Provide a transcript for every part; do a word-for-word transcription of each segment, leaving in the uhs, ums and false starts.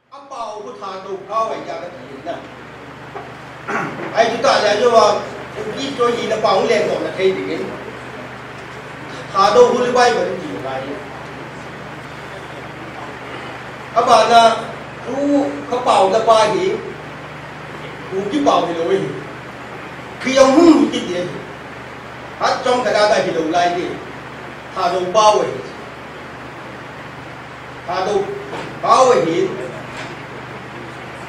Apao khu Thadou pao ahi tia kati na. Ahi chu tah le, ajo a, Kuki chu hina pao lengdoh na thei dingin Thadou Holy Bible ti ngai. Abana, tu ka pao na pa hi, Kuki pao hilou ahi. Khi jong hung kiti ahi. Hat chom ka da da hilou lai ti. Thadou pao ahi. Thadou pao ahin.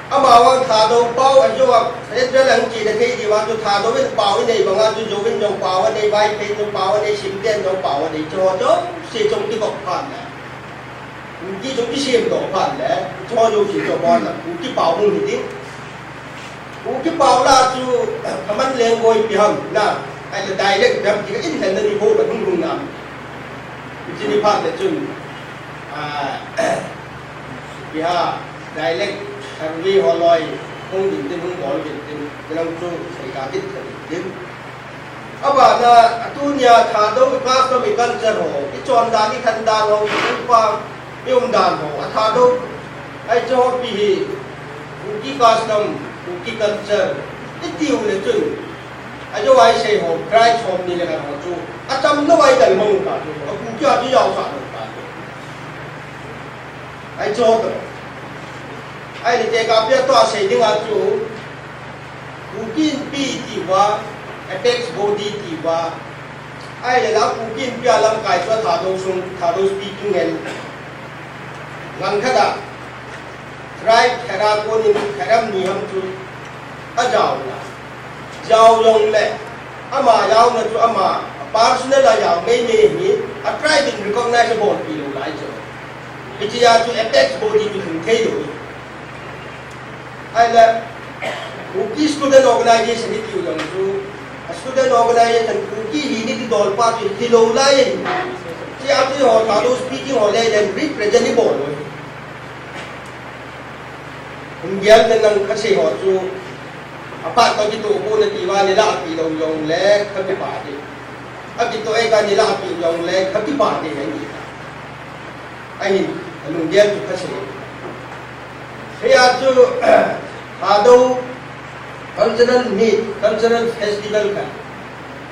Amavang Thadou pao ajo a, Central a hung kina thei diu a chu Thadou in pao inei banga chu Zou in jong pao anei, Vaiphei in jong pao anei, Simten jong pao anei, chu chu se chom kikop phat le. Kuki chom kisemdoh phat le, chu chu se chom phat le, Kuki pao hung hi ding. Kuki pao la chu, common language ipi ham na, ahile dialect ipi ham ti ka in hen na ni ho ka hung hung nam. Chini phat le chun, ah, ipi ham, dialect survey ho loi, hung ding tin, hung bol ding tin, nang chu sei ka kit ka ding tin. Abana, atunia Thadou i custom i culture ho, i chondan i khandan ho, i upa, i umdan ho, a Thadou, ahi chu ho pi hi, Kuki custom, Kuki culture, i tiu le chun, ajo a i sei ho, tribe som ni le khat ho chu, acham lou a i dal mang ta chu, a Kuki a chu jaosah lou ta chu. Ahi chu ho to. Ahile tekah pia to a sei ding a chu, Kuki Inpi ti uva, apex body ti uva. Ahile la Kuki Inpi a lamkai chu a Thadou sung, Thadou speaking ngen. Langkhat a, tribe khat a konin khat ham ni ham chu ajao na. Jao jong le, ama jaona chu ama personal a jao mei mei hi, a tribe in recognize abol pi lou lai chu. Hiche a chu apex body chu hung thei lou. Ahile, Kuki Student Organization i tiu jong chu, a student organization Kuki hi ni ti dol pa chu hilou lai ahi. Hiche a chu ho Thadou speaking ho le, le represent i bol lou. Hung gel na nang ka sei ho chu, aphat to kitoh pon nati uva ni la api lou jong le, ka kipah ding. Akitoh e ka ni la api jong le, ka kipah ding ahi. Ahin, alunggel chu ka sei. Hiya chu, Thadou cultural meet, cultural festival khat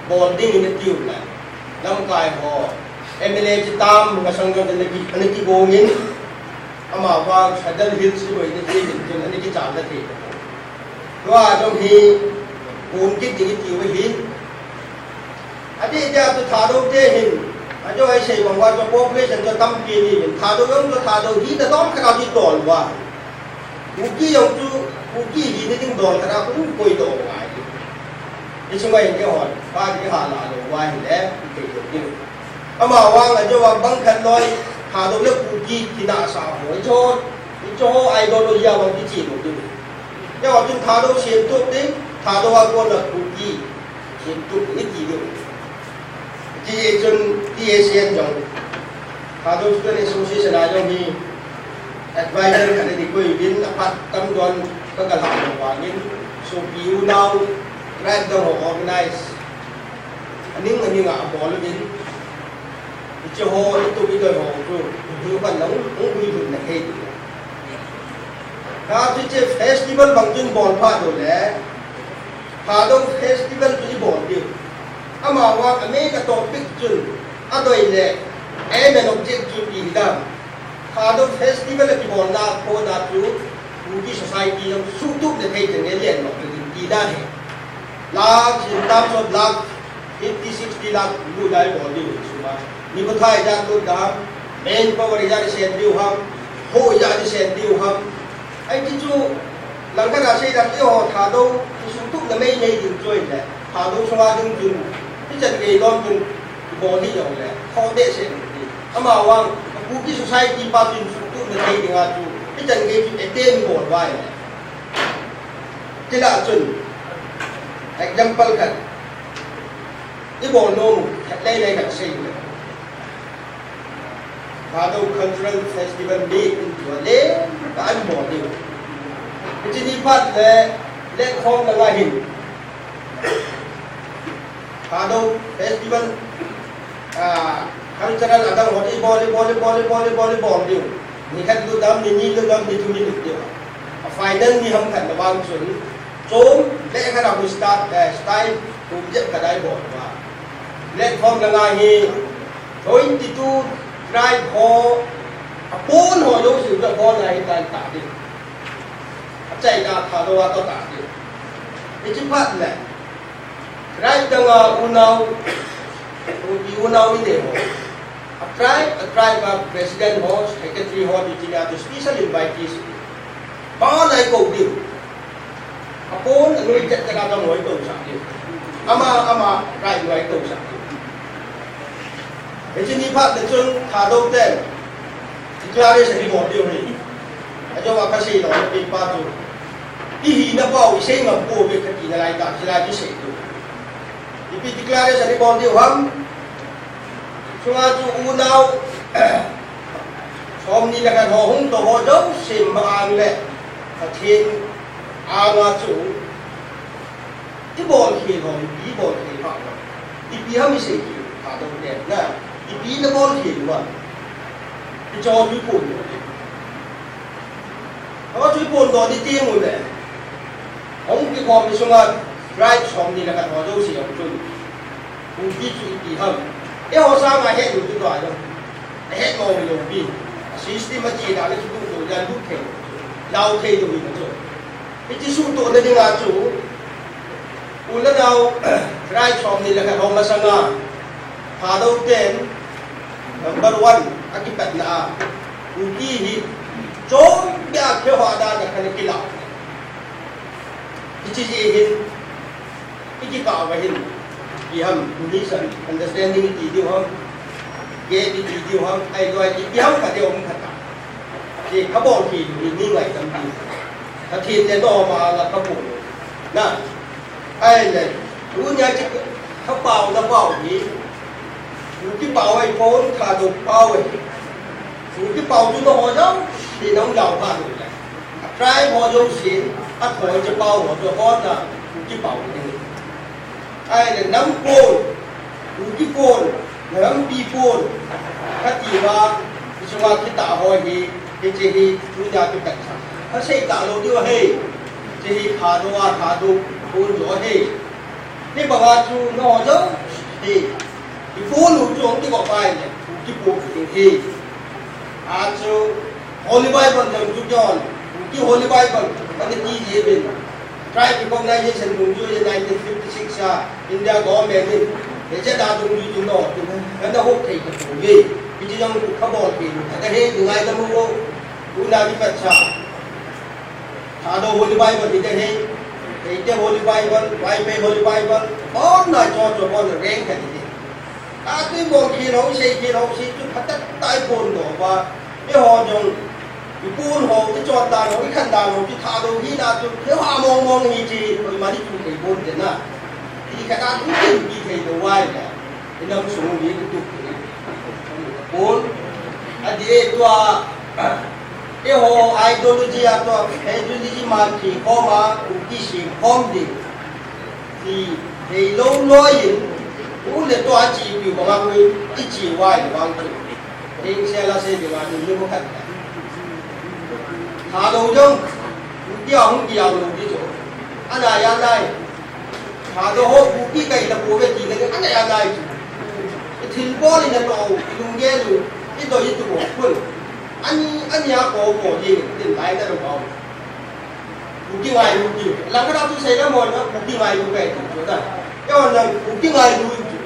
bol ding in atiu lai. Lamkai ho, M L A chu tam, ka sang jong ana ki, ana kigong in, amavang Sadar Hills chu boi na thei in, chun ana kichan na thei. Tua jong hi, bun kit ding i tiu ahi. Adeh dia chu Thadou te hin, ajo a i sei bang uva chu population chu tampi ni hin, Thadou jong chu Thadou hina dom khat a chu i tol uva. Kuki jong chu, Kuki hina ding dol khat a khu koi doh ngai. I chunga hin eihon, pa ding i hala lou uva ahile, i thei lou ding. Amavang ajo a bang khat loi, Thadou le Kuki kinahsah ho, i cho, i cho ho ideology a vang kiche lou ding. Eihon chun Thadou semtup ding, Thadou a kona Kuki semtup ding i ti diu. Hiti chun T S A N jong, Thadou Student Association a jong hi advisor khat ana koi uvin, aphat tam don ka kal ha vangin, sopi unau, tribe dang ho organize, aning aning a abol uvin, hiche ho, i tup i doi ho chu, hiche pan lang, hung hui hun na thei ding. Ka chu hiche festival bang chun bol phat u le, Thadou festival chu i bol diu. Amavang a main a topic chun, adoi le, aim and object chu ipi hidam. Thadou festival a kibolna kona chu, Kuki society jong suhtup na thei teng le lian lou ding tina ahi. Lakh, in terms of lakh, fifty, sixty lakh lut a i bol diu hi suma. Nikho thei ijat lut dam, manpower ijat i sen diu ham, kho ijat i sen diu ham. Ahi ti chu, langkhat a sei dam ti ho Thadou, i suhtup na mei mei ding chu ahile, Thadou sunga ding chun, ichan gei lom chun, i bol hi jong le, kho behseh ti. Amavang, Kuki society pa chun suhtup na thei dinga chu, ichan gei chun attempt i bol uva ahile. Chule chun, example khat, i bol nom, khat lei lei khat sei le. Thadou Cultural Festival ni in tua le, ka an bol diu. Hiche ni phat le, le khom langa hin. Thadou Festival, ah, cultural adang ho i bol, i bol, i bol, i bol, i bol, i bol diu. Ni khat lut dam, ni ni lut dam, ni thum ni lut dam. A final ni ham khat na vang chun, chom le khat a hu start, eh, style, kum jep khat ai bol va. Platform langa hi twenty-two tribe ho, a pon ho jouse chu a pon a hi tan ta ding. A chaina Thadou a toh ta ding. Hichi phat le, tribe dang a unau, u, i unau i nei ho. A tribe, a tribe a president ho, secretary ho, ti ti na tu special invitees. Ba nai ko diu. A pon a nui chet chet a dang hoi to sa diu. Ama, ama, tribe hoi to sa diu. Hichi ni phat le chun Thadou ten declaration hi bol diu hi. A jo va ka sei lo, pi pa tu. I hina pau, i sei ngam pou ve ka tina lai ta, chi lai ti sei tu. Ipi declaration i bol diu ham. Chunga chu unau, som ni le khat ho hung to ho jouse ma ang le, Pathen anga chu, i bol khel ho, ipi bol khel ho. Ipi ham i sei khel, Thadou ten na. Ipi na bol khel u ham. I cho chu pun. Ho chu pon do ni ti mu le. Hung kikhom ni sunga, tribe som ni le khat ho jouse hung chun. Hung ti chu ipi ham. Eiho sanga het lou chu tua lo. Ahet lou lou pi. System a chi da le chu tu tu jan bu thei. Lau thei tu ni chu. Hichi suhtohna dinga chu, u le nao, tribe som ni le khat ho masanga, Thadou ten, number one, a kipatna a, Kuki hi, chom bia khe ho a dan a khan kilah. Hichi ji hin, i kipah uva hin, i ham, misunderstanding i ti diu ham, gap i ti diu ham, ahi loi i ti ham khat deu um khat ta. Hi kha bol hi, hi ni ngai tam ti. Pathen le noma nga kha bol. Na, ahile, tunia chi kha pao na pao hi, Kuki pao ahi pon, Thadou pao ahi. Kuki pao chu na ho jao, hi nang jao pha lo le. Tribe ho jouse, a thoi che pao ho chu ho na, Kuki pao ni. Ahile nam pon, Kuki pon, nampi pon, kati uva, i chunga kitah ho hi, hiche hi, tunia kipat sa. Kha sei ta lou diu ahi, hiche hi Thadou a, Thadou pon jo ahi. Hibanga chu na ho jouse, i pon u chu hung kibol pai le, Kuki pon u hi. A chu Holy Bible jong chu kihon, Kuki Holy Bible, kati ji uvin. Tribe Recognition dungjuiya nineteen fifty-six a India government in, hiche a dungjuiya chu lo, chu kana hop thei tapouve. Hiche jong kha bol thei, kha he, ngaidam u, tuna kipat sa. Thadou Holy Bible hi kahe, Meitei Holy Bible, Vaiphei Holy Bible, bol na cho cho bol na reng kha hi. Ka tui bol khi lo, sei khi lo, sei chu phatecha i pon doh uva. Eiho jong, i pon ho, i chondan ho, i khandan ho, i Thadou hina chu, eiho a mong mong hi chi, koima ni chu thei pon te na. Ti khat a tu tin pi thei lou uva ahile, i nam sung hi tu tu. Pon, adeh tua, eiho ideology a tua, ideology man thi khom a, Kuki sem khom ding. Ti thei lou loi in, u le tua chi piu banga u in, i chi uva ahile vang chu. Hing se la se ding a, ni mu khat. Thadou jong, Kuki a hung kiau lou ti chu. Anai anai. Thadou ho Kuki kahi tapouve ti le, anai anai chu. I thilbol in ato, i lunggel u, i doi i tup u khun. Ani, ani a ko ko ding, tin lai na lo bau. Kuki ngailu ti. Lang khat a tu sei la mo na, Kuki ngailu kahi ti chu na. Eiho na, Kuki ngailu ti.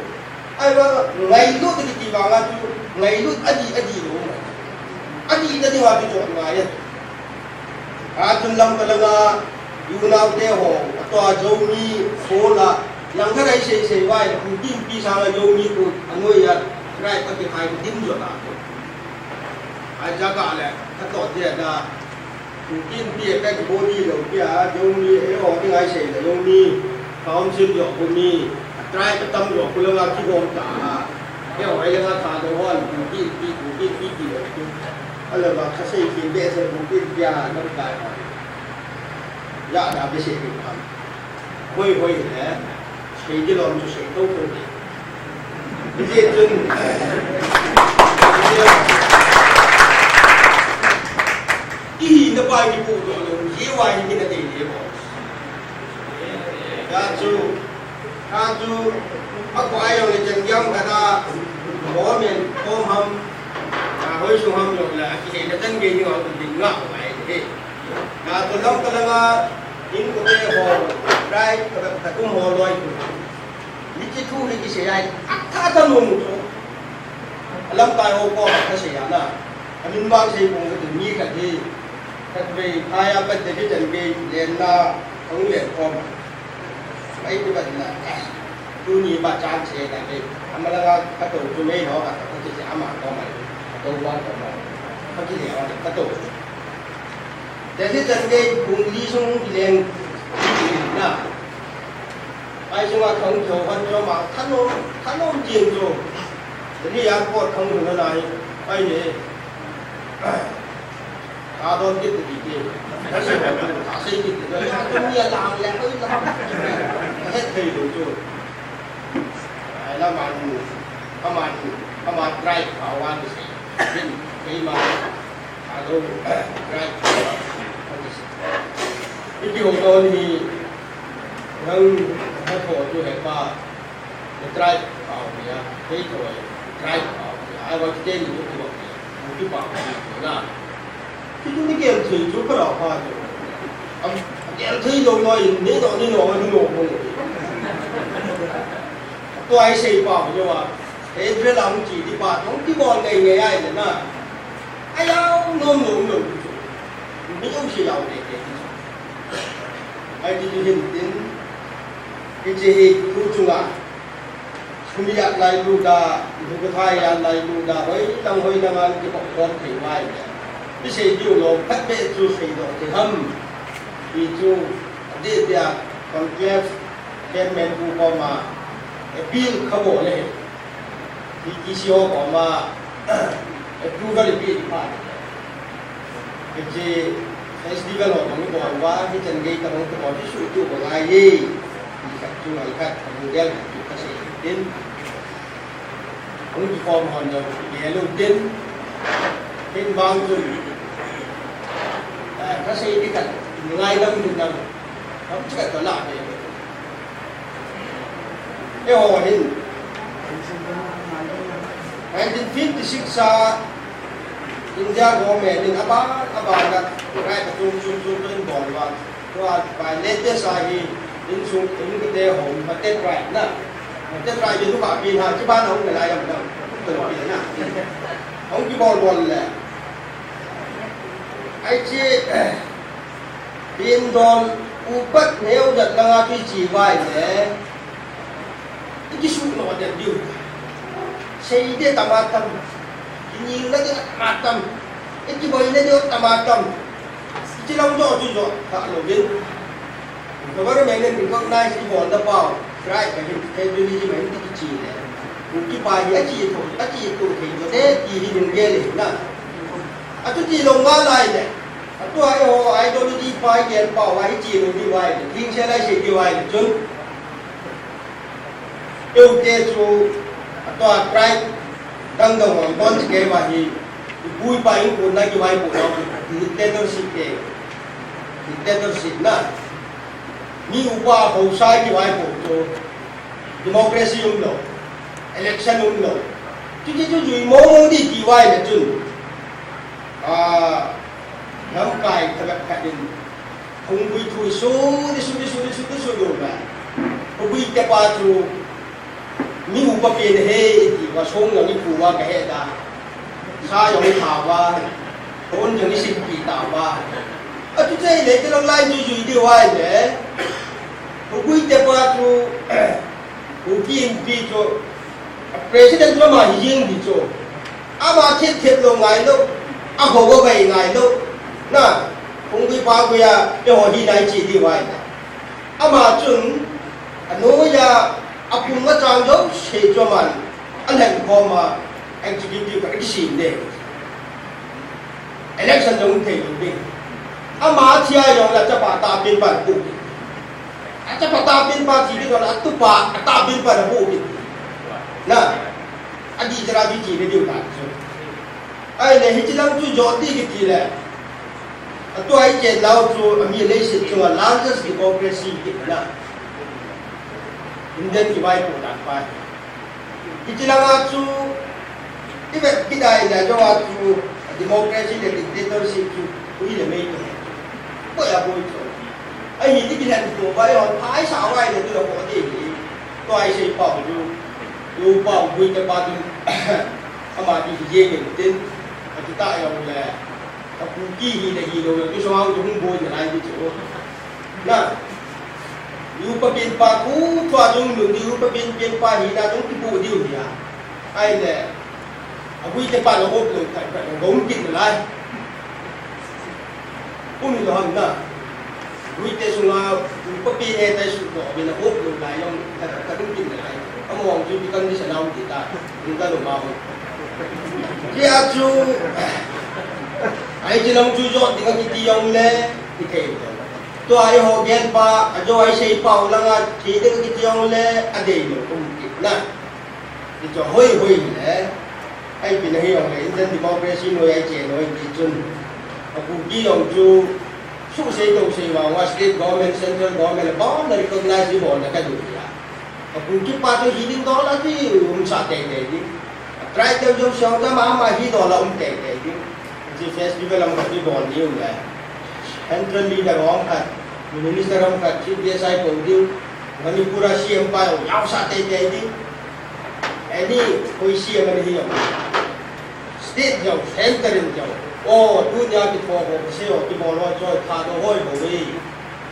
Ahivang, ngailut kiti vang a chu, ngailut adih, adih lou. Adih na ding a chu chon ngai a. A chun Lamka langa, i unau te ho, atua Zomi, Sol a, lang khat a i sei sei uva, Kuki Inpi sanga Zomi khu, anoi a, rai ka kikhai khu dim jo ta. Ahi jeh a le, ka toh dia da, Kuki Inpi a ka kibol di lou pia, Zomi, eiho ding a i sei le, Zomi, Council jo khu mi, tribe tam jo khu langa kibol ta, eiho, ei langa Thadou hon, Kuki Inpi, Kuki Inpi ti lou khu. Ahile va ka sei kit behseh Kuki Inpi a, nam kai hon. Ya da behseh kit ham. Hoi hoi le, sei di lom chu sei tou tou di. Hijeh chun, Chu, a ko ai jong le chan giang khat a, government kom ham, a hoi sung ham jong le, a kiseina chan gei ding a, ding nga ko ai he. Na to lam ka langa, in ko te ho, rai, ka, ka kum ho loi ko. Ni chi thu ni kisei ai, a tha tha nom chu. Lamkai ho kom a kasei a na. A min bang sei pong ka ti mi khat hi. Khatvei, phai a pat te hi chan gei, len na, hung len kom a. Ai, tu ban na, ai, tuni ba chance na ke, ama langa kato chu mei ho ka, ka ti ama ko mai, kato ba ko mai, ka ti le ho kato. Te si chan ke bung li sung ki leng, na. Ai, sung a thong cho, han cho ma, thanom, thanom jing cho. Te ni ya ko thong na nai, ai ne. Ka don kit ti ti. Ka sei kit ti. Ka sei kit ti. Ka sei kit ti. Ka sei kit ti. Ka sei kit ti. Ka sei kit ti. Ai la man, ka man, ka man drive ka wan sei. Bin, kei ma. Ka do drive. Iti ho don ni. Nang ha tho tu he pa. Try pau nia, hei tho, try pau nia. Ai, wa kite ni tu tu nia. Mu tu pau nia na. Ti tu ni kem thei chu ka ra pha chu. Am, kem thei lo lo in, ni no, ni no, ni no, ni no. Tu ai sei pau nia wa. Hei dre la mu chi ti pa, tong ti bon ngai ngai ai le na. Ai au, no, no, no. Ni u sei au le ke. Ai ti tu hin tin. Hiche hi thu chunga. Sum a lailut a, lukhathai a lailut a, hoilang hoilang a kipopkhom thei ngai. Isei diu lom khat beh chu seidoh thei ham. Ti chu, adeh dia, conclave chairman pu koma, appeal khabol le. Hi T C O koma, approval ipi ipi pha. Hiche festival ho jong ibol uva, hichan gei tabang tabang hi suhtup u ngai e. Ti khat chu ngai khat, tabang gel khat chu kasei tin. Hung kikhom hon jong, gel u tin. Hin vang chun, eh, kasei ti khat, ngaidam tin dam. Kam chu khat toh la ve. Eiho hin nineteen fifty-six a India government in aban, aban a, right, chom, chom, chom, chom, bol uva. Tua, by latest a hi, insung, in kate hom, mate right na. Mate right, in ka pin ha, chi ban hong na lai am na. Tua pin na. Hong kibol bol le. Ai chi, Tin don upat neo jat langa kichi vai le. Ikisuh no jat diu. Sei de tama tam. Kining na de tama tam. Ikiboina de tama tam. Ikilang jo tu jo. Ka lo bin. Government in recognize ibol na pau. Right ka hin. Federalism hin kichi le. Kipa hi achi to, achi to thei jo de ti hi ding gel na. Atu ti lo nga lai le. Atua eiho ideology pa igel pau a ichi lou diu vai le, thingse lai sei diu vai le chun. Eute chu, atua tribe dang dang hon kon chi kei va hi, ipu ipa in kun na kivaipo na, dictatorship te, dictatorship na. Mi upa hausa kivaipo chu, democracy um lou, election um lou. Chu chu chu jui mong mong di ti vai le chun. Ah, lamkai thabat khat in, Khongbui thu isu, isu, isu, isu, isu lou na. Khongbui te pa chu, mi upa pen ahi, ti va song jong iphu va kahe da. Sa jong itha va, thon jong isim pi ta va. Atu chai le, te lang lai jui jui di vai le. Khongbui te pa chu, Kuki Inpi chu, President chu ama hi jeng di chu. Ama thet thet lou ngai lou, a ho va vai ngai lou. Na, Khongbui pa gui a, eiho hi nai chi di vai na. Ama chun, anoiya, apum achang jouse chu aman, alhen khom a, executive a kisim de. Election jong thei lou ding. Ama thi a jong le achapa tahpen pan pu. Achapa tahpen pa thi ding jong le atupa tahpen pan pu. Na. Adi jara bi thi ding ta chu. Ahile hiche lang chu jot ding kiti le. Atua ichen lou chu ami leiset chunga largest democracy kiti na. Indian kivaipoh dan pa hi. Hiche langa chu, i vet kit a ahile, ajou a chu, democracy le dictatorship chu, ui le mei to. Boi a boi chu. Ahi, i kilhen to, bai hon, phai sa vai le tu la ko de ni. Tua i sei pa chu. U pa u boi te pa tu. Ama ti hi ye ngen tin. A ti ta yong le. A Kuki hi le hi lo le, tu so au tu hung boi na lai ti chu. Na. Upa pen pa khu thua jong nun diu, upa pen pen pa hina jong kipu diu hi a. Ahile, agui te pa lo hop lo, khat khat lo hom kit nalai. Umi lo ham na. Gui te sunga, upa pen he tai su ko, bin a hop lo lai jong, khat khat hom kit nalai. Amo ang chu bi kan di sa nau ti ta, ni ta lo ma ho. Kei a chu, ai chi long chu jot ding a kiti jong le, ti kei. Tua eiho gen pa, ajou a i sei pa u langa, thi ding kiti jong le, adei lou, um kit na. Ti chu hoi hoi le, ai pi na hi jong le, Indian democracy noi ai che noi ti chun. A Kuki jong chu, su sei to sei vang, a state government, central government, abang na recognize di bol na ka du ya. A Kuki pa chu hi ding dol a ti, um sa tei tei ding. Tribe te jong siang ta ma ma hi dol a um tei tei ding. Chi festival am khat i bol diu le. Central leader am khat, minister am khat, chief guest a i po diu. Manipur a C M pa jong, yau sa tei tei ding. Any, koi C M ani hi jong. State jong, center in jong. O, tunia kitho ho, kisei ho, kibol ho, choi, Thadou hoi ho ve.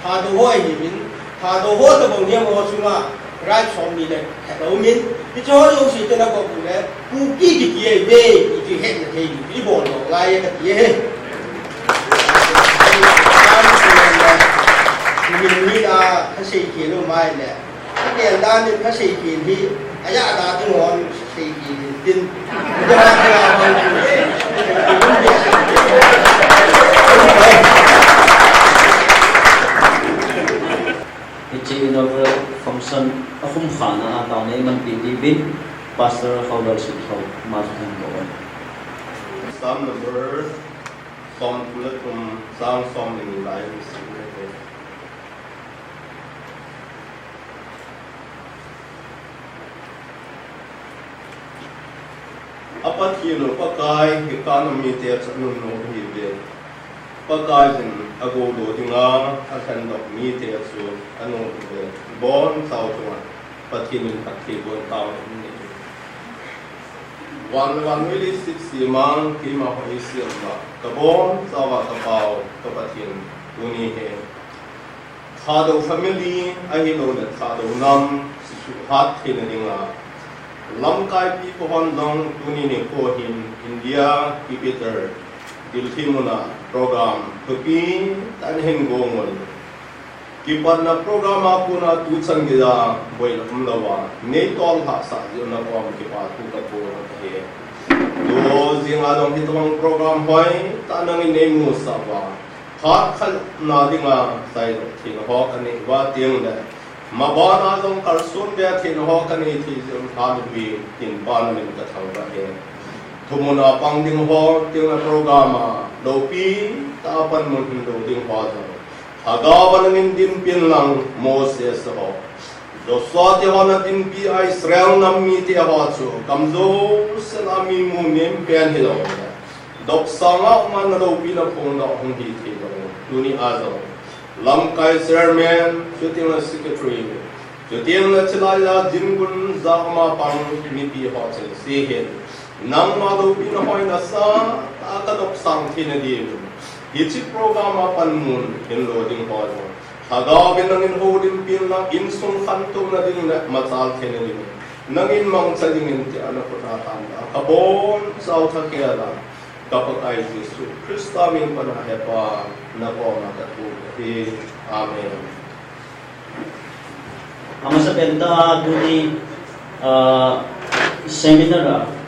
Thadou hoi hi min, Thadou ho tabang hiam ho chunga, right som ni le, hello min, hiche ho jouse te na ko ku le, Kuki kiti ai ve, kiti het na thei ni, i bol lo ngai ka ti e. Min ni a, ka sei ke lo mai le. Ka ken dan in ka sei ke hi, a ya da tu hon sei ke hi tin. Hiche inaugural function a khum khana a taona i manpi diuvin Pastor Khaulal Sitkhou ma chu thang ko. Psalm number som thum le thum, Psalm som le ni lai ni si le te. A Pathen u Pakai, hi kana mite chu anunnom ahi ve. Pakai in a goudoh dinga a lhendoh mite chu anom ahi ve. Bonchauva Pathen in phatthei boh tahen. Van le van leiset sema, keima hoi sema, ka bonchauva ka Pau, ka Pathen, tuni hi Thadou family, ahilouleh Thadou nam, suhhat theina dinga lamkaipi pahon jong tuni nikho hin India capital Delhi muna program thupi tah in ahin gong un. Kipatna program a kona tuchan geija boina umlouva, nei tol hahsah jeh un nakom kipa thu kathum ahi. Tu jing a jong hitobang program hoitah nangin nei musah uva, phat khat na dinga seidoh theina ho kanei uva teng le, maban a jong kalson be theina ho kanei thei jeh un lhan uve tin Pa na min kathangvah e. Thumun a pang ding ho, teng le program a loupi tah a panmun hin lou ding ho jong, Lhagao a nangin dinpi in lang, Moses ho, Joshua te hon adinpi a Israel nam mite ho chu gam jouse a mi mumin pen hilou le, dopsang a um a na loupina phongdoh hung hi thei lou. Tuni a jong lamkai chairman, chuteng le secretary, chuteng le chulai a dinmun jat a pang mipi ho chengse hin, nangma loupina hoi nasatah a kadopsang theina diuvin, hiche program a panmun hin lou ding ho jong, Lhagao in nangin houlimpi in lang, insung khantouna ding le machal theina ding, nangin mangcha dingin tia na khut a than a, ka bonchauva tha kei a la, ka Pakai Jesu Christa min pan a he Pa, na koma kathum ahi. Amen. Amasa pen tah a tuni, ah, seminar a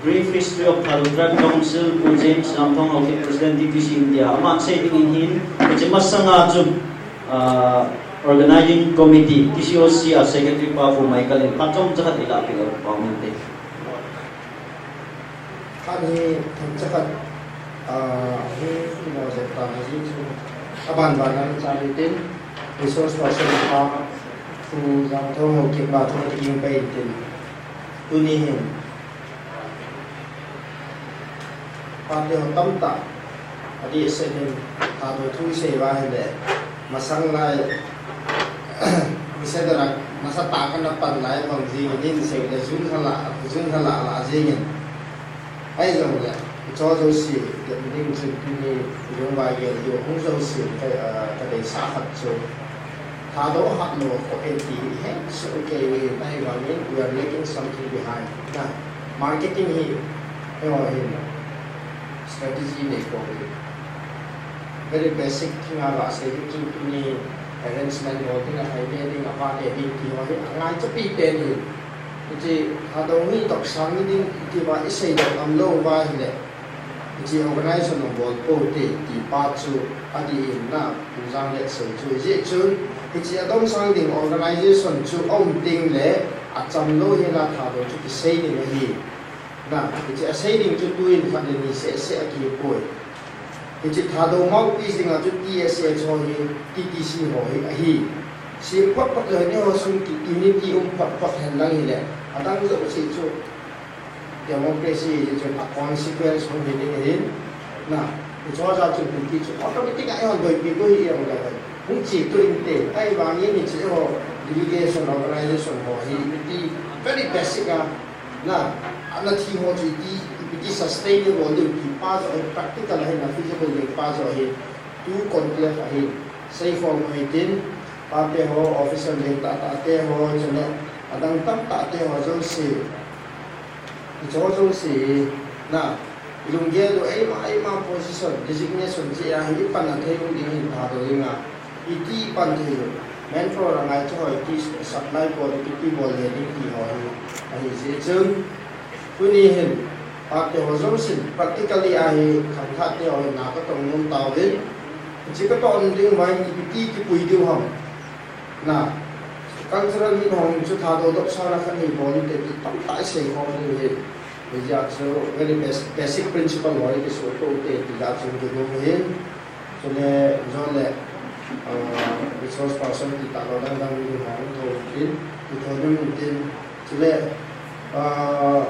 Brief History of Thadou Tribe Council, Pu James Lamthong Haokip, President, T T C India, aman sei dingin hin, hiche masanga chu, ah, Organizing Committee, T C O C a Secretary pa Pu Michael in phat chomcha khat eilah peh u, Pa Minte. Khat hi themcha khat, ah, hung kimo jep ta ahi chu, aban ban a chai tin, resource person pa, Pu Jangthong Haokip a thu kiging pai tin. Tuni hin pate ho tamtah adeh seh in Thadou thu isei uva ahile, masang lai, niseh tah a, nasatah a kana pan lai bang jeng in, isei le jun hala, jun hala la jeng in. Ahijongle, hicheho jouse, ding chun tuni, lungvai gel diu, hung jouse, ka, ah, kadeisah khat chu. Thadou hat lou kho e ti hi, so okay, ahivangin, we are leaving something behind. Na, marketing hi, eiho hin, strategy nei pou hi. Very basic thing a gasei ding chu tuni arrangement ho ding, ahile ding, avale ding ti ho hi, angaichapi pen hi. Hiche Thadou hi toksan ni ding tiuva isei doh ngam lou uva ahile, hiche organization abol pou te ti pa chu adih in na, Pu Jang Letsei chu. Hijeh chun, hiche adomsang ding organization chu aum teng le, acham lou hela Thadou chu kisei ding ahi. Na, hiche asei ding chu tuin khat le ni seh seh akipoi. Hiche Thadou mouthpiece dinga chu T S A ho hi, T T C ho hi ahi. Sim phot phot le, neiho sung ki unity um phot phot hen lang hile, adang jouse chu democracy hi chu a consequence hung hi ding ahin. Na, hicheho jeh chun Kuki chu automatic a eihon boipi bou hi e, hung che toh inte. Ahivangin hicheho delegation, organization ho hi, iti very basic a, na, ana thi ho chu iti, iti sustain bol diu ti pa joh hi, practical a hin, na feasible ding pa joh hi, tu conclave a hin seikhom u hitin, pate ho, official lentah tah te ho, chule adang tamtah te ho jouse, hicheho jouse, na, ilunggel u eima, eima position, designation cheh a hi ipan a thei u ding hin Thadou dinga, iti pan thei u, manpower angaicha ho, iti supply bol, iti bol le ding ti ho hi, ahijeh chun, tuni hin, pate ho jousen, practically a hi, khangthah te ho hin, na katong nom tauvin, hiche katong ding uva hin, ipi ti kipui diu ham. Na, cultural meet ho chu Thadou dopsang a khat hi bol inte ti tamtah isei khom diu hin. Hijeh chun very bas-, basic principle ho hi kisoh tou te ti jeh chun kigong hin. Chule, jole, ah, resource person ti talou dang dang ding ho hung thou intin, hung thou ding intin. Chule, ah,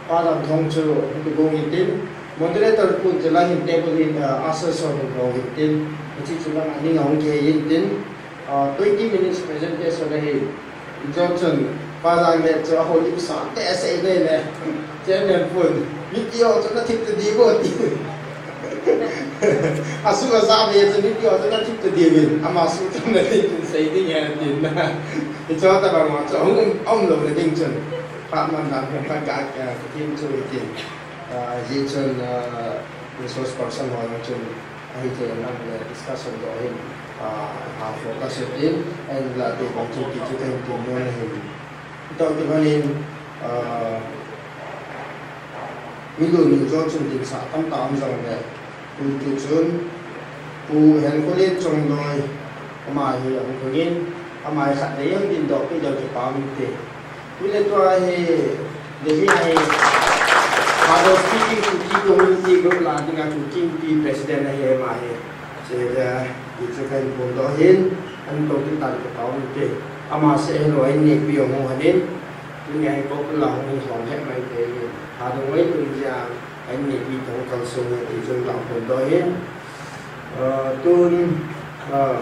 Pa Jangthong chu hung kigong intin. Moderator pun chu lai hin table hin, ah, usher ho hung thou intin. Hiche chu lang a ning ahung kihei intin. Ah, twenty minutes presentation ahi. Hichun, Pa Jang Letsei chu ahoulim sa behseh in ahile, chairman pun, mipi ho chu nathip ta diu vo ti. Asuh asah ve chu mipi ho chu nathip ta diuvin, ama suhthimna ding in sei ding ahi tin. Hiche tobang ho chu hung um, um louna ding chun, phat man dan hung khat ga, ah, thim chu hitin. Ah, hichun, ah, resource person ho jong chun, ahi thei nang le discussion doh hin, ah, ha focus in, ahin la te bang chu ti chu kahin tum nom ahin. Tua kibang in, ah, mi lolhin jo chun dinsah tamtah um jongle, tu, tu chun, Pu Henkholen Chongloi, ama hi ahung lhung in, ama hi khatvei jong dindoh peh leu kipa um inte. Hile tua hi, Delhi a hi, Thadou speaking Kuki community group la dinga Kuki Inpi president ahi ama hi. Chule, hichu kahin phondoh ahin, ahin tou kit tan kipa um inte. Ama seh hilou a hin neipi jong hung lhon in, tuni a hi Kokul a hung lhon het mai thei in. Thadou ngailut jeh a, ahin neipi toh kalson e ti chun kahin phondoh ahin. Ah, tun, ah,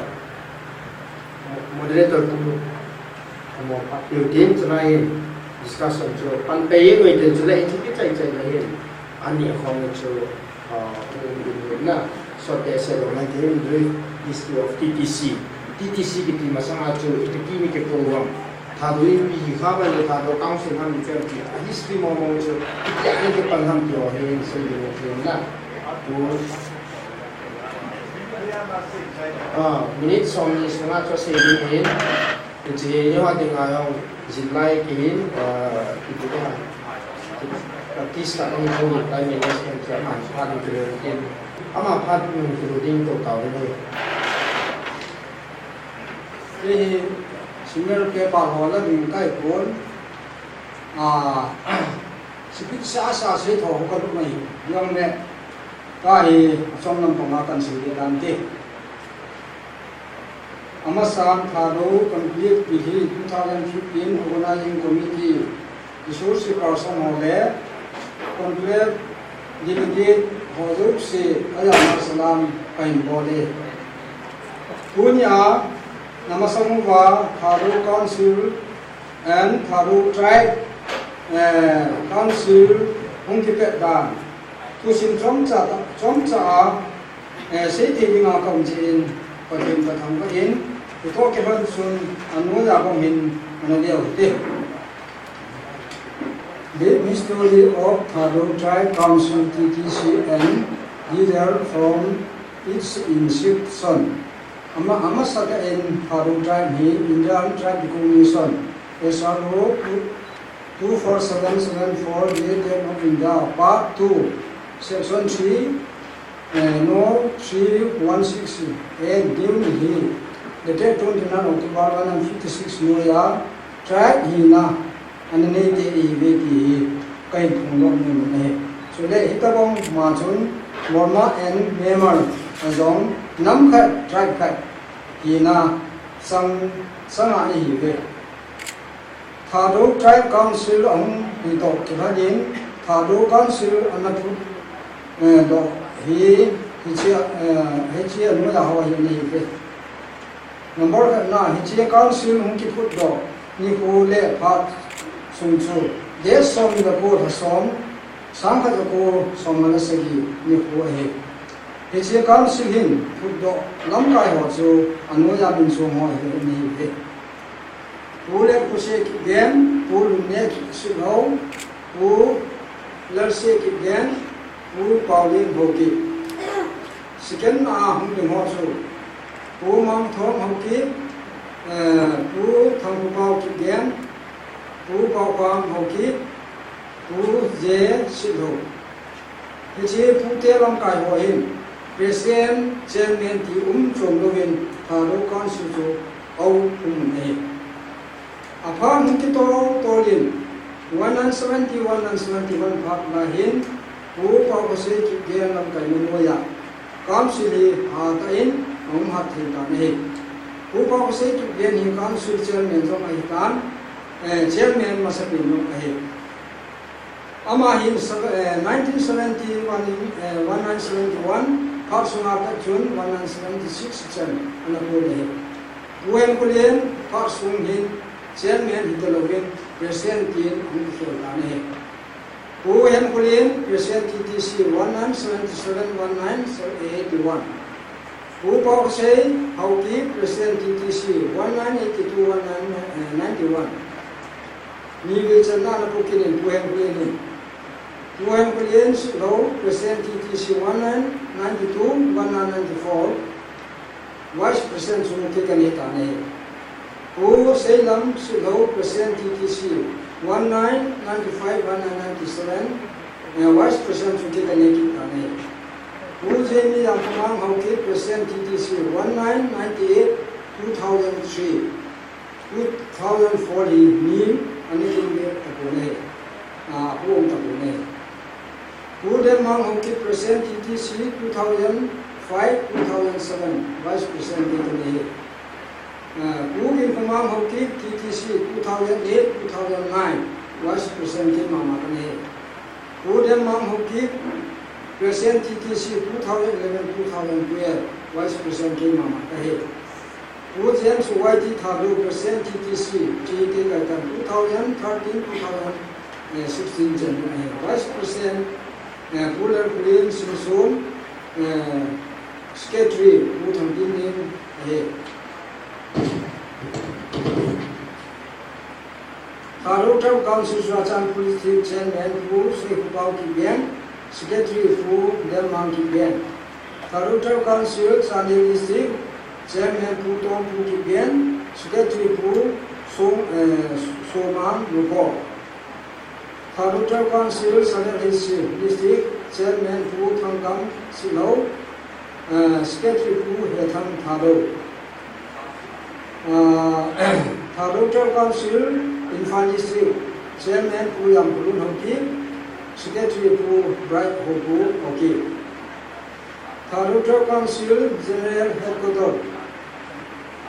Moderator pu, amo phat piu tin, chulai hin discussion chu pan pei jeng u hitin, chulai hiche kichai chai le hin, ani khong chu, ah, na, sot te se lo nai te hin, brief history of T T C. T T C kiti masanga chu, ipi ti mi kikou ham. Thadou Inpi hi kha bai le Thadou Council ham mi chen ti, a history mong mong chu, ipi a ni kipan ham ti ho hin, sei ding u hin na. Tu, Ah, minute som ni sunga chu sei ding ahin. Hiche hi eiho dinga jong jin lai kihin, ah, kiti te ha. Practice khat hung thou ding, time management khat, ama phat hung kilou ding tin. Ama phat hung kilou ding tou tau ding ahi. Kei hi senior paper ho la ding kai pon. Ah, speech sa sa sei tho ho ka lut mai. Jong le, ka hi, achom lam panga kan sei le dan te. Amasan Thadou Conclave Delhi two thousand fifteen Organizing Committee, Resource Person ho le Conclave Delegate ho jouse ajana salam kahin bol e. Tunia namasang uva Thadou Council and Thadou Tribe, eh, Council hung kipet dan thusim chomcha, chomcha a, eh, seithei dinga kaum jeh in, Pathen kathangvah in, hitoh kilhon chun anoiya bang hin ana leu hite. Brief history of Thadou Tribe Council, T T C, and leader from its inception. Ama, amasatah in Thadou Tribe hi Indian Tribe Recognition, S R O, two four seven seven four, Gazette of India, Part two, Section three, eh, no three one six, eh, due ni hi, the date twenty-nine October nineteen fifty-six noiya, tribe hina ana neite ihiuve ti hi kahin phongdoh nom in ahi. Chule hitobang ma chun Burma and Myanmar a jong nam khat, tribe khat hina chang, changa ihiuve. Thadou Tribe Council ahung hitoh kilhon in, Thadou Council ana phut, eh, doh hi, hiche, eh, hiche anoiya ho hi ana hiuve. Number khatna, hiche council hung kiphutdoh nikho le phat sung chu date somni le ko, lha som, sangkhat jako somnga le sagi nikho ahi. Hiche council hin phutdoh lamkai ho chu anoiya min chom ho hi ana hiuve. Pu Letkhose Kipgen, Pu Lunne Sitlhou, Pu Lalse Kipgen, Pu Paolienbou Kip. Second na a hung ding ho chu Pu Mangthong Haokip, eh, Pu Thangkhopao Kipgen, Pu Paokham Haokip, Pu J Sitlhou. Hiche pute lamkai ho hin President, Chairman ti um chom louvin Thadou Council chu aum um in ahi. Aphat hung kitol tol in one nine seventy, one nine seventy-one phat lai hin Pu Paokhose Kipgen lamkaina noiya Council hi hatah in aum hat thei tan ahi. Pu Paokhose Kipgen hi Council Chairman jong ahitan, eh, Chairman masapen jong ahi. Ama hin, eh, nineteen seventy-one in, eh, one nine seventy-one, phat sunga pat chun one nine seventy-six chan ana kon ahi. Pu Henkholen phat sung hin Chairman hita louvin President tin ahung kikhel tan ahi. Pu Henkholen, President T T C, one nine seventy-seven, one nine eighty-one. Pu Paokhose Haokip, President T T C, one nine eighty-two, one nine ninety-one. Ni vil channa ana pukit in Pu Henkholen in. Pu Henkholen Sitlhou, President T T C, one nine ninety-two, one nine ninety-four. Vice President chu kikhen ahitan ahi. Pu Seilam Sitlhou, President T T C, one nine ninety-five, one nine ninety-seven, eh, Vice President chu kikhen ahitan ahi. Pu Jemi Yangkhomang Haokip, President T T C, one nine ninety-eight, two thousand three, two thousand four hi mi ana kikhen tapon ahi. Ah, pu um tapon ahi. Pu Lenmang Haokip, President T T C, two thousand five, two thousand seven, Vice President kikhen ahi. Ah, Pu Ginkhomang Haokip, T T C, two thousand eight, two thousand nine, Vice President kei mama kahi. Pu Lenmang Haokip, President T T C, two thousand eleven, two thousand twelve, Vice President kei mama kahi. Pu James Y T Thadou, President T T C, T T Kaitan, two thousand thirteen, two thousand sixteen chan ahi. Vice President, eh, Pu Lalkholen Singsom, eh, Secretary, Pu Thangtinlin ahi. Thadou Tribe Council Churachandpur District Chairman Pu Seikhopao Kipgen, Secretary Pu Lenmang Kipgen. Thadou Tribe Council Chandel District Chairman Pu Tompu Kipgen, Secretary Pu Song, eh, Somang Lukho. Thadou Tribe Council Sadar Hills District Chairman Pu Thangkam Sitlhou, eh, Secretary Pu Hethang Thadou. Ah, Thadou Tribe Council, Imphal District, Chairman Pu Yamkholun Haokip, Secretary Pu Bright Hopu Haokip. Thadou Tribe Council, General Headquarter,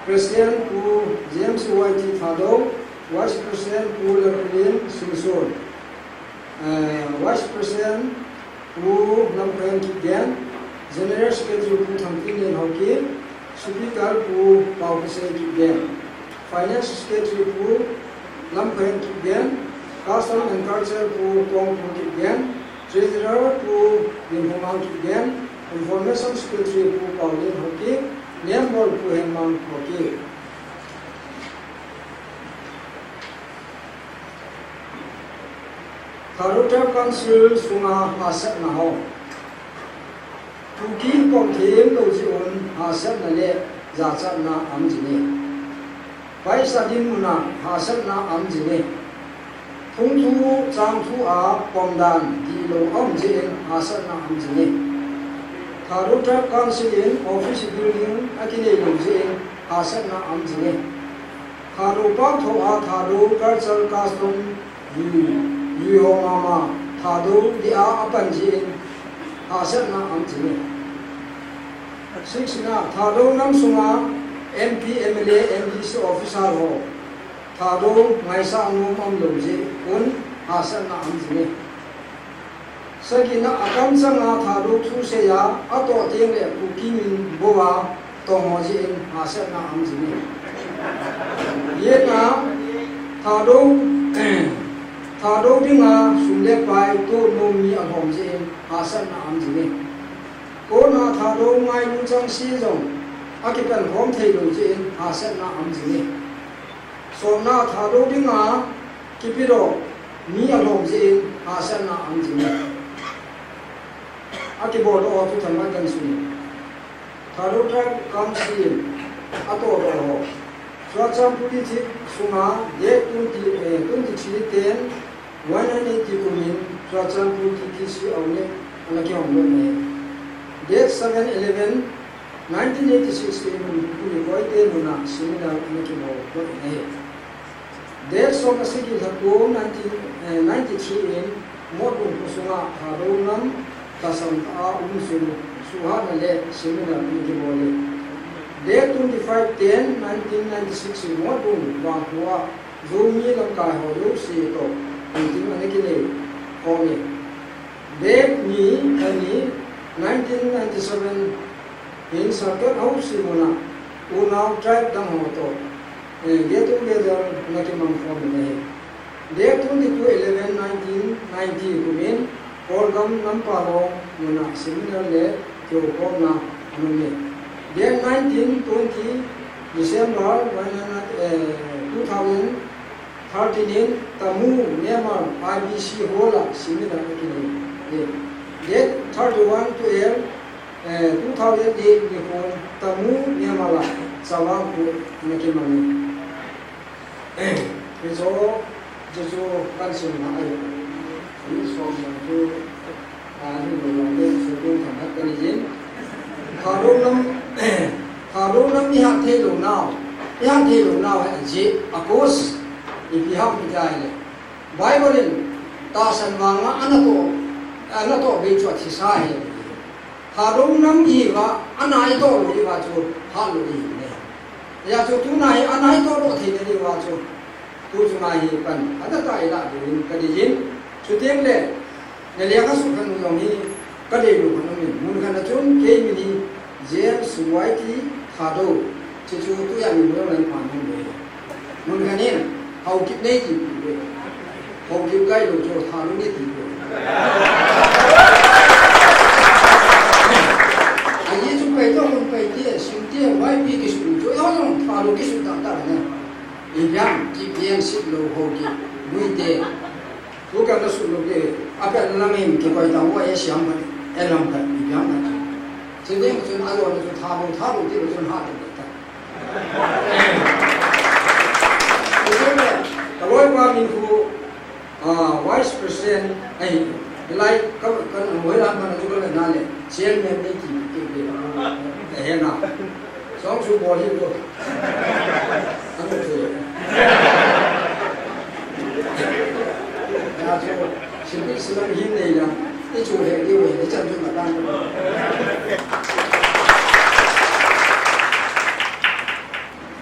President Pu James Y T Thadou, Vice President Pu Lalkholen Singson, eh, Vice President Pu Lamkhohen Kipgen, General Secretary Pu Thangtinlen Haokip, Speaker Pu Paokisei Kipgen, Finance Secretary Pu Lamkhohen Kipgen, Custom and Culture Pu Kongpu Kipgen, Treasurer Pu Dinhomang Kipgen, Information Secretary Pu Paolen Haokip, Member Pu Hemang Haokip. Thadou Tribe Council sunga hahsatna ho. Kuki pom them lou jeh un hahsatna le jachatna aum jin e. Paisa dinmun a hahsatna aum jin e. Thungthu changthu a pom dan dihlou aum jeh in hahsatna aum jin e. Thadou Tribe Council in office building akinei lou jeh in hahsatna aum jin e. Thadou pao tho a Thadou culture custom jui, jui ho mama Thadou dia apan jeh in hahsatna aum jin e. Sixna, Thadou nam sunga M P, M L A, M D C officer ho Thadou ngaisah nom aum lou jeh un hahsatna aum jin e. Sagina, akamchanga Thadou thusei a atoh teng le Kuki min bou a tong ho jeh in hahsatna aum jin e. Getna, Thadou, Thadou dinga sum le pai toh nom mi alhom jeh in hahsatna aum jin e. Kona Thadou ngailu chengse jong akipan khom thei lou jeh in hahsatna aum jin e. Somna, Thadou dinga kipedoh mi alhom jeh in hahsatna aum jin e. Akibol doh ho thu themkhat kahin seiyin. Thadou Tribe Council in atoh doh ho. Churachandpur District sunga date twenty, eh, twenty-three ten, one nine eighty kum in Churachandpur T T C Auneh ana kihong doh in ahi. Date seven eleven nineteen eighty-six in Pu Nikoi te muna seminar ana kibol doh in ahi. Date som le sagi lha kum nineteen, eh, ninety-three in Motbung khosunga Thadou nam tahsan a um sung suhhatna le seminar ana kibol e. Date twenty-five ten nineteen ninety-six in Motbung vangkho a Zomi lamkai ho jouse toh meeting ana kinei khom e. Date ni, lha ni, nineteen ninety-seven in Circuit House muna unau tribe dang ho toh, eh, get together ana kimang khom in ahi. Date twenty-two eleven nineteen ninety kum in Kolgam Nampa Long muna seminar le kihoukhomna ana um e. Date nineteen twenty December one hundred, eh, two thousand thirteen in Tamu Myanmar I B C Hall a seminar ana kinei e. Date thirty-one twelve, eh, two thousand eight nikhon Tamu Myanmar a Chavang Kut ana kimang e. Hichu, chuchu kahin simna ahi. Ani som jong chu, ah, hin lou jong le, so ding themkhat kahin nei jin. Thadou nam, Thadou nam ihat thei lou nau, ihat thei lou nau hi ajeh, a cause, ipi ham iti ahile, Bible in tahsan vanga anatoh, anatoh bei chu athisa ahi. Thadou nam ihiuva, ana itoh lou ihiuva chu, hat lou ihiu ne. Hijeh chun tuna hi ana itoh lou theina diuva chu, tu chunga hi pan, ana tah ilah diuvin kadeijin. Chuteng le, na lekha sut khat u jong hi, kadei lou khat um in. Mun khat a chun, kei min hi, James Y T Thadou. Chuchu tujan min bol lou le pan hung le. Mun khat in, Haokip nei ti pi le. Haokip kailou chu Thadou nei ti pi. Ahi chu pai to mun pai ti, sim ti, Y P kisut chu, yo jong Thadou kisut tah tah na. Ipi ham, Kipgen, Sitlou, Haokip, Guite. Tukeng na sut lou ke, apet na lam in kikoi tang uva, e siam khat, e lam khat, ipi ham khat. Chuteng chun ajona chu Thadou, Thadou ti lou chun hat lou ta. Chuteng le, kaloipa min khu, ah, Vice President, ahi, hilai, ka, ka, hoilam kana chu kavena le, Chairman nei ti, ti, ti, ahi na. Song chu bol hi lo. Ang chu. Ya chu, simple silang hin nei lang. I chu he, i we, i chan chu matang.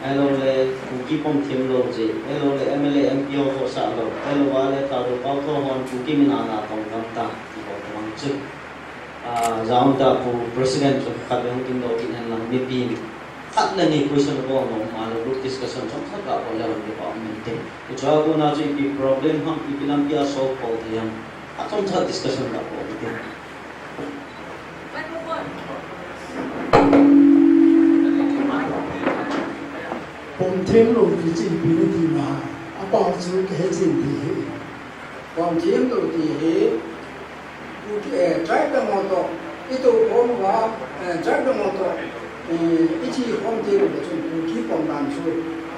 Ahilou le Kuki pom them lou jeh, ahilou le M L A M P ho khohsah lou, ahilou le Thadou pao tho hon Kuki min a natong gam ta ti ho tamang chu. Ah, jaun ta pu president chu khat le hung tin do tin hen lang mipi khat le ni question ko mo ma lo group discussion chom khat ka ko le hung ki pa min te. Chu a ko na chu ipi problem ham, ipi lampi a solve ko ti ham. A chom khat discussion ka ko ti. Pom them lou ti chu ipi na ti ma, a pao chu ka he chen ti hi. Pom them lou ti hi, Kuki, eh, tribe dang ho toh, i tou khom uva, eh, tribe dang ho toh, eh, i chi khom ti lou le chun Kuki pom dan chu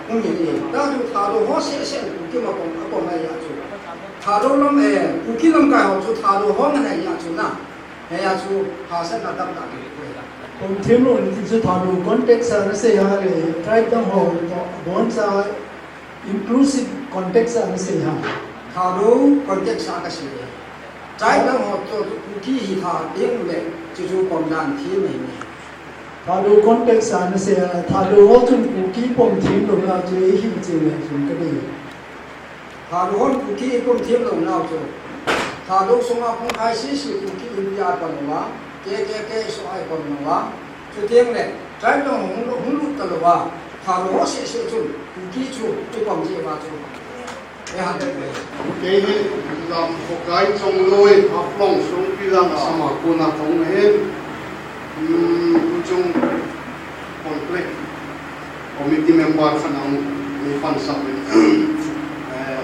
hung hi ti. Ta chu Thadou ho seh seh Kuki ma pom, a pom ahi a chu. Thadou lam, eh, Kuki lamkai ho chu Thadou ho ngen ahi a chu na. Hia chu hahsatna tamtah kimu e. Pom them lou ti chu Thadou context a na sei ham le, tribe dang ho toh, boncha inclusive context a na sei ham? Thadou context a ka sei e. Tribe dang ho toh Kuki hi tha ding le, chu chu pom dan them ahi. Thadou context a na sei a, Thadou ho chun Kuki pom them lou na chu i hi che le chun ka dei. Thadou hon Kuki i pom them lou nau chu. Thadou sunga Phungkhai sisi Kuki India pon uva, K K K so ai pon uva. Chuteng le, tribe dang hung, hung lut ta louva. Thadou ho seh seh chun, Kuki chu i pom jeh uva chu. E han te. Kei hi lam Phungkhai Chongloi, Haflong Songpi lang a sama kona tong hin. Hmm, tu chung conflict committee member khat a hung mi pan sa min. Eh,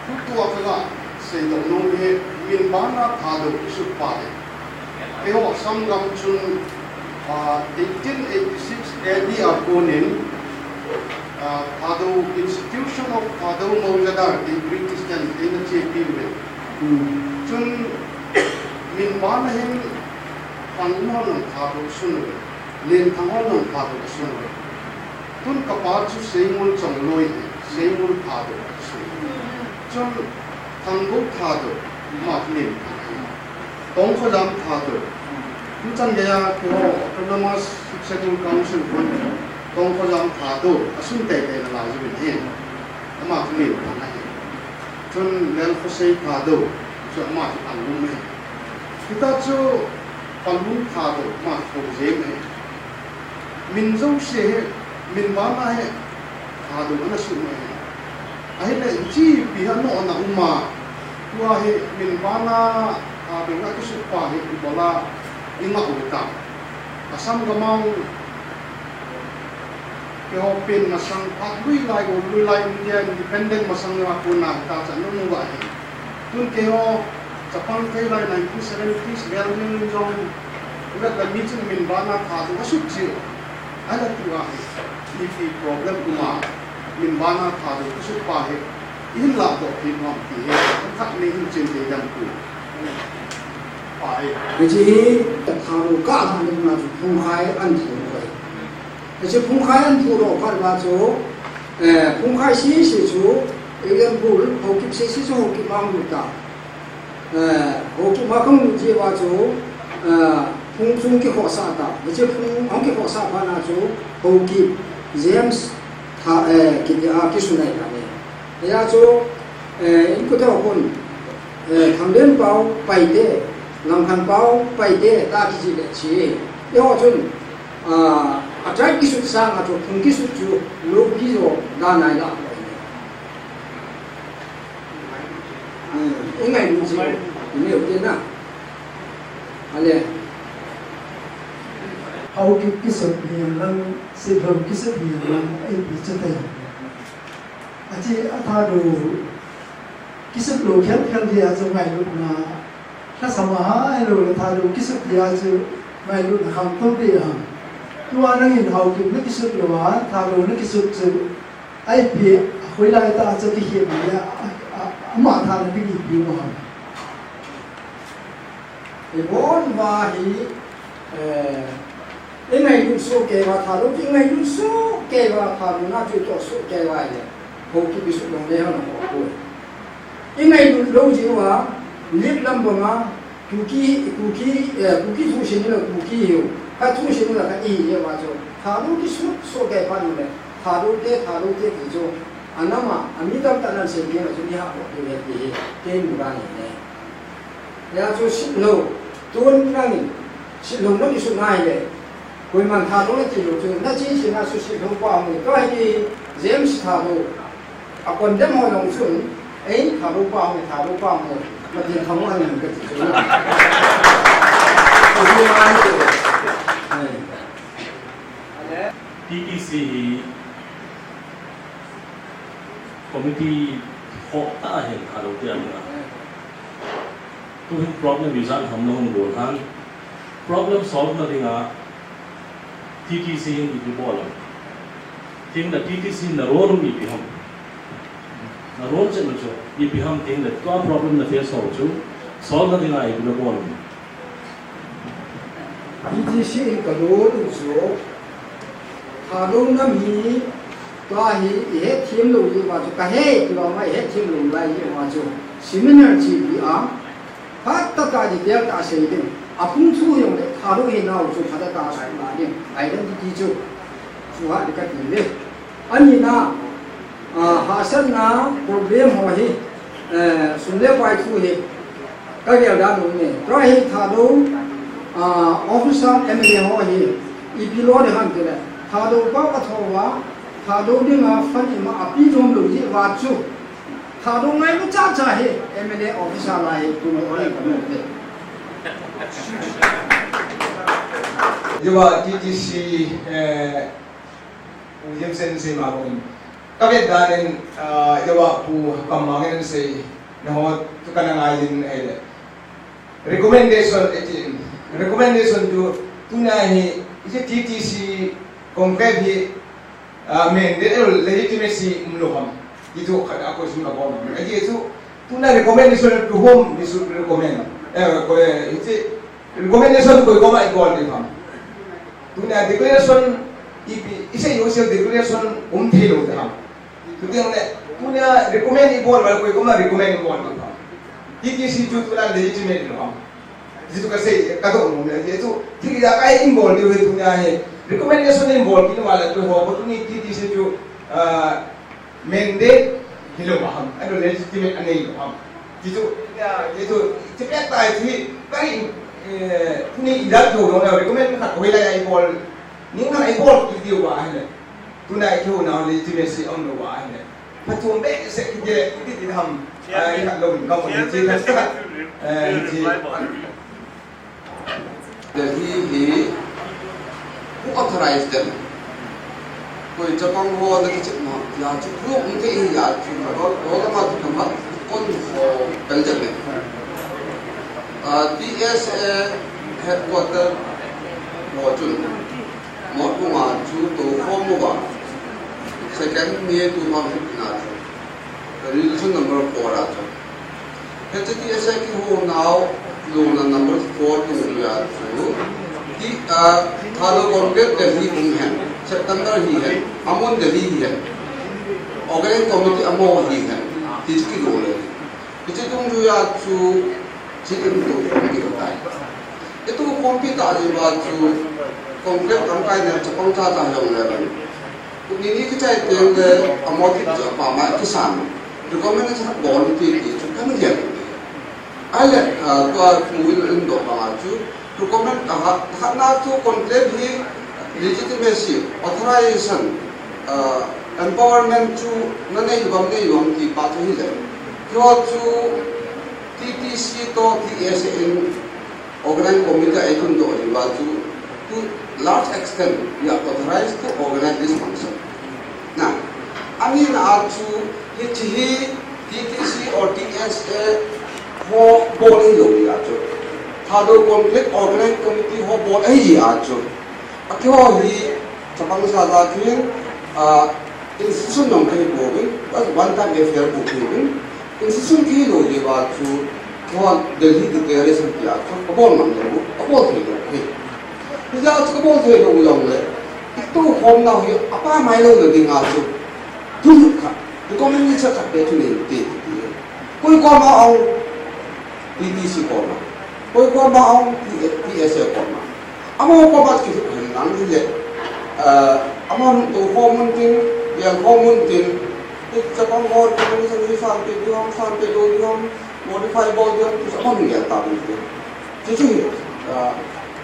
tu tua ka ga sei dong nom hi min bana Thadou kisut pa hi. Eiho Assam gam chun, ah, eighteen eighty-six A D a konin, ah, Thadou Institution of Thadou Mohenjo-daro ti British ten eina chepi uve. Hmm. Chun min bana hin Thangum hon jong Thadou asun uve, Lenthang hon jong Thadou asun uve. Tun kapa chu Seimul Chongloi ahi, Seimul Thadou asun. Chun Thangbou Thadou, ama chu Lenthang ahi. Tongkhojam Thadou. Hichan geiya keiho Autonomous Scheduled Council hon Tongkhojam Thadou asun teitei nalai jiuvin ahi. Ama chu Lenthang ahi. Chun Lelkhosei Thadou, chu ama chu Thangum ahi. Hitia chu Palun Thadou, ama chu Khojem ahi. Min jouse hi, min bana hi Thadou ana sut mai ahi. Ahile hiche ipi hi anoh ana um a, tua hi min bana Thadou a kisut pa hi ibola i ngah u ta. Assam gam a keiho pen masang phat lui lai, gol lui lai, India independent masang a kona hita chan nung uva hi. Tun keiho chapang thei lai nineteen seventies vel jing in jong, vet le mi chun min bana Thadou asut cheh. Ahile tua hi ipi problem um a, min bana Thadou asut pa hi i hin ladoh kit nom ti hi, khat ni hin chen thei dam poi. Pa hi. Hiche hi Thadou kah lhahna chu Phungkhai an thu koi. Hiche Phungkhai an thu lo khat uva chu, eh, Phungkhai sese chu, example, Haokip sese chu Haokip ma hung lut ta. Eh, Haokip ma kahung lut jeh uva chu, eh, Phung chu kikhohsah ta. Hiche Phung ahung kikhohsah phat na chu, Haokip, James, Tha, eh, kiti a kisun ahi ta ne. Hia chu, eh, inkote ho khun, eh, Thanglenpao Paite, Langkhanpao Paite, ta kijih le chi. Eiho chun, ah, a tribe kisut sanga chu, Phung kisut chu, loupi jo, dan ahi la. Hmm, i ngailut jeh u, i neo te na. Ale. Haokip kisut hihen lang, Sitlhou kisut hihen lang, ipi chu te. Ache a Thadou kisut lou khel khel hi a chu ngailutna lhasam a ham, ahilou le Thadou kisut hi a chu ngailutna khangtou ding ham. Tua nangin Haokip na kisut lou a, Thadou na kisut chu, ipi, hoilai tah a chu kikhel le, a, a, a, ama tha na ti ipi um ham. Ibon uva hi, eh, i ngailut soh kei uva Thadou, i ngailut soh kei uva Thadou na chu i toh soh kei uva le, Haokip kisut long le hon ho ko. I ngailut lou jeh uva, Lip lam banga, Kuki, Kuki, eh, Kuki thu sin le Kuki hiu. Khat chu sinu la khat ihi jeh uva chu, Thadou kisut soh kei phat uleh, Thadou te, Thadou te ti chu, anam a, ami tamtah nan sei ding a chu iha kop diu ahi ti hi, kei mu dan ahi. Hia chu sitlou, tun nangin, sitlou na kisut ngai le, koiman Thadou na ti lou chu, na chin chin a chu sitlou pa hung, tua hi James Thadou. A condemn ho jong chun, ei, Thadou pa hung, Thadou pa hung, Pathen thangvah in kati chu. T T C hi committee khoh tah ahin Thadou te a dinga. Tuhin problem ijat ham nahung bol ham. Problem solve na dinga T T C hin ipi bol ham. Tin le T T C na role u ipi ham. Na role chet na chu ipi ham tin le tua problem na face ho chu solve na dinga ipi na bol ham. T T C in ka role u chu Thadou nam hi, tua hi, i hetthem lou jeh uva chu, ka he, ti uva ma i hetthem lou lai jeh uva chu, seminar chi ti a, phatah tah detail tah sei ding. A pung thu jong le, Thadou hinau chu phatah tah sei la ding. Identity chu, chu ha di ka ti le. Ani na, a, hahsatna problem ho hi, eh, sum le pai thu hi, ka gel dan um e. Tua hi Thadou, ah, officer M L A ho hi, ipi lo ding ham tile. Thadou pa ka tho uva, Thadou dinga fund ima api nom lou jeh uva chu. Thadou ngailu chacha hi, M L A officer la hi, tu lo le ka nom te. Hiva T T C, eh, Pu James in sei ma bangin. Ka vet dan in, ah, hiva Pu Kamang in sei, na ho, tu ka na ngai in, eh, recommendation, eh, recommendation chu, tuna hi, hiche T T C conclave hi, ah, mandate, eh, legitimacy um lou ham. Hichu khat a question ka bol nom. Ahi chu, tuna recommendation to whom we should recommend. Eh, ko, eh, hiche, Recommendation koi koma i bol ding ham. Tuna declaration ipi, i sei u sei declaration um thei lou ding ham. Tuna le, tuna recommend i bol uva koi koma recommend i bol ding ham. T T C chu tuna legitimate lou ham. Hichu ka sei, ka doh nom le, hichu, thil ijat a i bol diu hi tuna hi. Recommendation i bol kit uva le, koi ho, tuni T T C chu, ah, Mandate hilou ham, ahilou legitimate anei lou ham. Tichu, ya, tichu, tichu pet tai chu hi, kari, eh, tuni ijat lou lou na recommend khat hoilai a i bol, ning khat a i bol kit diu va ahile. Tuna i kihou na legitimacy um lou va ahile. Phathum be se kiti le, kiti ti ham, eh, khat lou in ka mo ni chi khat khat. Eh, chi. Delhi hi who authorized them? Koi chapang ho na kichep ma, ya chu who um te hi ya chu, ro, ro lama tu kama, kon ho pel jep le. Ah, T S A headquarter ho chun, Motbung a chu tou khom uva, second May two thousand na chu. Resolution number four a chu. Hiche T S A kihou nau lona number four dungjuia chu. Ti, ah, Thadou Conclave Delhi um hen, September hi hen, amun Delhi hi hen. Organizing Committee amaho hi hen. Ti chu kilo le. Hiche dungjuia chu Chief in tu khompi tai. Itu khompi ta ji ba chu conclave lamkai ne chapang cha cha jong le ban. Kuni ni kichai teng le amo ti chu pa ma kisan. Recommend cha bol ti ti chu kan gel. Ahile, ah, tua khu in in do ba chu recommend a ha, ha na chu conclave hi legitimacy, authorization, ah, empowerment chu na nei bang nei bang ti pa chu hi le. Kio chu T T C to T S A in organizing committee a ei tun doh diu va chu, to large extent, we are authorized to organize this function. Na, ani na a chu, hiche hi T T C or T S A ho bol ahi lou hi a chu. Thadou Conclave Organizing Committee ho bol ahi a chu. Akiho hi chapang sa sa khin, ah, institution jong kahi pouvin, just one time affair bou kahiuvin, institution kahi lou jeh uva chu, keiho Delhi Declaration tia chu kabol ngam lou, kabol thei lou hi. Hijeh a chu kabol thei lou jongle, itu khom nau hi apa mai lou na dinga chu, thu khat, recommendation khat beh chu nei te ti. Koi koma ong, T T C koma. Koi koma ong, T S A koma. Amaho koma kisu hin nang hile. Amaho to khomun tin, ya khomun tin. Chapang ho, khomun san hi san pe du ham, san pe do du ham, modify bol du ham, tu sa amaho ya ta bin tin. Chuchu hi.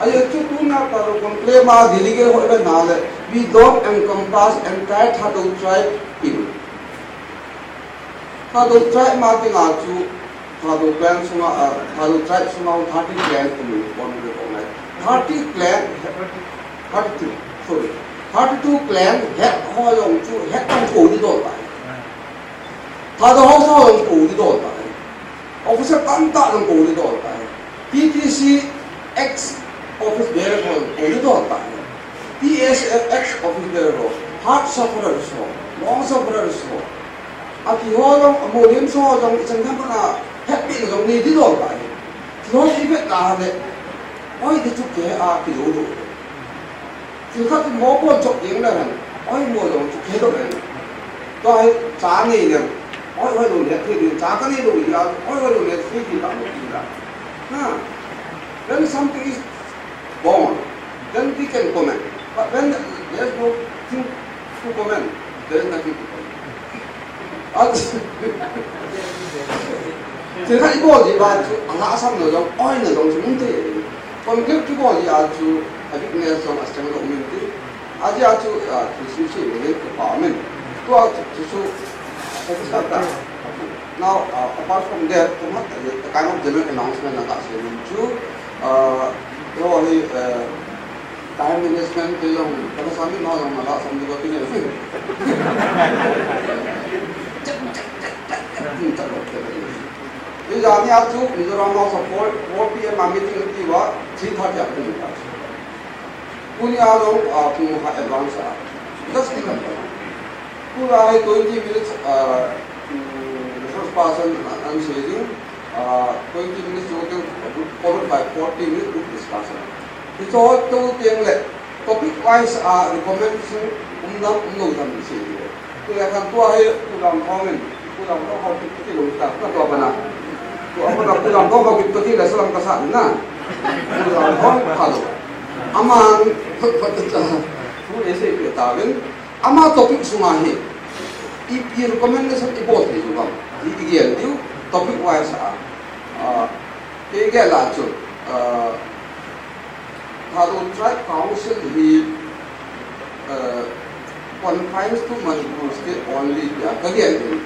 Aye chu tuna ka lo kon ple ma delegate ho ibe na le. We don't encompass entire Thadou tribe in. Thadou tribe ma tinga chu Thadou clan sunga, ah, Thadou tribe sunga thirty clan in kon recognize. Thirty clan, thirty-two, sorry. Thirty-two clan head ho jong chu head tong ko di dol tai. Thadou House ho jong ko di dol tai. Officer tamtah jong ko di dol tai. T T C ex office bearer ho jong ko di dol tai. T S F ex office bearer ho, heart sufferers ho, lung sufferers ho. Ati ho jong, amolem so jong, ichan jam na, happy jong ni di dol tai. Ti ho i vet na le. Oi, di chu ke a ki lo lo. Thil khat mo kon chok ding le han. Oi mo lo chu khe lo le. Tua hi cha nei le. Oi oi lo le thil ding cha ka nei lo ya. Oi oi lo le thil ding ta mo ki la. Na. When something is born, then we can comment. But when there's no thing to comment, there is nothing to comment. Thil khat i bol ji ba chu, a lhasam na jong, oi na jong chu, mun te. Conclude ki bol ji a chu, a weakness jong a strength jong min ti. A ji a chu, a, chu si si ni le ka pa min. Tu a chu, chu, chu, satisfied ta. Now, uh, apart from that, tu ma, the kind of general announcement na ka se min chu, uh, yo hi, uh, Time management ke jong, kala sami na jong, mala sami ko kine. Ijani a chu Mizoram House a four, four P M a meeting ti uva, three thirty a pung ta. Tunia jong, ah, pung khat advance a. Just think of it. Tua hi twenty minutes, ah, mm, resource person, ah, an sharing. Ah, twenty minutes total, followed by forty minutes group discussion. Hiche ho total teng le topic wise a recommendation um dam um lou dam ti sei ding. Tua khan tua hi Pu Lamthong in, Pu Lamthong ho kiti lou ta, na tua bana. Tua bana Pu Lamthong ho kiti le salam kasa na. Pu Lamthong kha lou. Aman, phat phat ta. Pu e sei pe ta vin. Ama topic sunga hi, i, i recommendation i bol thei u ham. I, i gel diu, topic wise a. Ah, i gel a chu, ah, Thadou Tribe Council hi, ah, confines to Manipur State only tia ka gel in.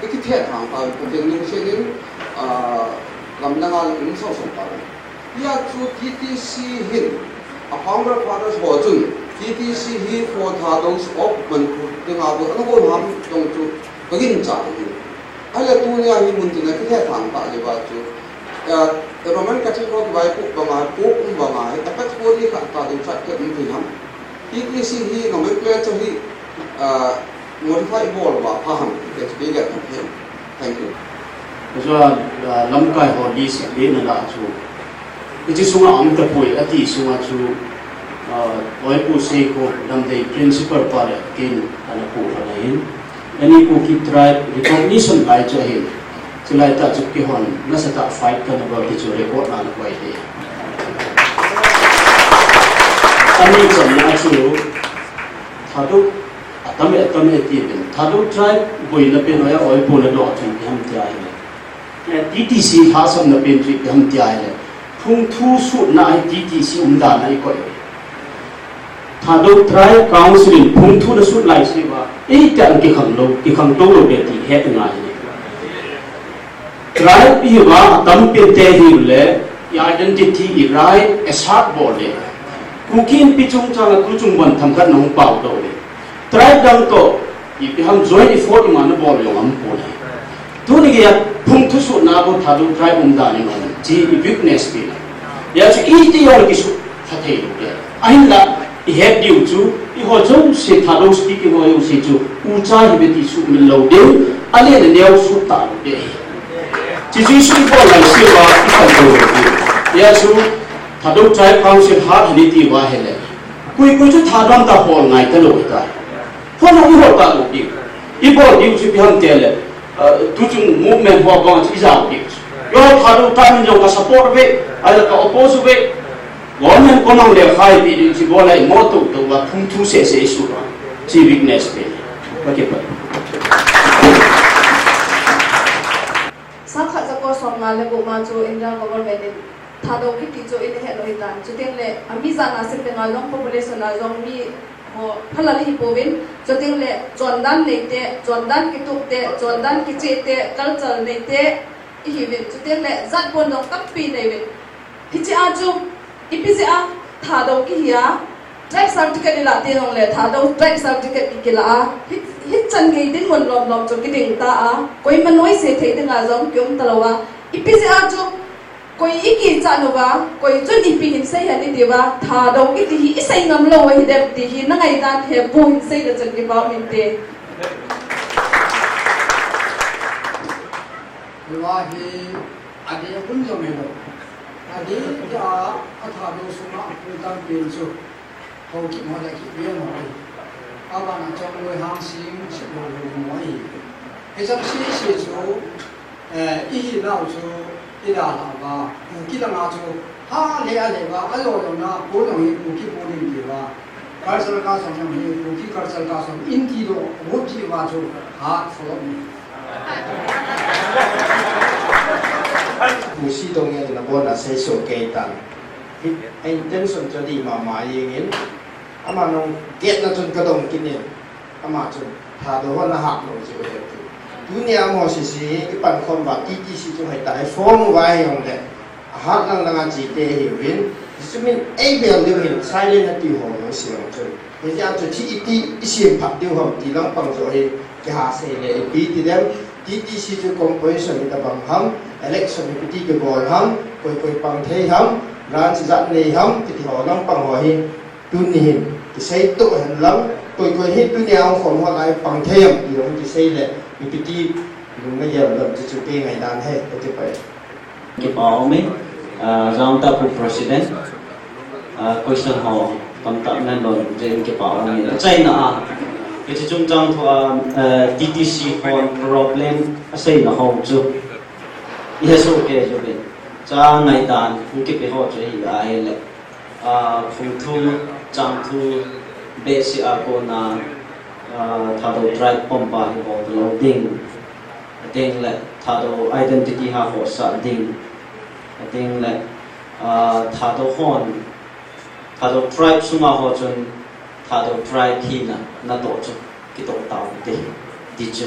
I kithe thang ta, ka gel ning se ning, ah, lamdang a um so so ta. Hia chu T T C hin, a founder fathers ho chun, T T C hi for Thadows of Manipur, dinga bou, ana bol ham jong chu, ka gincha hi. Ahile tunia hi mun tin a kithe thang ta le ba chu, eh, Roman Catholic ho kivaipoh banga, Pope um banga, hi, apex body khat ta ding chat ke um thei ham. T T C hi nomenclature hi, ah, modify bol uva pha ham, ti chu kei gel thei. Thank you. Ajeh, ah, lamkai ho list bena la chu. Hiche sunga um tapoi ati sunga chu, ah, Oipu Seikho Lamdei principal pa le ken ana pu pha na hin. Ani Kuki tribe recognition lai chu ahin. Chulai tah chu kihon, nasatah fight kana bol ti chu record na na koi te. Ani channa chu Thadou atam e, atam e ti pen. Thadou tribe boina pen oya oipu na doh chu ipi ham tia ahile. Eh, T T C lhasamna pen chu ipi ham tia ahile. Phungthu sutna hi T T C umdan a i koi. Thadou Tribe Council in phungthu na sut lai se uva, eiti a kikhang lou, kikhang tou lou be ti het ngai. Tribe ihiuva, atam pen te hiu le, i identity i right, assert bol le. Kuki Inpi chungchang a tu chung bon themkhat na hung pao doh le. Tribe dang toh, ipi ham joint effort ima na bol jong um poi. Tuni geiya phungthu sutna bou Thadou tribe umdan in um, chi i weakness pi na. Hijeh chun iti jong kisut kha thei lou ding. Ahinla, i het diu chu, eiho jouse Thadou speaking ho jouse chu, ucha hi be ti sumil lou ding, alen aneo sut ta lou ding. Chi chu i sut bol lai se uva, i kan lou ding. Hijeh chun, Thadou Tribe Council hat hi ni ti uva ahile. Koi koi chu Thadou ta hol ngai ta lou ta. Hol lou i hol ta lou ding. I bol diu chu ipi ham ti le, ah, tu chung movement ho bang chu i jao ding. Eiho Thadou ta min jong ka support uve, ahile ka oppose uve. Government konang le khai pi ding chi bol ai mo to to ba phung thu se se su ba. Chi weakness pe. Ba ke pa. Sangkhat jako somnga le gup ma chu India government in Thadou kiti chu in he lo hitan. Chuteng le ami jat na sim tenga jong population a jong mi ho phalal hi pouvin. Chuteng le chondan neite, chondan kitukte, chondan kichehte, culture neite ihiuvin. Chuteng le jat pon jong tampi neiuvin. Hiche a chu ipi jeh a Thadou kihi a, tribe certificate ilah teng jongle Thadou tribe certificate ikilah a, hi, hichan gei dinmun lom lom chu kiding ta a, koima noise thei dinga jong kium talou a, ipi jeh a chu koi ikichat uva, koi chun ipi hin sei hen itiuva, Thadou kiti hi isei ngam lou ahi dem ti hi na ngaidan he bu hin sei le chun kipa um inte. Hiva hi adeh a hun jong hilou. Adeh a, a Thadou sunga a pu tampen chu Haokip ho le Kipgen ho ahi. Abana Chongloi, Hangsing, Siplhoi ho ahi. Hicheng sese chu, eh, ihinau chu idalhah uva, Kuki langa chu ha le a le uva, alo jong na, ko jong hi Kuki ko ding tiuva. Cultural class jong hi, Kuki cultural class jong in ti doh, vote ti uva chu, ha, follow me. Kuki dong hi na bon a sei so kei tan. Hi, a intention chu adih mama jengin. Ama nung get na chun kadong kit in. Ama chun, Thadou hon ahah lou jeh u ahi ati. Tunia amaho sese hi ipankhom uva, T T C chu hoitah a iform uva ahi jongle, ahat lang langa chete ahiuvin, hichu min eibel diu hin, silent ati ho jouse jong chun. Hijeh a chu hiche iti isem phat diu ham ti lampang joh hi, kiha sei le ipi ti dem, T T C chu composition itobang ham, election ipi ti kibol ham, koi koi pang thei ham, branch ijat nei ham, kiti ho lampang ho hi, Tuni hin, kisei toh hen lang, koi koi hi tunia hung khom ho lai pang thei am ti jong kisei le, ipi ti lung na gel lam chu chu kei ngaidan ahi, ka ti pai. Kipa um e, ah, Jangta Pu President, ah, question ho tamtah na lon jeh in kipa um e. Achaina a, hiche chungchang thu a, ah, T T C hon problem aseina ho chu, i he soh kei uvin. Cha ngaidan, hung kipe ho chu hi ahile. Ah, phung thu, chang thu, behseh a kona, ah, Thadou tribe pump a hi bol lou ding. Ateng le Thadou identity ha khohsah ding. Ateng le, ah, Thadou hon, Thadou tribe sunga ho chun Thadou tribe hina natoh chu kitoh tau te. Ti chu.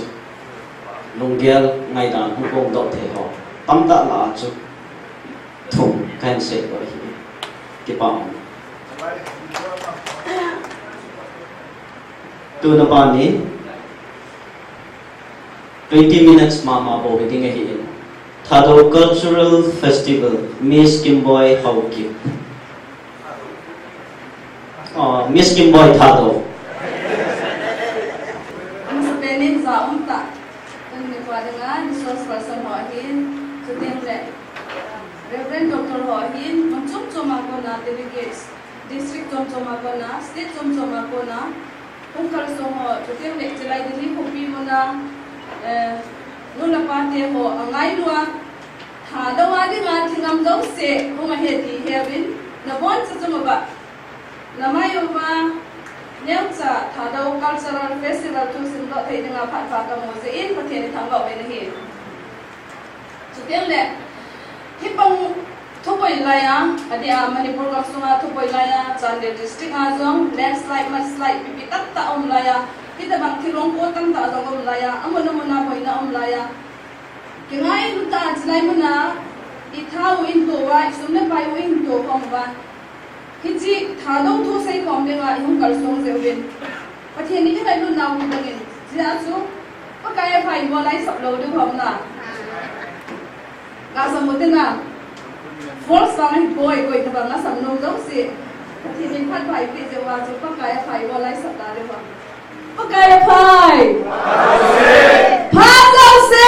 Lunggel ngaidan hung pom doh thei ho. Tamtah lah a chu. Thum kahin sei doh ahi. Kipa um. Tuna ban in twenty minutes mama bou hiding ahin. Thadou Cultural Festival, Miss Kimboi Haokip. Oh, Miss Kimboi Thadou. Amasapen in ja umtah. Tuni nikho dinga resource person ho ahin, chuteng le Reverend Doctor ho ahin, mun chom chom a kona delegates, district chom chom a kona, state chom chom a kona, hung kalsong ho, chuteng le chulai Delhi khopi muna, eh, nu le pa te ho, angailu a, Thadou a dinga thingam jouse, hung ahi ti heuvin, nabonchauva, namai uva, neocha Thadou Cultural Festival thu simdoh thei dinga phat pha kamu jeh in, Pathen ithangvah uvin ahi. Chuteng le, hibang thuboi laiya, adeh a Manipur gamsunga thuboi laiya, Chandel District a jong, landslide, mudslide, pipi tamtah um laiya, hitobang thilong po tamtah jong um laiya, amun amun a boina um laiya. Kingailut tah a chulai muna, itha u ihinto uva, isum le pai u ihinto khom uva. Hiche Thadou thu seikhom dinga ihung kalsong jeh uvin. Pathen in ingailut nau hi bangin. Hijeh a chu, Pakai a pha ibol a isap lou diu ham na. Kasam ute na. False vang ahipoi, koi tabang asam nom jouse. Pathen in phat pha eipeh jeh uva chu, Pakai a pha ibol a isap ta diu ham. Pakai a pha. Pha jouse.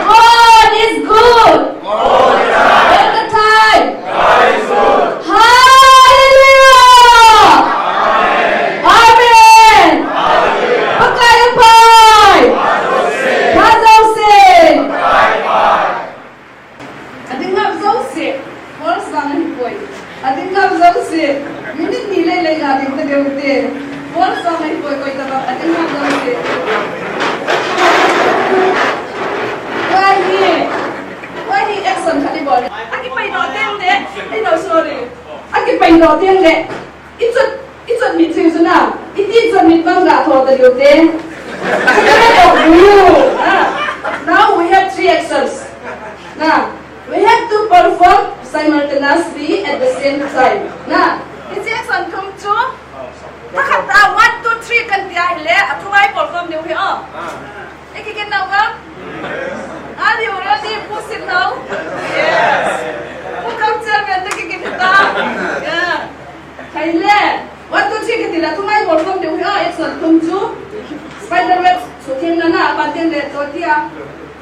God is good. All the time. Hallelujah. Amen. Pakai a pha. Pha jouse. Ading ngap jouse, false vang ahi Minute ni lei lei ga ding ta deu te. Ball song ai koi koi ta ba, a ding ha deu te. Why ni? Why ni action khat i bol? Aki pai no teng de. Ai no, sorry. Aki pai no teng de. I chot, i chot mit chu chu na. I ti chot mit bang ga tho ta deu te. Secret of you. Ah. Now we have three actions. Na. We have to perform simultaneously at the same time. Na, hiche action thum chu, tha khat a one, two, three kan ti ahile, athum a i perform diu ahi o. Ei kigin nau ham? Are you ready? Push it now. Yes. Pu Kam Chairman te kigin ta. Yeah. Ahile, one, two, three kiti le, athum a i perform diu ahi o, action thum chu. Spider web, sutheng na na, apat teng le, to tia.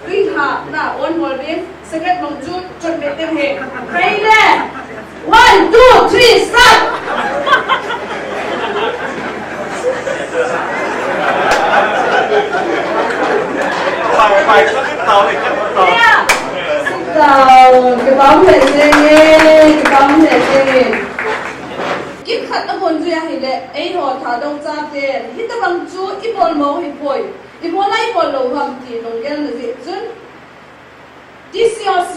Tui ha na, on bol ding, second bang chu, chot be teng he. Ahile. One, two, three, start! Sit down. Kipah um lheh jenge, kipah um lheh jenge. Kit khat a bol jui ahile, eiho Thadou chaten, hitabang chu i bol mo hi poi. Ibola i bol lou ham ti lunggel na jeh chun, T C O C,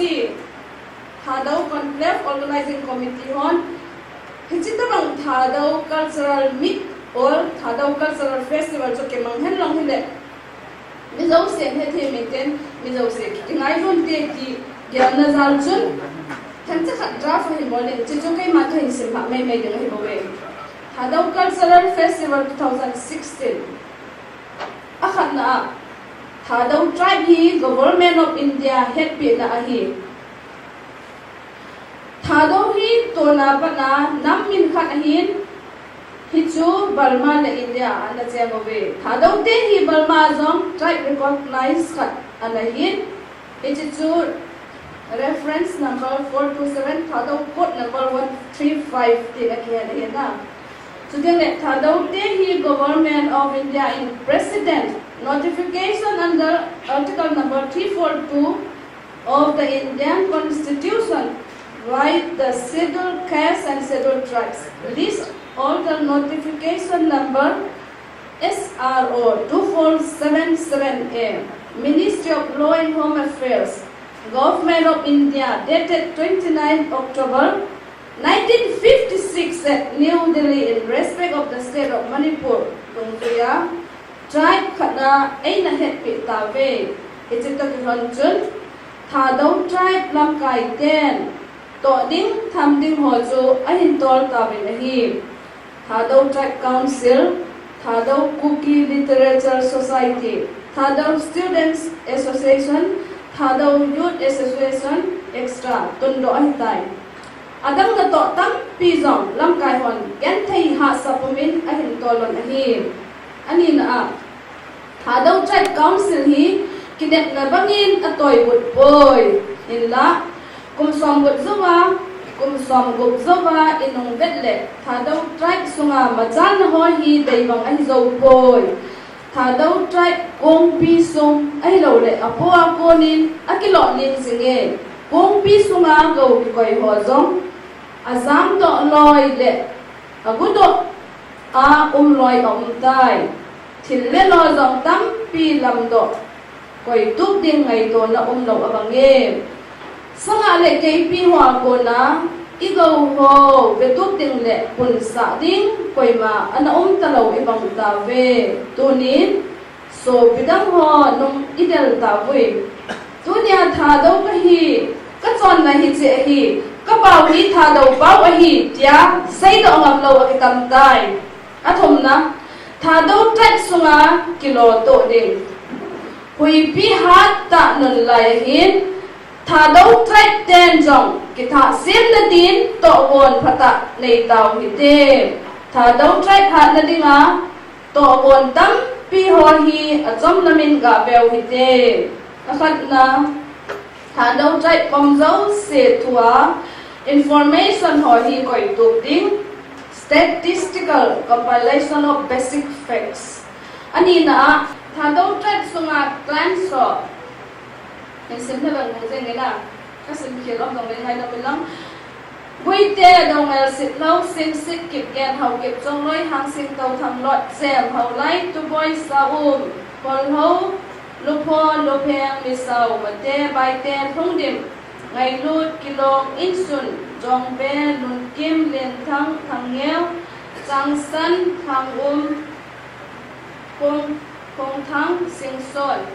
Thadou Conclave Organizing Committee hon, hiche tabang Thadou Cultural Meet or Thadou Cultural Festival chu kimang hen lang hile, mi jousen hethei miten, mi jouse kingailun te ti gelna jal chun, themcha khat draft ahin bol in, hiche chu keima kahin simlha maimai ding ahi bouve. Thadou Cultural Festival two thousand sixteen. Akhatna a, Thadou tribe hi Government of India hetpehna ahi. Thadou hi tuna pat a nam min khat ahin, hichu Burma le India a ana cheng uve. Thadou te hi Burma a jong tribe recognize khat ana hin, hiche chu reference number four two seven, Thadou code number one three five tin akihen ahi na. Chuteng le Thadou te hi Government of India in President notification under Article number three four two of the Indian Constitution, right, the Scheduled Caste and Scheduled Tribes list, alter notification number S R O two four seven seven A, Ministry of Law and Home Affairs, Government of India, dated twenty-nine October nineteen fifty-six at New Delhi in respect of the state of Manipur, tungjuia tribe khat a eina hetpeh tauve. Hiche toh kilhon chun Thadou tribe lamkai ten toh ding, tham ding ho chu ahin tol tauvin ahi. Thadou Tribe Council, Thadou Kuki Literature Society, Thadou Students Association, Thadou Youth Association, et cetera tundoh ahitai. Adang natoh tampi jong lamkai hon genthei hahsa pumin ahin tol lhon ahi. Anina a, Thadou Tribe Council hi kinepna bangin atoibut poi. Hinla, kum somgup jouva, kum somgup jouva inung vet le, Thadou Tribe sunga machalna ho hi deibang ahi jou poi. Thadou Tribe kongpi sung ahilouleh apo a konin akilou ling jinge. Kongpi sunga gou kikoi ho jong ajamdoh loi le agudoh a um loi aumtai. Thil le lo jong tampi lamdoh, koitup ding ngaitona umlou abange. Sanga le keipi hoa kona igou ho vetup ding le punsah ding koima ana umtalou ibang tauve. Tunin sopi dang ho nung idel tauvui. Tunia Thadou kahi, kachonna hiche ahi, kapao hi Thadou pao ahi tia seidoh ngamlou akitamtai. Athumna, Thadou Tribe sunga kilotoh ding. Huipi hattah nunlai ahin, Thadou Tribe ten jong kithahsemna din tohgon phatah neitau hite. Thadou Tribe hatna dinga tohgon tampi ho hi achomlamin gaveu hite. Akhatna, Thadou Tribe pom jouse thua information ho hi koitup ding, statistical compilation of basic facts. Anina a, Thadou Tribe sunga clans ho, hin simlha bang nung jeng ina, kasimkhel um jongle ngaidam inlang. Guite, Dongel Sitlhou, Singsit Kipgen, Haokip Chongloi, Hangsing Touthang, Lotjem Haolai, Tuboi Saum, Kolhou Lupho, Lupheng Misao, Mate, Baite, Lhungdim, Ngailut, Kilong, Insun, Jongbe, Lunkim, Lenthang, Thangngeo, Changsan, Thangum, Kong, Kongthang, Singson.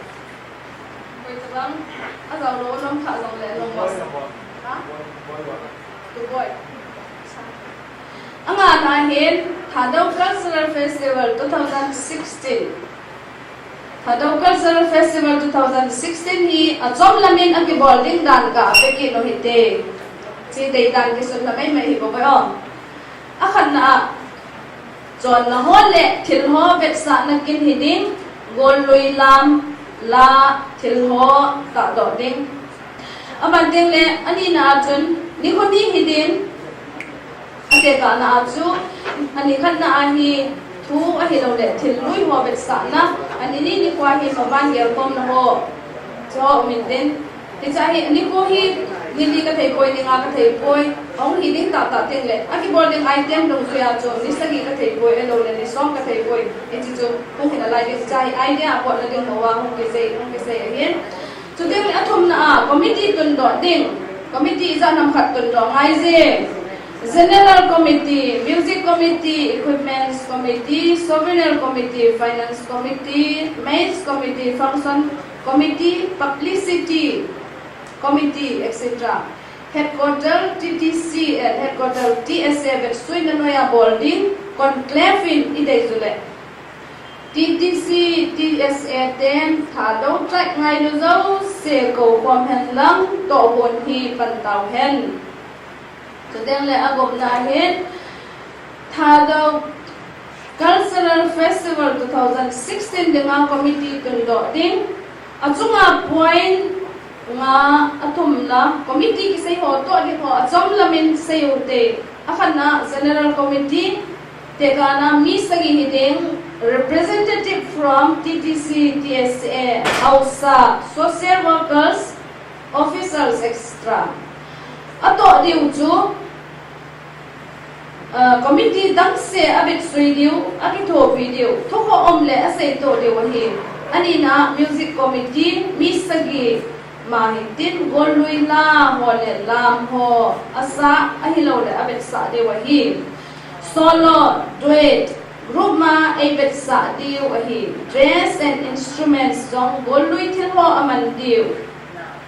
Koi tabang, a zau lo, nom kha zong le, nom mo. Ha? Tuboi. Anga na hin, Thadou Cultural Festival two thousand sixteen. Thadou Cultural Festival two thousand sixteen hi, a chom lamin a kibol ding dan ka, a peki no hite. Chi dei dan kisun lamai mai hi bo bai o. A khatna a, chonna ho le thil ho vetsahna kin hi ding, gollui lam, la, thil ho tahdoh ding. Aman ding le, anina a chun, nikho ni hi ding, a tekahna a chu, ani khatna a hi, thu ahilou le, thil lui ho vetsahna, ani ni nikho a hi, maban gelkhomna ho. Chu min tin. Hiche hi, nikho hi, ni li ka thei poi, ni nga ka thei poi, hung hi ding tah tah teng le, a kibol ding item dungjuia chu, ni sagi ka thei poi, ahilou le, ni som ka thei poi, hiche chu, hung hi nalai ding, hiche hi, idea a potna ding ho a, hung kisei, hung kisei ahin. Chuteng le a thumna a, committee tundoh ding, committee ijat ham khat tundoh ngai je. General Committee, Music Committee, Equipments Committee, Souvenir Committee, Finance Committee, Maize Committee, Function Committee, Publicity Committee, et cetera. Headquarter T T C and Headquarter T S A vetsuina noiya bol ding conclave in i dei u le. T T C, T S A ten Thadou tribe ngailu jouse koukhom hen lang tohgon hi pan tau hen. Chuteng le a gupna hin Thadou Cultural Festival two thousand sixteen dinga committee tundoh ding. A chunga point nga a thumna committee kisei ho toh ding ho a chom lamin sei u te. A khatna General Committee, tekahna mi sagi hi ding, representative from T T C, T S A, Haosa, social workers, officials, et cetera. A toh diu chu, uh, committee dang se a vetsui diu, a kithopi diu, thukhoh um le a seitoh diu ahi. Anina music committee, mi sagi ma hin tin, gollui la ho le lam ho, a sa ahilou le a vetsah diu ahi. Solo, duet, group ma ei vetsah diu ahi. Dress and instruments jong gollui thil ho a man diu.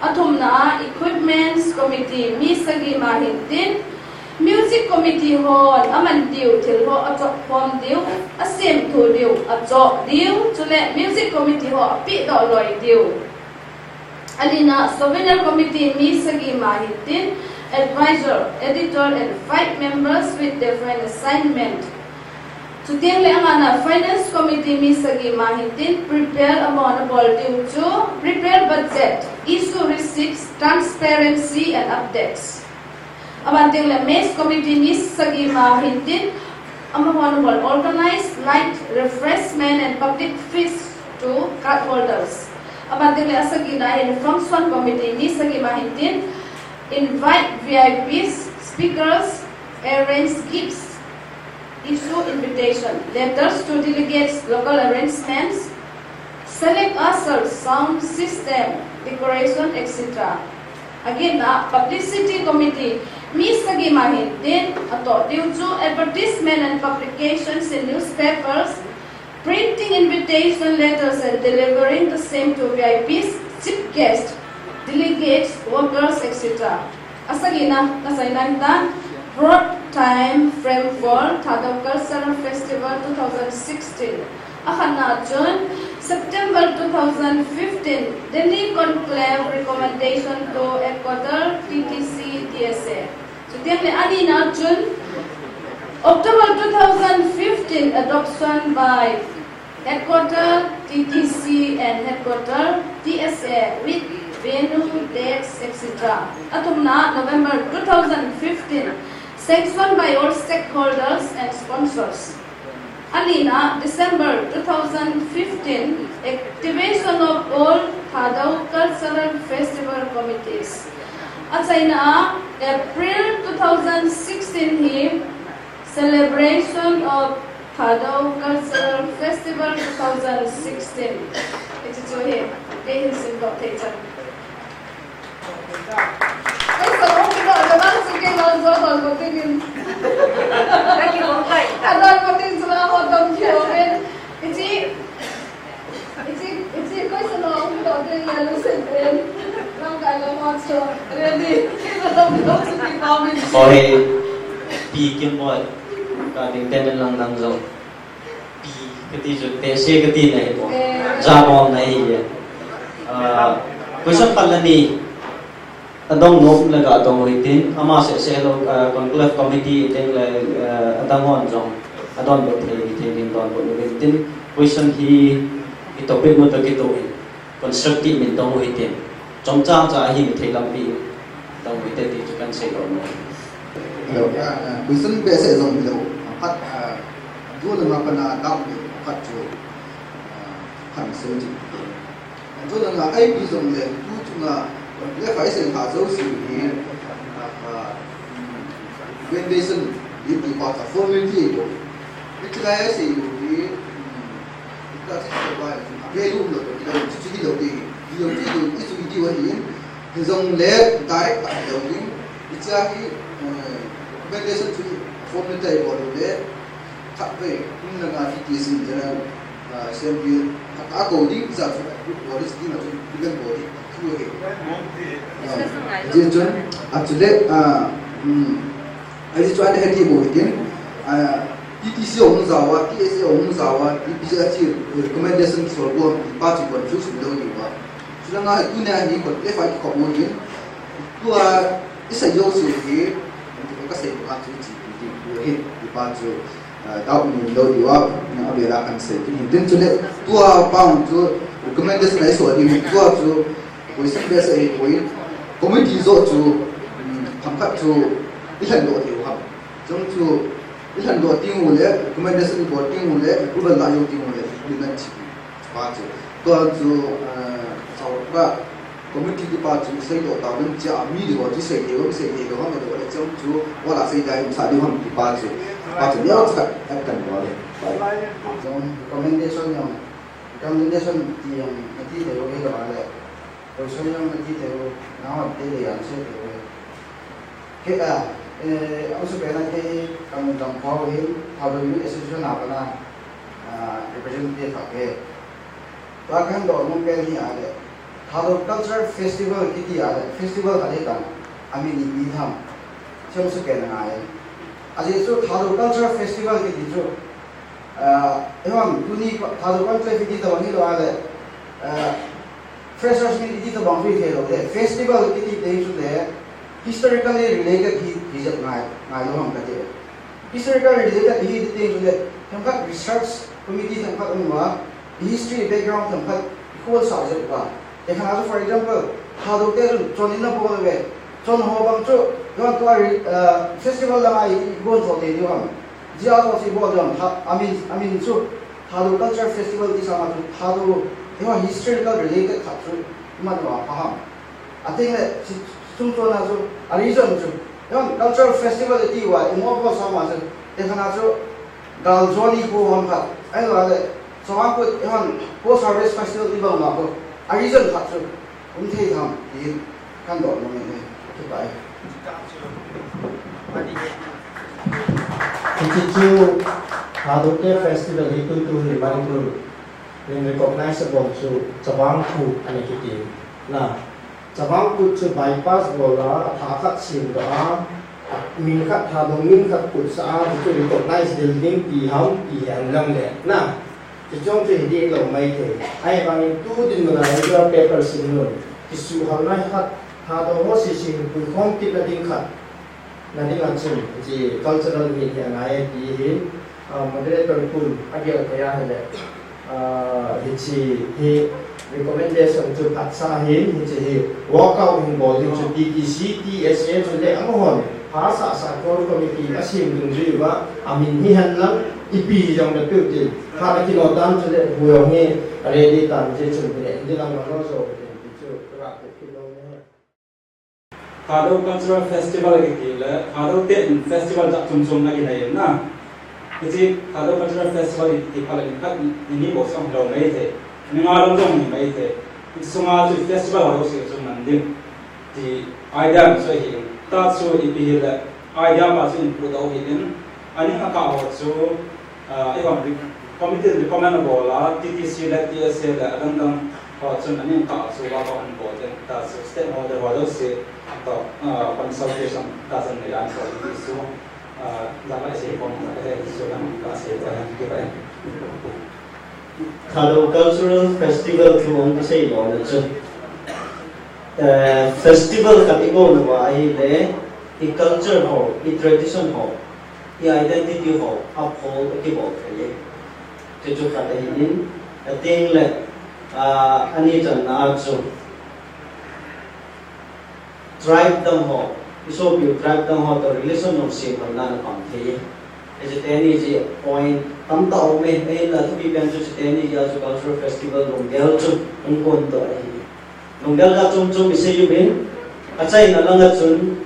A thumna a equipments committee mi sagi ma hin tin, music committee hon a man diu thil ho a chohkhom diu, a semthu diu, a choh diu, chule music committee ho a pehdoh loi diu. Alina, Souvenir Committee mi sagi ma hin tin, advisor, editor and five members with different assignment. Chuteng le angana Finance Committee mi sagi ma hin tin, prepare amahon a bol diu chu, prepare budget, issue receipts, transparency and updates. Aban ding le Maize Committee mi sagi ma hin tin, amahon a bol organize light refreshment and public feast to card holders. Aban ding le a sagina hin Function Committee mi sagi ma hin tin, invite V I Ps, speakers, arrange gifts, issue invitation letters to delegates, local arrangements, select ushers, sound system, decoration, et cetera. Again, a publicity committee, mi sagi ma hin tin, a toh diu chu advertisement and publications in newspapers, printing invitation letters and delivering the same to V I Ps, chief guest, delegates, workers, et cetera. A sagina, na saina hin tan, broad time frame for Thadou Cultural Festival two thousand sixteen. A khatna chun, September two thousand fifteen, Delhi Conclave recommendation to headquarter T T C T S A. Chuteng le anina chun, October two thousand fifteen, adoption by Headquarter T T C and Headquarter T S A with venue, dates, et cetera. A thumna, November two thousand fifteen, sanctioned by all stakeholders and sponsors. Anina, December two thousand fifteen, activation of all Thadou Cultural Festival Committees. Achaina, April two thousand sixteen hi, celebration of Thadou Cultural Festival two thousand sixteen. Hiche chu hi, kei hin simdoh thei chan. Ei, sa hung kino, advance kei nang jo don ko tingin. Kaki hung kai. Adon ko ting sula ho dom kio men. Hiche, hiche, hiche koi sa no hung kino ting ya lu sen pen. Nang kai la mo cho. Ready. Kei la dom dom su ki comment. Oi, pi kim boy. Ka ding ten lang nang jo. Pi kati chu, tehse kati na hi bou. Eh. Jabon na hi le. Ah, question khat le ni adong nom le ga dong u hitin, ama seh seh lou, ah, conclave committee teng le, ah, adang hon jong, adon bou thei, thei ding don bou u hitin, question hi, hi topic mu toh kitoh in. Constructive min dong u hitin. Chomcha cha ahi mi thei lampi dong u hite ti chu kan sei lou nom. Hello. Ah, question behseh jong hilou. Khat, ah, jo langa pana doubt ni khat chu, ah, kan sei ji. Jo langa I P jong le tu chunga le fai sei kha jo si ni. Ah, ah, recommendation ni ti pa ka formality ko. Itilai sei ni. Ita chi chi ba, a value um lou, ita chi chi lou ding, lou chi lou, i chu i diu ahi, hi jong le direct a lou ding, icha hi, eh, recommendation chu form ni tai bol le, khat ve, hung na nga ti ti sin general, ah, assembly, khat a ko ding, icha chu group bol ding, icha chu event bol ding, chu he. Ah, je chun, a chu le, ah, hmm. Ahi chu ana heti bou hitin, ah, T T C hung jaova, T S A hung jaova, T P C C recommendation sol bou, pa chu confusion lou diuva. Chulanga hi tunia hi kon le fa ki khom bou hin, tua i sei jou si hi, ka sei bou chu chi, chi, chi, hi, pa chu, ah, doubt ni lou diuva, na avela kan sei, hitin chule, tua pa chu recommendation ai sol hi, tua chu, Question behseh ahi bou in, committee joh chu, um, themkhat chu i lhendoh diu ham. Chong chu i lhendoh ding u le, recommendation bol ding u le, approval la jou ding u le, implement chi pa chu. Tua chu, uh, chau pa, committee ti pa chu seidoh tau len chia, mi diu chu sei diu, sei diu ham, diu le chong chu, wala sei dai sa diu ham ti pa chu. Pa chu, ni au cha, at kan bol le. Chong recommendation jong, recommendation ti jong, ti diu hi lo le. Question jong nati thei u, nahon te le answer thei u. Kei a, eh, amusu pena kei kamu dam pau hin, Thadou Youth Association a pana, ah, representative khat kei. Tua kahin doh nom pen hi a le, Thadou Cultural Festival kiti a le, festival khat le tan, amin ipi ham, amusu pena ngai. Ajeh chu Thadou Cultural Festival kiti chu, ah, eihon tuni Thadou Conclave kiti tabang hi lo a le, ah, Freshers meet iti tabang chu hi thei lou le, festival kiti teng chu le, historically related hi, hi jep ngai, ngai lou ham kati. Historical related hi ti teng chu le, themkhat research committee themkhat um uva, history background themkhat i khol sa jep uva. Tekhan a chu, for example, Thadou te chun chon in abol uve, chon ho bang chu, eihon tua, uh, festival lama i, i gon cho te diu ham. Jia to si bo jong, tha, amin, amin chu, Thadou Culture Festival ti sanga chu, Thadou, eiho historical related khat chu, iman uva pha ham. Ateng le, si, sum chona chu, a reason chu, eiho cultural festival ti uva, imo bo sanga chu, tekhan a chu, gal joni ko ham khat, ahi lo le, Chavang Kut, eiho post harvest festival ti bang ma ko, a reason khat chu, Um thei tham, tin kan doh nom e, kipai. Hiche chu, Thadou te festival hi tutu hi Manipur in recognize abol chu Chavang Kut ana kiti. Na, Chavang Kut chu bypass bol a, atha khat sem doh a, min khat Thadou min khat kutsah a, chu recognize ding ti ham, ti hen lang le. Na, Chuchung chu hi dih lou mai thei. Ahivangin tu dinmun a regular paper sim un. Kisuhhalna khat, Thadou ho sese puikhom kitna ding khat. Na ding a chun, hiche cultural meet hi angai e ti hi, ah, moderator pun agel thei ahile, ah, hiche hi Recommendation chu phatsa hin, hiche hi walkout hin bol ding chu T T C, T S A chule amahon phasah sah core committee asem dungjui uva, amin hihen lang ipi jong napeh u tin. Phat akilo tan chule hu jong hi ready tan, hiche chun hile, hiti lang mano jo tin ti chu rapeh kit lou ne. Thadou Cultural Festival kiti le, Thadou te in festival jat chom chom ana kinei na. Hiche Thadou Cultural Festival kiti phat le ni khat ni ni bou jong hilou maithei. Ni nga lang jong hi maithei. Hiche sunga chu festival ho jouse chu man ding ti idea chu ahi in. Tah chu ipi hile, idea pa chu input u ahi in. Aning akah ho chu, ah, eiho re-, committee recommend abol a, T T C le T S A le adang dang ho chun aning akah chu walkout abol ding. Tah chu stakeholder ho jouse toh, ah, consultation tah chan nei a, so ti chu, ah, jat lai sei pon, eh, so kan ka sei pa, kipa. Thadou Cultural Festival thu hung kisei lona chu, eh, festival khat ibol uva ahile, i culture ho, i tradition ho, i identity ho uphold akibol thei e. Chu chu khat ahi in, ateng le, ah, ani channa a chu tribe dang ho, i sopi u tribe dang ho toh relation jong semlhouna ana pang thei e. Hiche teni chu point tamtah um e, ahinla thupi pen chu hiche teni jeh a chu cultural festival lunggel chu hung kondoh ahi. Lunggel jat chom chom isei uvin, achaina langa chun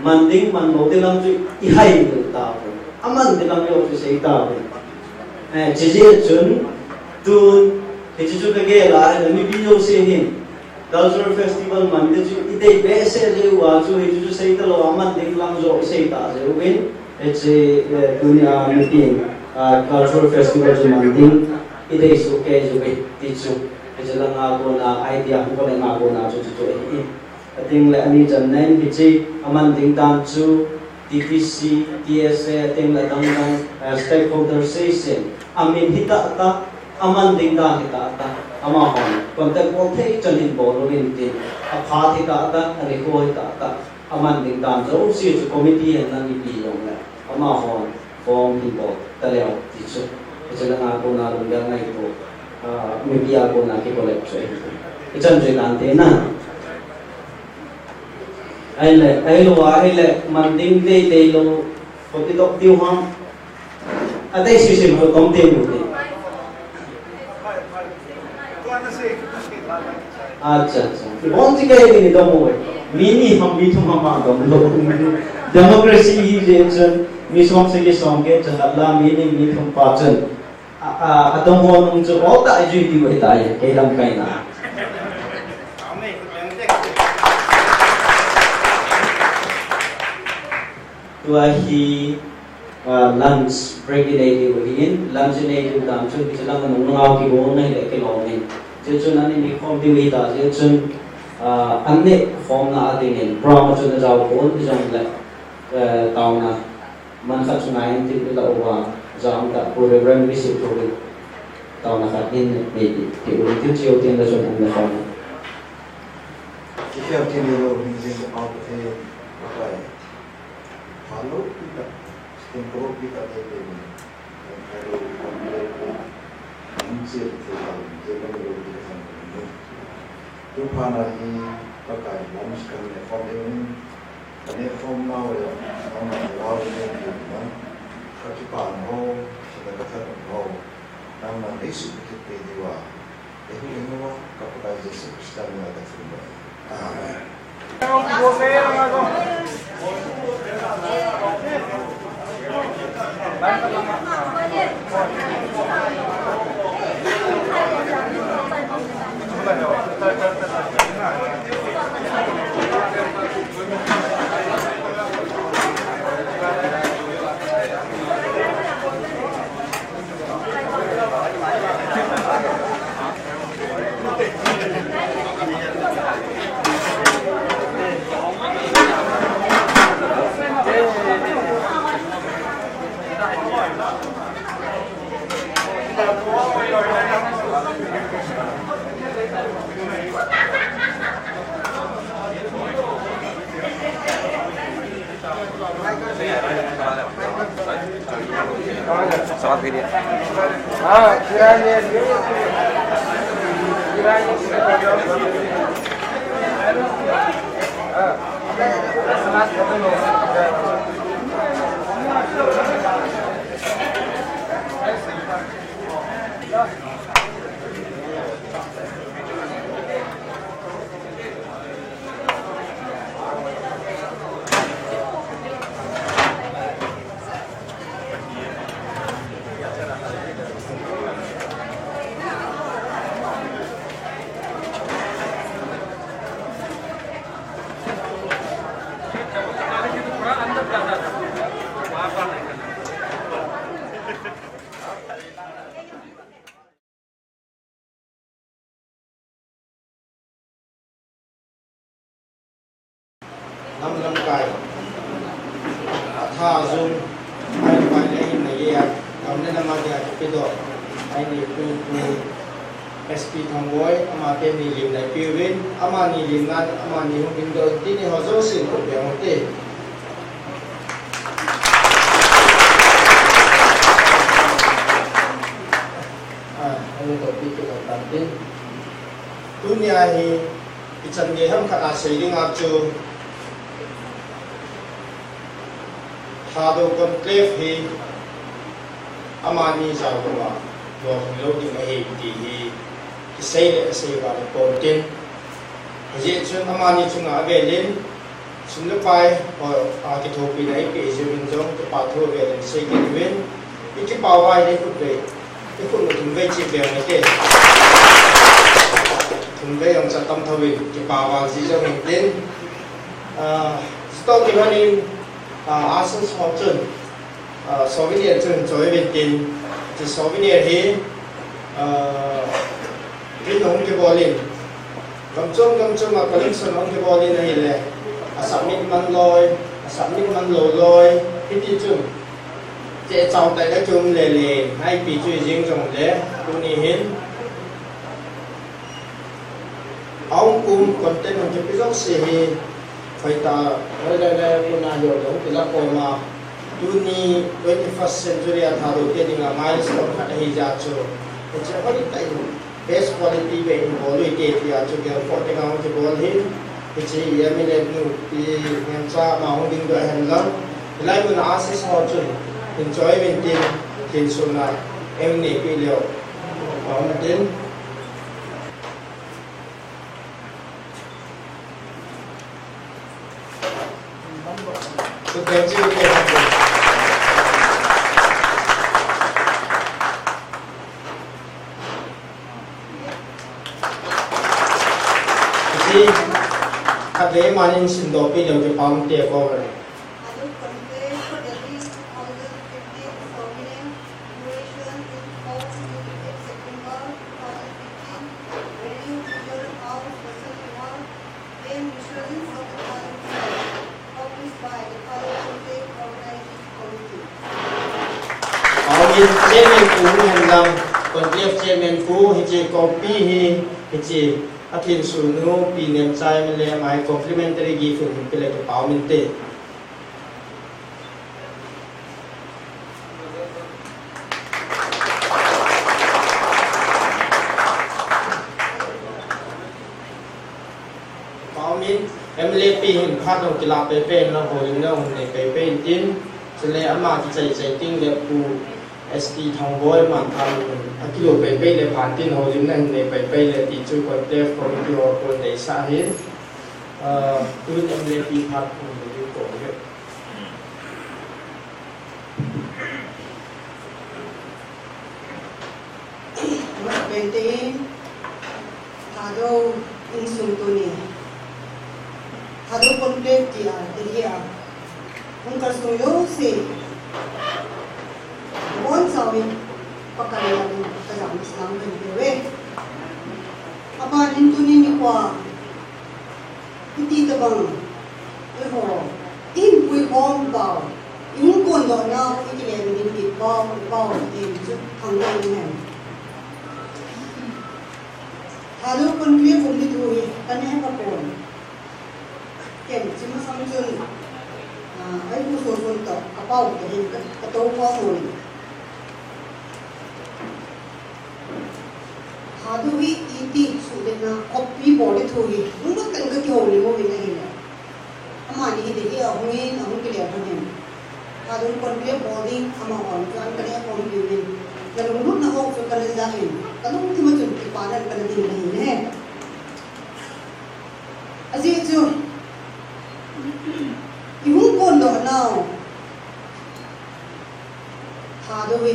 man ding man lou ding lang chu ihai ding tauvin. Aman ding lang jong chu sei tauvin. Eh, chujeh chun, tun, hiche chu kagel a, ahile mipi jouse hin cultural festival man ding chu idei behseh jeh uva chu hiche chu sei talou, aman ding lang jong isei ta jeh uvin. Hiche, eh, tunia mipi in, ah, cultural festival chu man ding idei sohkei uve ti chu. Hiche langa kona idea hung collect a kona chu chu chu ahi. Ateng le ani channa in hiche aman ding dan chu T T C, T S A, ateng le adang dang, eh, stakeholder seisin, amin hi tah tah, aman ding dan hi tah tah, amahon contact bol thei chan in bol uvin tin, aphat hi tah tah, anikho hi tah tah, aman ding dan jouse chu committee hen lang ipi jong le, amahon form hin bol taleu ti chu. Hiche langa kona lunggel ngaito, ah, mipi a kona kicollect chu ahi. Ichan chu itante na. Ahile, ahilou a, ahile, man ding teitei lou, koi idop diu ham. Adei sisi mo tom te mu te. Acha, acha. Ibon ti kei ni dom mo. Mi ni ham, mi thum ham a dom lou. Democracy hi jeh chun, mi som sagi som get cha la, mi ni mi thum pa chun. A, a, adong ho nung chu, o ta, jui ti wai ta, kei lamkai na. Tua hi, a, lunch break inei diu ahin, lunch inei diu dan chun, hiche lang nung nung a kigong na hile kilom in. Chuchun ani ni khom diu hita, chuchun, a, an neh khom na a dingin, program chu na jao pon, hijongle, eh, taona. Man khat chu ngai in tin ila uva, jam ta pu Reverend Bishop Tobin. Taona khat in nei ti, ti u tin chiu tin la chun um na khom. Ti khel tin lo ni jing ko pa te, pa kai. Hello, Peter. Tin ko Peter te te ni. Hello, Peter te. Ni chiu te la, je lo lo ti kham ni. Tu pa na hi, pa kai, lam skan ne khom de ni. Ka neh khom nau le, nangma lou le neh diu na, ka kipah nau, ka ka that nau, nangma nei suhkit peh diuva, eihuhhing uva, ka Pakai Jesu Christa mina kathum uve. Amen. Nam lamkai, atha jung, ai pai le hin na ye a, kam le nam a dia kipedoh, ai ni pu pu, S P Thangboi, ama te ni lim nai piuvin, ama ni lim nan, ama ni hung dingdoh, tin ni ho jousen ko pe hung te. Ah, ani to pi ke tan tin. Tunia hi, ichan gei ham khat a sei ding a chu, Thadou Conclave hi amani jao lou a, lou hung lou ding ahi ti hi kisei le asei uva le pon tin. Hijeh chun amani chunga avelin, sum le pai, ho, a, kithopina eipeh jiuvin jong, kipa thu avelin sei kit uvin, ikipa uva ile khut vei, ikhut u thum vei cheh veng ute. Thum vei jong cha tam thouvin, kipa uva ji jong hin tin. Ah, chutoh kilhonin, ah, ushers ho chun, ah, souvenir chu hin choi uvin tin, hiche souvenir hi, ah, print hung kibol in, gam chom gam chom a collection hung kibol in ahile, a submit man loi, a submit man lou loi, hiti chun, che chao tai le kium le le, ipi chu ijeng jongle, tuni hin, Aum um content hung kipe jouse hi, hoitah, hoilai lai a kona jong hung kila koma. Tuni twenty-first century a Thadou te dinga milestone khat ahi jeh chun, hiche hoitah in best quality beh in bol u hite tia chu gelkhoh tenga hung kibol ahin, hiche hi M L A nu Pi Nemcha ama hung dingdoh ahin lang. Hilai mun a ushers ho chun, enjoyment in, thensona, em neipeh leu. Aum tin. Khatvei manin simdoh peh leu kipa um te ko. Thadou Conclave, Delhi, two thousand fifteen souvenir, duration is four to eight September two thousand fifteen, venue, Visual House, Basantwihar, aim, resurgence of the Thadou tribe, published by the Thadou Conclave Organizing Committee. Aum in, Chairman pu hung hen lang, Conclave Chairman pu, hiche copy hi, hiche, athensonu, Pi Nemcha M L A ama hi complimentary gift in hin pe le kipa um inte. Kipa um in, M L A pi hin phat hung kilah pei pei in lang houlimna hung nei pei pei in tin, chule ama kichai chai ding le Pu S T Thangboi man phat hung akilo pei pei le phat in houlimna hung nei pei pei le ti chu Conclave Committee ho kon deisah ahin, ah, tun M L A pi phat hung nei ding kon ve. Amasapen tein, Thadou insung tuni, Thadou Conclave tia, tia, hung kalsung jouse, abonchauvin, Pakai a min, kajam salam kahin peuve. Aban in tuni nikho a, Hiti tabang, eiho, i hinpui khom pau, i hung kondoh nau, i kile ding kit pau, pau, ti chu khangdong in ahi. Thadou Conclave um ni thu hi, kana he kapon. Ken, chima sam chun, ah, eiho soson toh, kapao, kahin, ka, katou khom un. Thadou hi iti su Bol ding thu hi, lunglut tah in ka kihoulim uvin ahile. Amani hi Delhi a hung in, ahung kile lhon in. Thadou conclave bol ding, amaho chu an ka neh khom piuvin. Ka lunglutna ho chu ka na ja in, ka lungthim a chun kipana ka na ding ahi ne. Ajeh chu, i hung kondoh nau Thadou hi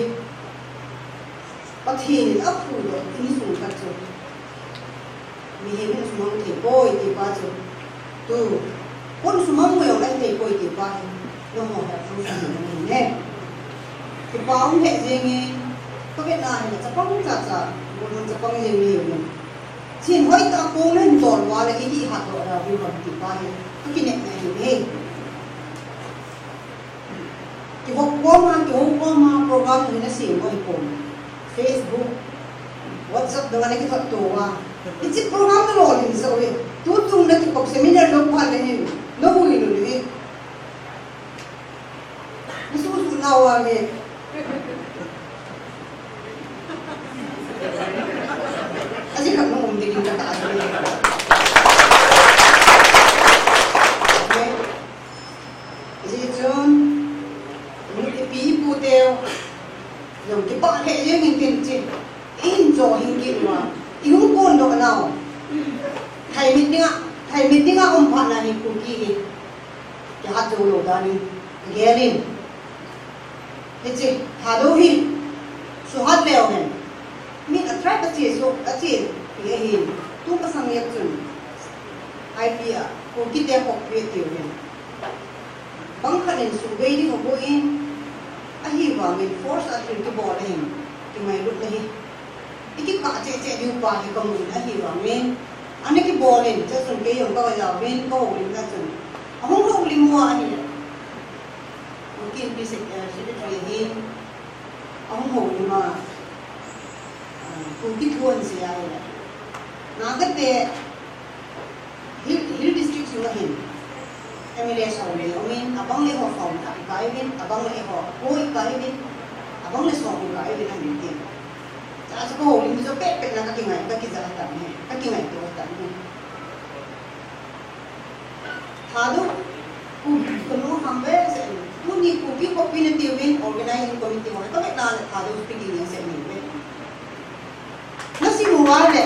Pathen in aphudoh insung khat chu mihem in sumang thei poi ti pa chu, tu, pon sumang mo jong ahi thei poi ti pa hi, nangho hi aphu sumang ahi ne. Kipa um lheh jeng in, ka vetna hile chapang chacha, golhang chapang jeng mihem in, chin hoitah a kong len tol uva le i dih hatdoh da diu ham ti pa hi ka kinepna ahi ne. Kivop koma, kihou koma, program hi na sem u ahi pon. Facebook, WhatsApp dang a na kithot to uva, hiche program na lolhin sah uve. Tuchung na kikop seminar lou phat le hin, na hui lou le. Na suhsuh nau a le. Ajeh khat na um ding in ka tah a. Ajeh chun, ipi ipu teu jong kipah lheh jeng in tin chi, i hin jo hing kit uva, i hung kondoh nau. Thaimit dinga, thaimit dinga um phat na hi Kuki hi kihat jou lou dan in gel in. Hiche Thadou hi suhat leu hen. Min a tribe a che so, a che pi ahin. Tu masang jep chun I P a Kuki te khoppi atiu hen. Bang khat in subei ding ahi in, ahivangin force a thil kibol ahin, kingailut ahi. I kikah cheh cheh diu pa hi ka mu in ahivangin, ana kibol in, chua chun kei jong ka va jaovin, ka houlim na chun, ahung houlim uva ahile, Kuki Inpi sec-, eh, secretary ahin, ahung houlim a, ah, Kuki thu ahin sei ahile, Naga te, Hill, Hill District sunga hin M L A som le umin, abang le ho som khat ikai uvin, abang le ho ko ikai uvin, abang le som ikai uvin ahin tin. Chua chu ka houlim chu pehpeh na ka kingai, ka kija tam e, ka kingaito tam e. Thadou, Kuki, ka lung hang behseh in. Tuni Kuki khoppi na tiuvin, organizing committee ho, ka vetna le Thadou speaking in se ni ve. Na sim uva le.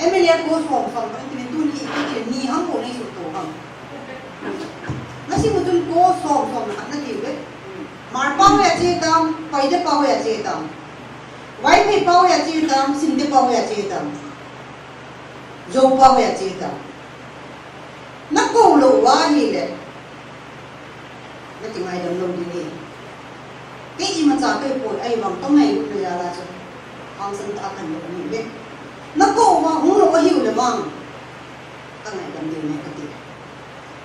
M L A ko som som kan ti tuni ipi ti ni ham ko nei su to ham. Na sim u chun ko som som na ti ve. Hmar pau a che tam, Paite pau a che tam. Vaiphei pau a che tam, Sinte pau a che tam. Zou pau a che tam. Na kou lou uva ahile. Na kingaidam lou ding ahi. Kei imacha kei poi ahivang ka ngailutna jal a chu hangsan tah a kan lou ahi ve. Na kou uva hung lou ahiu le vang ka ngaidam ding ahi kati.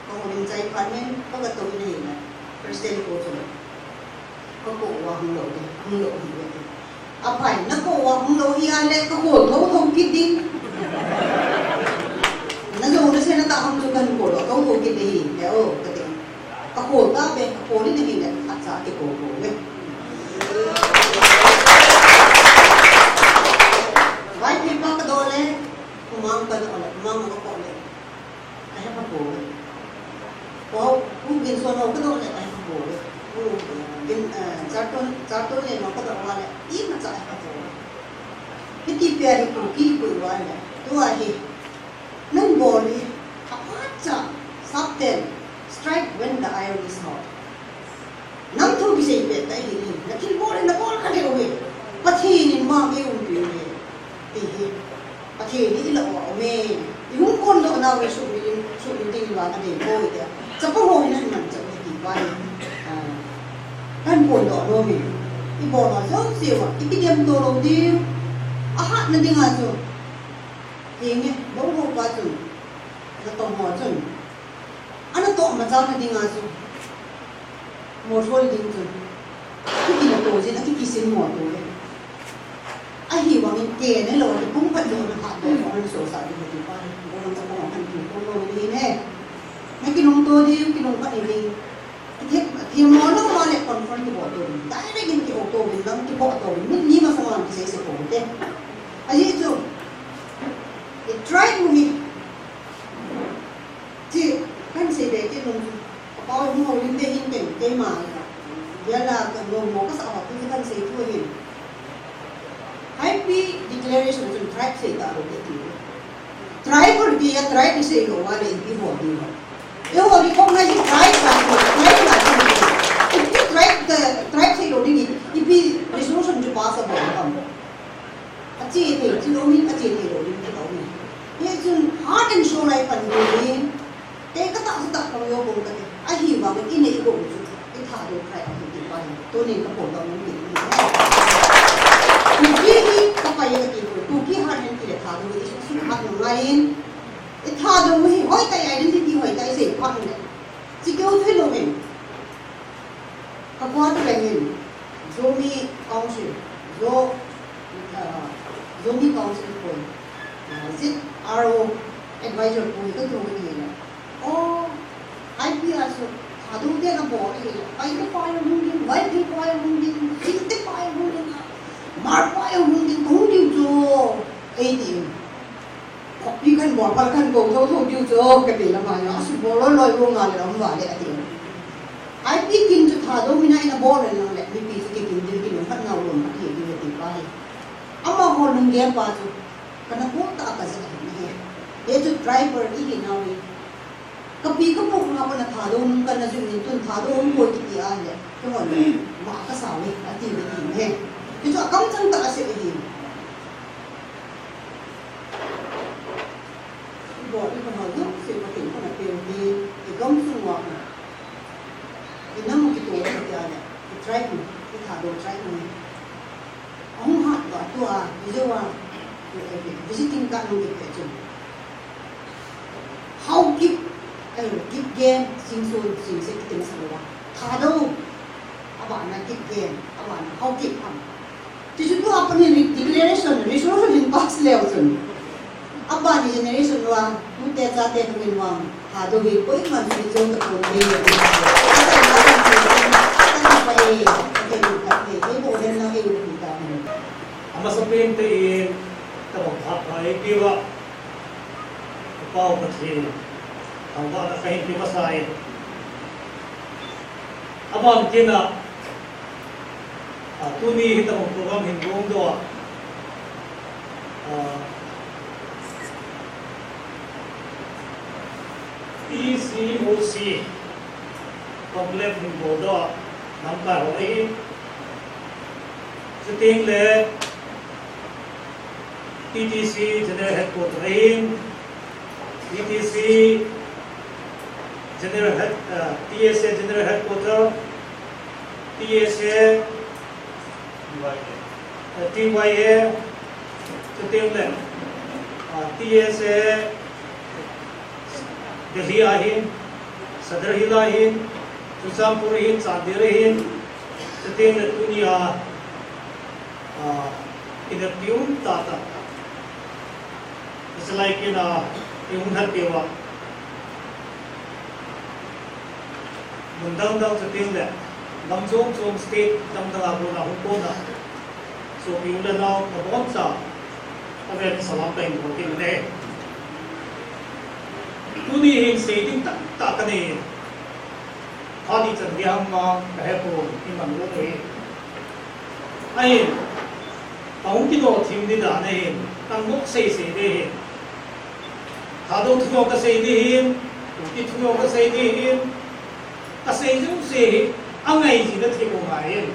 Ka houlim chai phat in ka ga tou in ahile President kou chu le. Ka kou uva hung lou ding, hung lou ahi ve. Aphai, na kou uva hung lou ahi a le, ka kou thotho kit ding. Na jou na se na ta ham chu kan kou lou, thotho kit ding ahi, le o, ka ti. Ka kou ta ve, ka kou ni ding ahi le, khat cha kikou kou ve. Vaiphei pa ka doh le, kumang ka doh le, kumang ka kou le. Ahe pha poi. Ko, Pu Ginson ho ka doh le ahe pha poi. Pu, Gin, eh, Charton, Charton le ho ka doh uva le, imacha ahe pha poi. Hiti pia hi Kuki pui uva le, tua hi, nang bol hi, aphacha, sapten, strike when the iron is hot. Nang thu kisei pet ta hi, na thilbol le na bol kha ding uve. Pathen in vang eiumpi uve. Ti hi. Pathen hi i lah uva aume. I hung kondoh nau hi sumil in, sumil ding vang adei poi tia. Chapang ho hin ahin manchah u hi ti pa hi. Ah, kan kondoh nom in. I bol a jouse uva, i kidem to lou diu. Ahatna dinga chu. Henge, lou ho pa chun. Natong ho chun. Ana toh machal na dinga chu. Mothol ding chu. Kiti na to jin, aki kisin mo to le. Ahivangin kei na lou, kipum khat lou na khat lou, kong na so sa ding ti pa. Kong na kong kan tu kong lou ni ne. Na kilungto ding, kilungkhat ding. Thil, thil mo lou ma le confront kibol to. Direct in kihou to, lang kibol to. Min ni masang lang kisei se to te. Ahi Kapau hung houlim te hin ken, keima. Dia la ka no mo ka sa ho tu kan sei tu hin. Haipi declaration chun tribe sei ta lo te ti. Tribe or dia tribe sei lo wa le ipi ho di ho. E ho di ko ngai tribe la, tribe la. Ipi tribe ka, tribe sei lo di, ipi resolution chu pass a bo kam. Ache thei, chi lo min, ache thei lo min, chi lo min. Ye chun heart and soul lai pan di min. Te ka ta ta ko yo ko ka te. Ahivang in i go chu. I Thadou tribe a ti pa. Tunin ka pon ka mun ni. Kuki hi ka pa ye ka ti ko. Kuki heart and ki le Thadou i su su hat no ngai in. I Thadou hi hoi ta identity hoi ta i sei pa ne. Chi keu thei lo min. Ka kua tu leng in, Zomi Council, Zo, uh, Zomi Council ko, uh, Z R O advisor ko ka tu ni na. Oh, I P R so, Thadou te na bo ni. Pai te pai hung din, wai te pai hung din, sin te pai hung din, mar pai hung din, hung din jo, ei din. Pi kan bol pal kan go tho tho diu chu, ka ti la ma ya, a su bol loi loi lo nga le lam va le a ti. I P kin chu Thadou mina ina bol le lang le, mipi chu ki kin dil kin phat nga lo ma ki ki ti pa hi. Amaho lunggel pa chu, kana ko ta ka ja hi ni he. Ye chu driver i hi na wi. Ka pi ka pu nga pa na Thadou nung ka na ju ni tun Thadou nung ko ki ti a le. Keiho le, ma ka sa le, a ti le ti he. Ki chu a kam chang ta a se hi. Ibo, ibo ha, no, se pa tin pa na pe ni, i gam sung wa na. I nam ki to ka ya ne, i tribe ni, i Thadou tribe ni. Ahung hat wa tu a, i jo wa, i, i, visiting card nung ki pe chun. Haokip, eh, Kip Gen, Singson, Singse, ki tin sa wa. Thadou, aba na Kip Gen, aba na Haokip am. Ti chu tu a pa ni re-, declaration, resolution hin pass leu chun. Aba ni generation wa, tu te cha te tu min wa, ha do hi koi man si chon ta kon de. Ata na sa si chon, ata na pa e, ata ni ta e, e bo den na e u ta. Amasa pen te e, ta ba pha pha e pi wa. Pau Pathen, thangvahna kahin pe masa e. Aban kit a, a, tuni hitobang program hin gong doh a, a, P C O C conclave hin gong doh a, lamkai ho ahi. Chuteng le T T C General Headquarter ahin, T T C General Head, uh, T S A General Headquarter, T S A, uh, T Y A, chuteng le, uh, T S A Delhi ahin, Sadar Hill ahin, Churachandpur ahin, Chandel ahin, chuteng le tunia, ah, ina piu ta ta. Isalai kina, i hung hat piu a. Mun dang dang chuteng le, lam chom chom state dang dang a kona hung kona. Sopi u le nao, naboncha, avel salam kahin bol kit e. Tuni hin sei ding tamtah kanei. Phat ichan gei ham vang kahepon, iman lou ahi. Ahin, kahung kidoh thim ding dan ahin, kanvop sei sei ding ahin. Thadou thu jong kasei ding ahin, Kuki thu jong kasei ding ahin, kasei jouse hi, angaijin a thei u ngai ahin.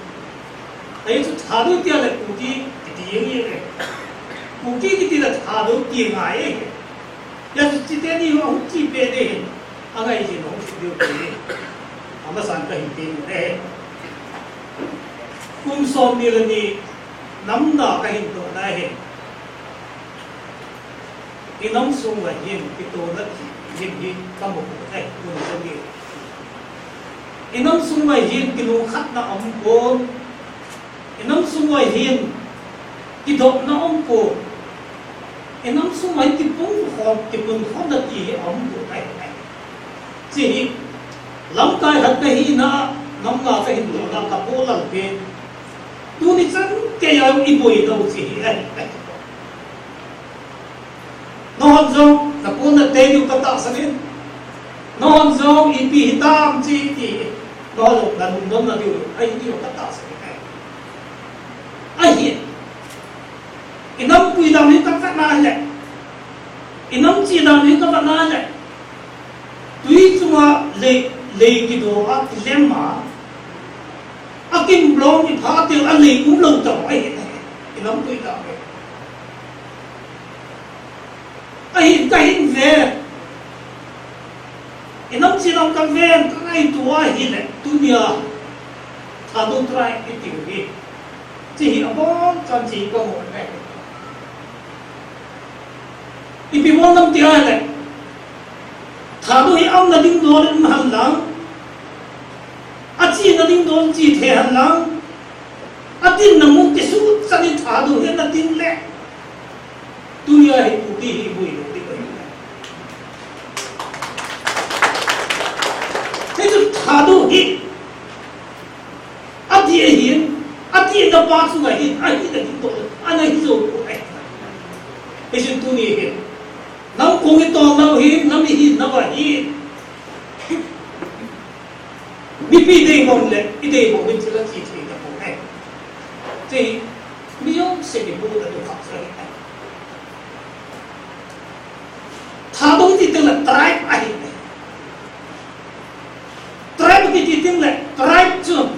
Ahi chu Thadou tia le Kuki kiti jeng ahi. Kuki kiti le Thadou ti ngai ahi. Hijeh chun chuteni ho hung chi peh ding ahin, angaijin hung chi diu ahi. Amasan kahin ti u ahi. Kum somni le ni namna kahin tohna ahin. I nam sung uva hin, kitohna thim hi kamu poi, kum somni. I nam sung uva hin, kilungkhatna aum pon. I nam sung uva hin, kidohna aum pon. I nam sung uva hin, kipunkhom, kipunkhomna ti hi aum poi. Hiche hi, lamkai khat kahina, namna kahin tohna, ka Pu Lalpen. Tuni chan keiya i boinau hiche hi ahi. Nahon jong, naponate diu katahsan in. Nahon jong ipi hitam chi ti, nahon jong nalungdon nadiu ahi diu katahsan e. Ahi. Inampuidam hi kavet na le, inamchidam hi kavet na le, tui chunga lei, lei kido a kilem a, akimblong ipha teng a lei umlou tah ahi. Inampuidam hi. Ahin kahin ve. Inamchidam kaven, kangaito ahile, tunia Thadou tribe itiu hi, chi hi abonchan chi kamu e. Ipi bol nam ti ahile, Thadou hi aumna ding dol in um hen lang, achina ding dol chi thei hen lang, adinna mun kisuhchan in Thadou hi ana ding le, tunia hi Kuki hi ibuilou ding ahi. Hichu Thadou hi adih ahin, adihna pa chunga hin, ahina ding toh, ana hi jou poi. Hichun tuni hin, nam kong itol nau hin, nam ihin nau ahin, mipi deimong le, ideimong hin chila chi thei tapoi. Chi, mi jong semi pu ta tu khak sa hi. Thadou iti teng le tribe ahi. Tribe kiti teng le tribe chu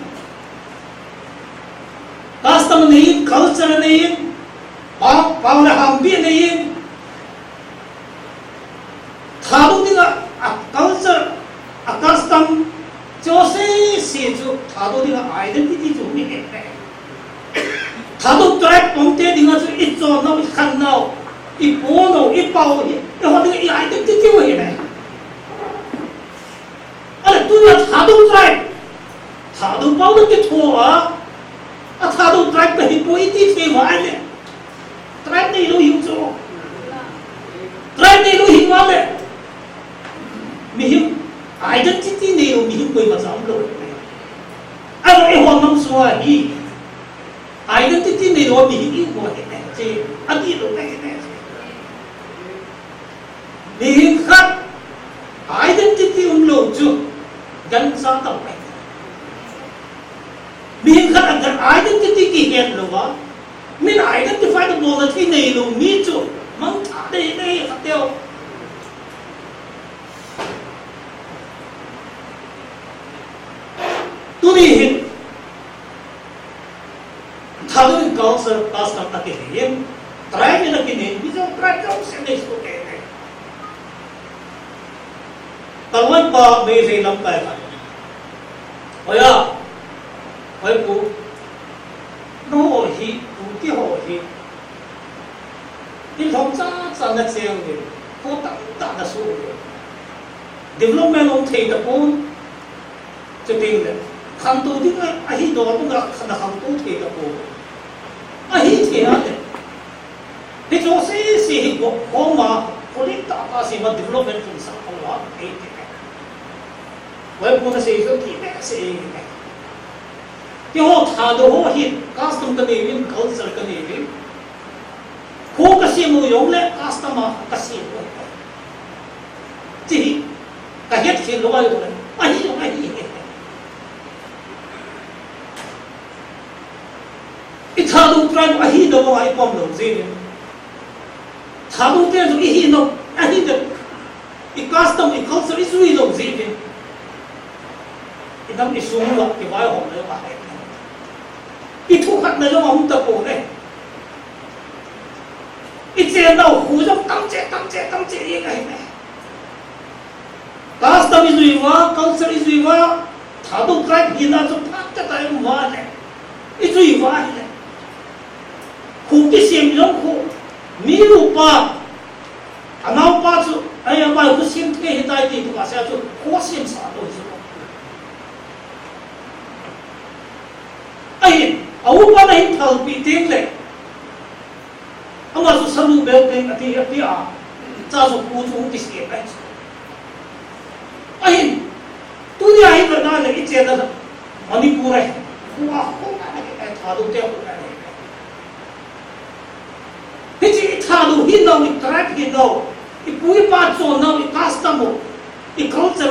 custom anei in, culture anei in, pao, pao le hambi anei in. Thadou dinga, a culture, a custom, chu sese chu Thadou dinga identity chu mi he. Thadou tribe pumte dinga chu ichonnau, ikhanau, iponau, ipao hi, eiho dinga i identity u ahi. Ale tunia Thadou tribe, Thadou pao na kitho a, a Thadou tribe kahipoi iti thei uva ahile, tribe neilou hiu chu. Tribe neilou hiu vale, mihem identity neilou mihem koima jong umlou. Ahile eiho nam sunga hi identity neilou mihem imu ahi ne, che, adihlou ahi ne. Mihem khat identity umlou chu gancha tah ahi. Mihem khat a identity kihet louva, min identify na bolna thei neilou mi chu mangthah dei dei khat teu. Tuni hin Thadou in culture, custom akihei in, tribe in akinei, mi jong tribe jong se nei su te te. Ka loipa Meitei lamkai khat. Oi a, oi pu, nangho hi, Kuki ho hi, in lhom chacha nacheng uvin, kho tamtah nasoh uvin. Development hung thei tapon, chuteng le, khantou ding a, ahi dol ding a, nakhangtou thei tapon. Ahithei a le, hiche sese hi gop khom a, kholem tah a sema development hung sah lou a, ahi thei. Oi pu nasei chu kibehseh e. Keiho Thadou ho hin, custom kanei uvin, culture kanei uvin. Kho kasem u jongle, custom a kasem u. Chi hi, kahet khel lou a jongle, ahi jong ahi. I Thadou tribe ahina banga ipom lou jeh in. Thadou te chu ihina, ahina, i custom, i culture ijui lou jeh in. I dam i sung uva kivaihomna jong ahi. Kithukhatna jong aum tapon e. Ichennau khu jong tamche, tamche, tamche jeng ahi ne. Custom ijui uva, culture ijui uva, Thadou tribe hina chu phatah a ium uva le, ijui uva ahile, khu kisem jong khu, mi upa, anaopa chu, ai, ama khu sem thei ahitai ti tu kasei chu, khu semsah lou chu. Ahin, a upa nahin thalpeh teng le, ama chu salu bel teng ati, ati a, cha chu khu chu hung kisem ahi. Ahin, tunia hi vena le ichenna Manipur ahi. Khu a khu a ahi, Thadou te khu a ahi. Hiche i Thadou hinau, i tribe hinau, i pu i pa chonnau, i custom u, i culture,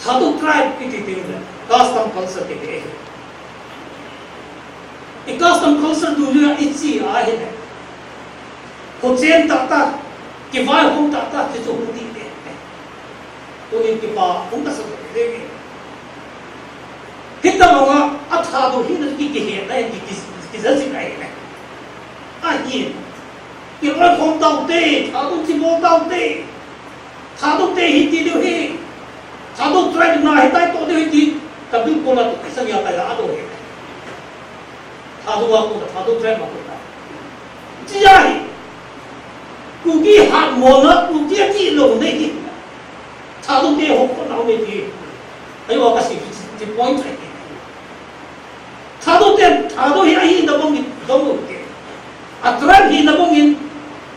Thadou tribe kiti teng le, custom culture kiti ahi. I custom culture dudu a i chi ahile, khochen tahtah, kivaihom tahtah, ti chu hung ding te. Tunin kipa hung kasa te te. Hitabang a, a Thadou hina ki, kihetna, ki, ki, kijajing ahile. Ahin. Kiloikhom taute, Thadou chibol taute. Thadou te hi ti diu hi. Thadou tribe na hitai toh diu hi ti. Ka Bible a tu kaisa nia kaja a do hi. Thadou a kona, Thadou tribe a kona. Chia hi. Kuki hatmona, Kuki a ti lou nei hi. Thadou te ho kona nei ti. Ayo ka si, si point ahi. Thadou te, Thadou hi ahina bangin dong lou te. A tribe hina bangin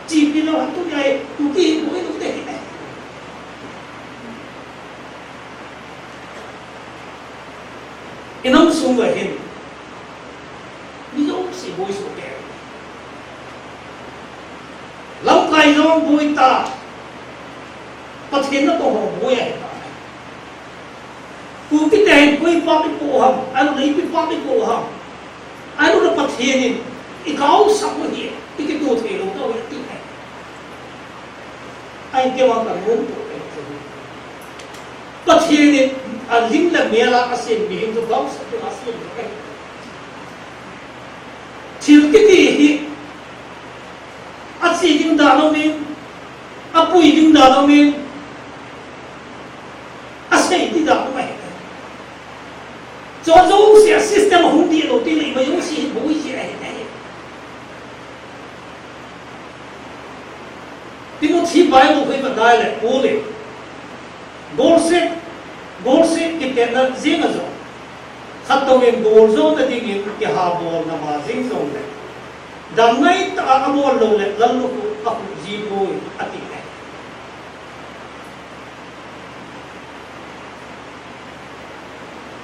chipi lou, a tunia hi Kuki hi boi lou te hi. I nam sung uva hin, mi jouse boi soh kei. Lamkai jong boi ta, Pathen natong ho boi ahi ta. Kuki te hin koi pa mi po ham, alu lei pi pa mi po ham. Alu la Pathen in, i gaosap u hi, i kitoh thei lou ta u hi ti hai. Ai, kei vang ka nom to, Pathen in a lim le mel a asem mihing chu gaosap ding a asem ahi. Thil kiti hi, a chi ding dan um in, a pui ding dan um in, a sei ding dan um ahi. Chu jouse a system a hung dih lou teng le ima jouse hi boi ji ahi. Timothy Bible khu i vet a le, Paul in golset, golset kitenna jeng a jong, khat touvin gol jona dingin kihabolna ma jeng jongle, dam ngai tah a abol lou le, lallukhuh a khuh ji poi, ati le.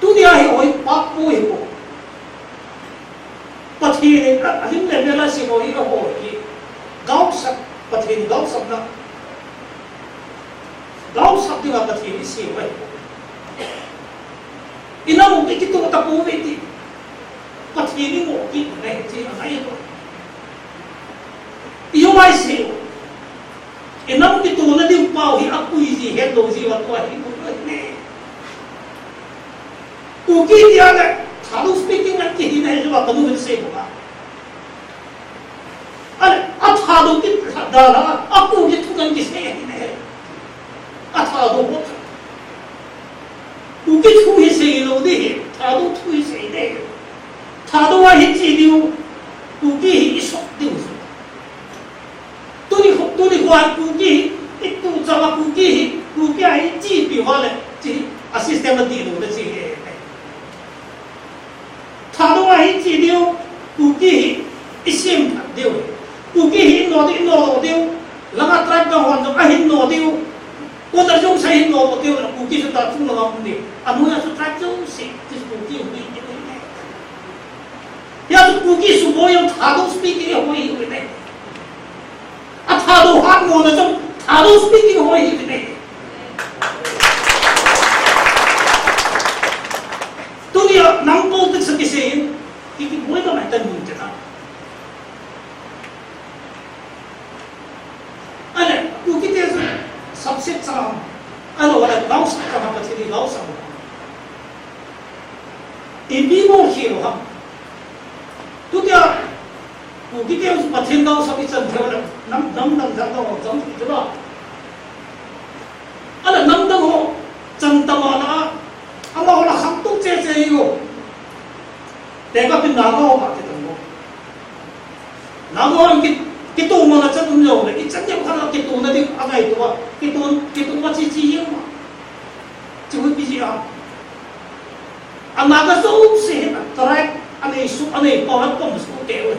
Tunia hi hoi pa poi hi ko. Pathen in a, a lim le mel a sem ho hi a ho hi. Gaosap, Pathen gaosapna. Gaosap dinga Pathen i sem ahi. I nam u kitoh tapouve ti. Pathen i ngoh kit na hi ti a ngai ko. I jong ai sei. I nam kitohna ding pau hi apui ji het lou ji uva tua hi mu lou ne. Kuki tia le, Thadou speaking a kihi na hi uva kanu hin sei uva. Ale, a Thadou kit da la, a Kuki thu kan kisei hi ne. A Thadou ho. Kuki thu hi sei lou di hi, Thadou thu hi sei ne. Thadou a hi chi diu, Kuki hi i sop diu. Tuni khu, tuni khu a Kuki hi, i tu chama Kuki hi, Kuki a hi chi pi uva le, chi a system a dih lou le chi hi. Thadou a hi chi diu, Kuki hi i sem phat diu. Kuki hi i no diu, i no lou diu. Langa tribe dang hon jong a hin no diu. Kona jong sa hin no lou diu, Kuki sa ta chung langa um diu. A noi a sa tribe jong si, chi Kuki hi diu. Hia chu Kuki suboi jong Thadou speaking ho hi u ne. A Thadou hatmona jong Thadou speaking ho hi u ne. Tunia nang politics a kisei in, ki, kiboi ka mai tan mun te na. Ane, Kuki te chu subset chang, ano, wala gaosap chang, Pathen i gaosap. Ipi bol khel u ham. Tutia, Kuki te chu Pathen gaosap i chan thei u le, nam, nam dang dang dang chang thei u le. Ala nam dang ho, chan tama na, amaho la khangtou cheh cheh u. Te ka pin Naga ho ma te tang ho. Naga ho ki, kitoh ma na chan um jong le, i chan jong khat a kitohna ding a ngaito a, kitoh, kitoh ma chi chi jeng ma. Chi hui pi ji a. A Naga jouse hin a tribe, a nei suk, a nei pau, a pom suk te u.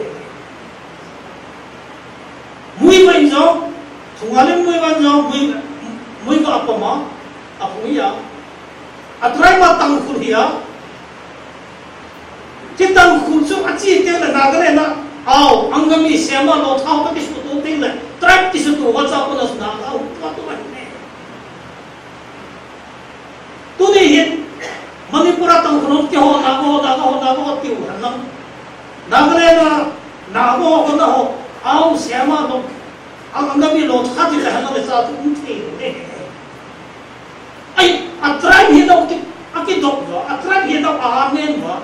Muivah in jong, Thungalin Muivah in jong, Mui, Muivah a pom a, a phung hi a. A tribe a Tangkhul hi a. Chi Tangkhul chu a chi teng le Nagaland a, au, Angami, Sema, Lotha ho ka kisuto teng le, tribe kisuto va cha ko na suna, au, tua tua ne. Tuni Pura tang khulon ke ho, na ho, na ho, na ho, tiu han lang. Na ka le na, na ho, ko na ho, au, siama no. Ang ang mi lo kha ti le han le sa tu um ti le. Ai, a tribe hi dau ki, a ki dok va, a tribe hi dau a men va.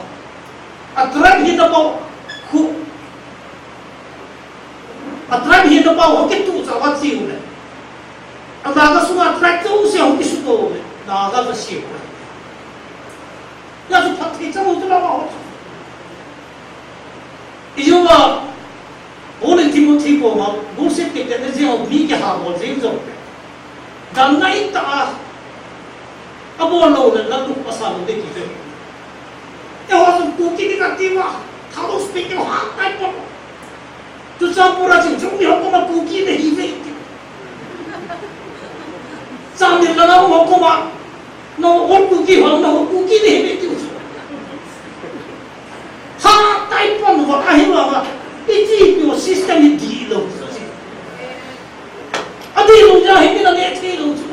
A tribe hi dau khu. A tribe hi dau ho ki tu cha va tiu le. A na ka su a tribe tu se ho ki su to le. Na ka ka siu le. Ya chu phat thei chang u chu la ma ho chu. I jong a, Paul in Timothy koma, Paul se te te ne jeng u mi ke ha bol jeng jong. Dan ngai ta a, a bol lo le la tu pa sa lo de ki te. E ho chu Kuki ni ka ti ma, tha lo speak ke ha tai pa. Churachandpur a chun, chung ni ho koma Kuki nahi ve ti. Chandel langa ho koma, na ol Kuki ho, na ol Kuki nahi ve ti chu. Ha, tai pon va, ahi va va. Iti pi o system hi di lo. Adi lo ja hi mi na ne thi lo chu.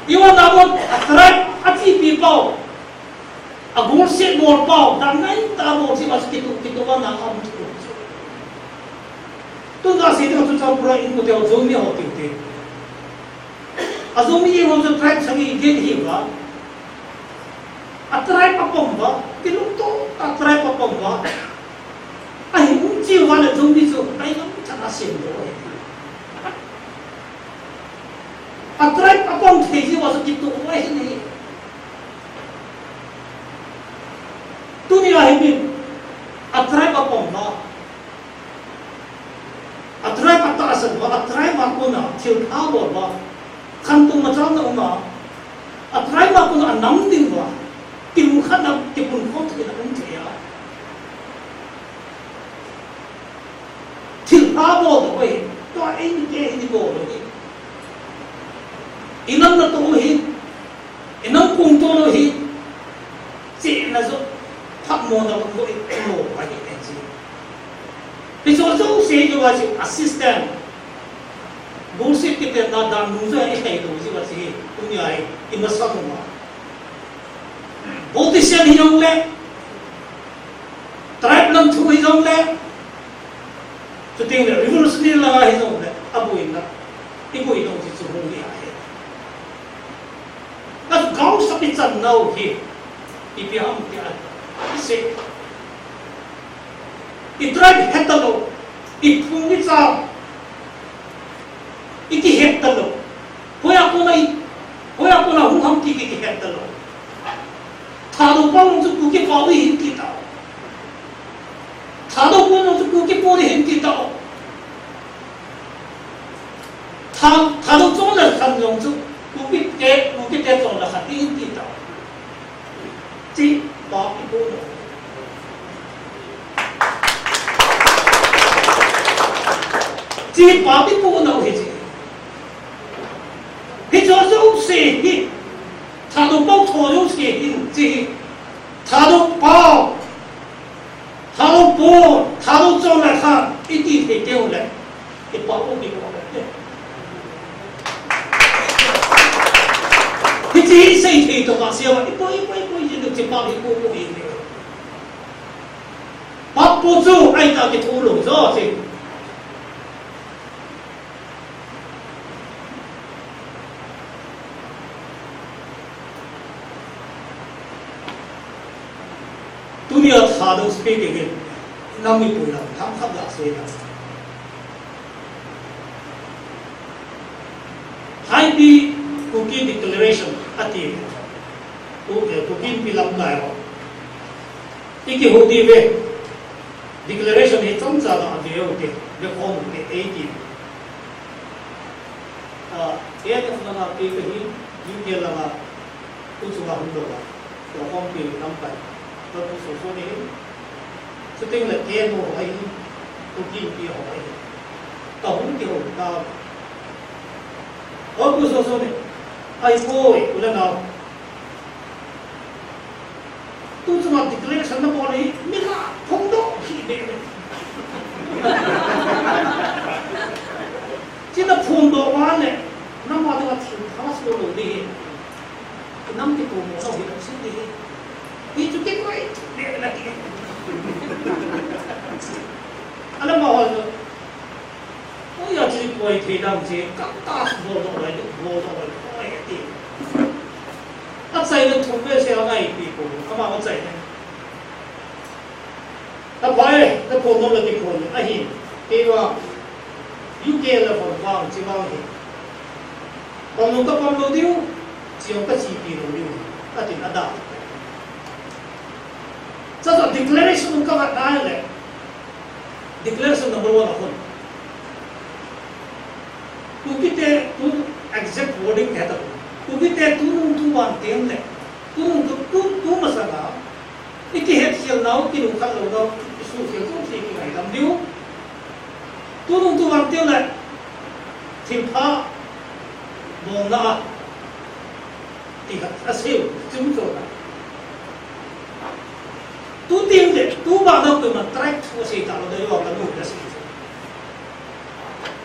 Iwa na mo, a tribe, ati pi pau. A gol se bol pau, dan ngai ta bol se ma kitu, kitu va na kam tu. Tun ka se tu Churachandpur a in mu te Zomi ho ti te. A Zomi ho chu tribe sang i gen hi va. A tribe a pom va, ti lu to, a tribe a pom va. A hi um chi va le Zomi chu, ai lam cha na sem do. A tribe a pom thei ji va chu kitu va hi ni. Tuni a hi min, a tribe a pom va, a tribe a tahsan va, a tribe a kona thil pha bol va, khantou machal na um a, a tribe a kona a nam ding va, kilungkhat na kipun khom thei na um thei a. Thil pha bol to hi, to a ei ni ke hi ni bol hi. I nam na to hi, I nam kung to lo hi, chi na zo, phat mo na lo i lo pa hi en chi. Pi zo zo se jo wa chi assistant. Bullshit ki te na dan nu zo i kai lo ji wa chi, tuni a hi, i ma sa mo ma. Politician hi jong le, tribe lam thu hi jong le, chuting le revolutionary la hi jong le, a bui na, i bui dong chi chu hung hi a hi. Ka gau sa pi chan nau hi. Ipi ham ti a. I se. I tribe het ta lo. I phung i cha. I kihet ta lo. Hoiya kona i, hoiya kona hung ham ti ki kihet ta lo. Thadou pa hung chu Kuki pa u hin ti ta. Thadou pa hung chu Kuki pa u hin ti ta. Tha, Thadou chonglai khan jong chu, Kuki te, Kuki te chonglai khan i hin ti ta. Chi pa i pu no. Chi pa i pu no hi chi. Hi cho jouse hi. Thadou pa tho jouse hi chi. Thadou pa. Thadou pa, Thadou chonglai khan, i ti thei teu le, i pa u ti ko le. Hichi sei thei to ka sia, i pa, i pa, i pa, i ti pa, i pa, i pa, i pa. Pa pu chu, ai ta ki thu lo jo si. Tunia Thadou speaking in, nang mi pui lam, tham kham da se lam. Haipi Kuki Declaration ati, Ku-, eh, Kuki Inpi lamkai ho. Iki hu di ve, Declaration hi chomcha da ve u te, ve khom u te, ei ti. A, K N F langa kei kahi, U K langa, tu chunga hung lou a, tua kong kei lamkai, tua tu so so ni, chuting le K N O ho ahi, Kuki Inpi ho ahi, ka hung ti ho ta, o tu so so ni, ai poi, u le nao, Tu chunga declaration na bol hi, mi la phongdoh hi be be. China phongdoh va le, nangma dinga thil pha so lou ding hi. Nam kitomo ho hi lam sin ding hi. Hichu kikoi, ne, na ki. Ala ma ho. Oi, a chi koi thei dam chi, ka ta bol doh lai, bol doh lai, oi, ti. Achaina thum ve se angai pi ko, ama achaina. Aphai, na phone nom le kiphone ahi. Keiva U K le phone vang chi vang hi. Pamlou ka pamlou diu, chiong ka chipi lou diu. Atin ada. Cha cha declaration ka vat nai le. Declaration number one a kon. Kukite tu exact wording kata. Kukite tunung tuvan teng le. Tunung tu, tu, tu masanga. I kihetkhel nau, kinungkhat lou nau, i suhkhel jouse i kingaidam diu. Tunung tuvan teng le, thilpha bolna a, ti khat asei u, chim chon a. Tu teng le, tu bana koiman tribe thu asei talou ding ahi, ka nu na sei.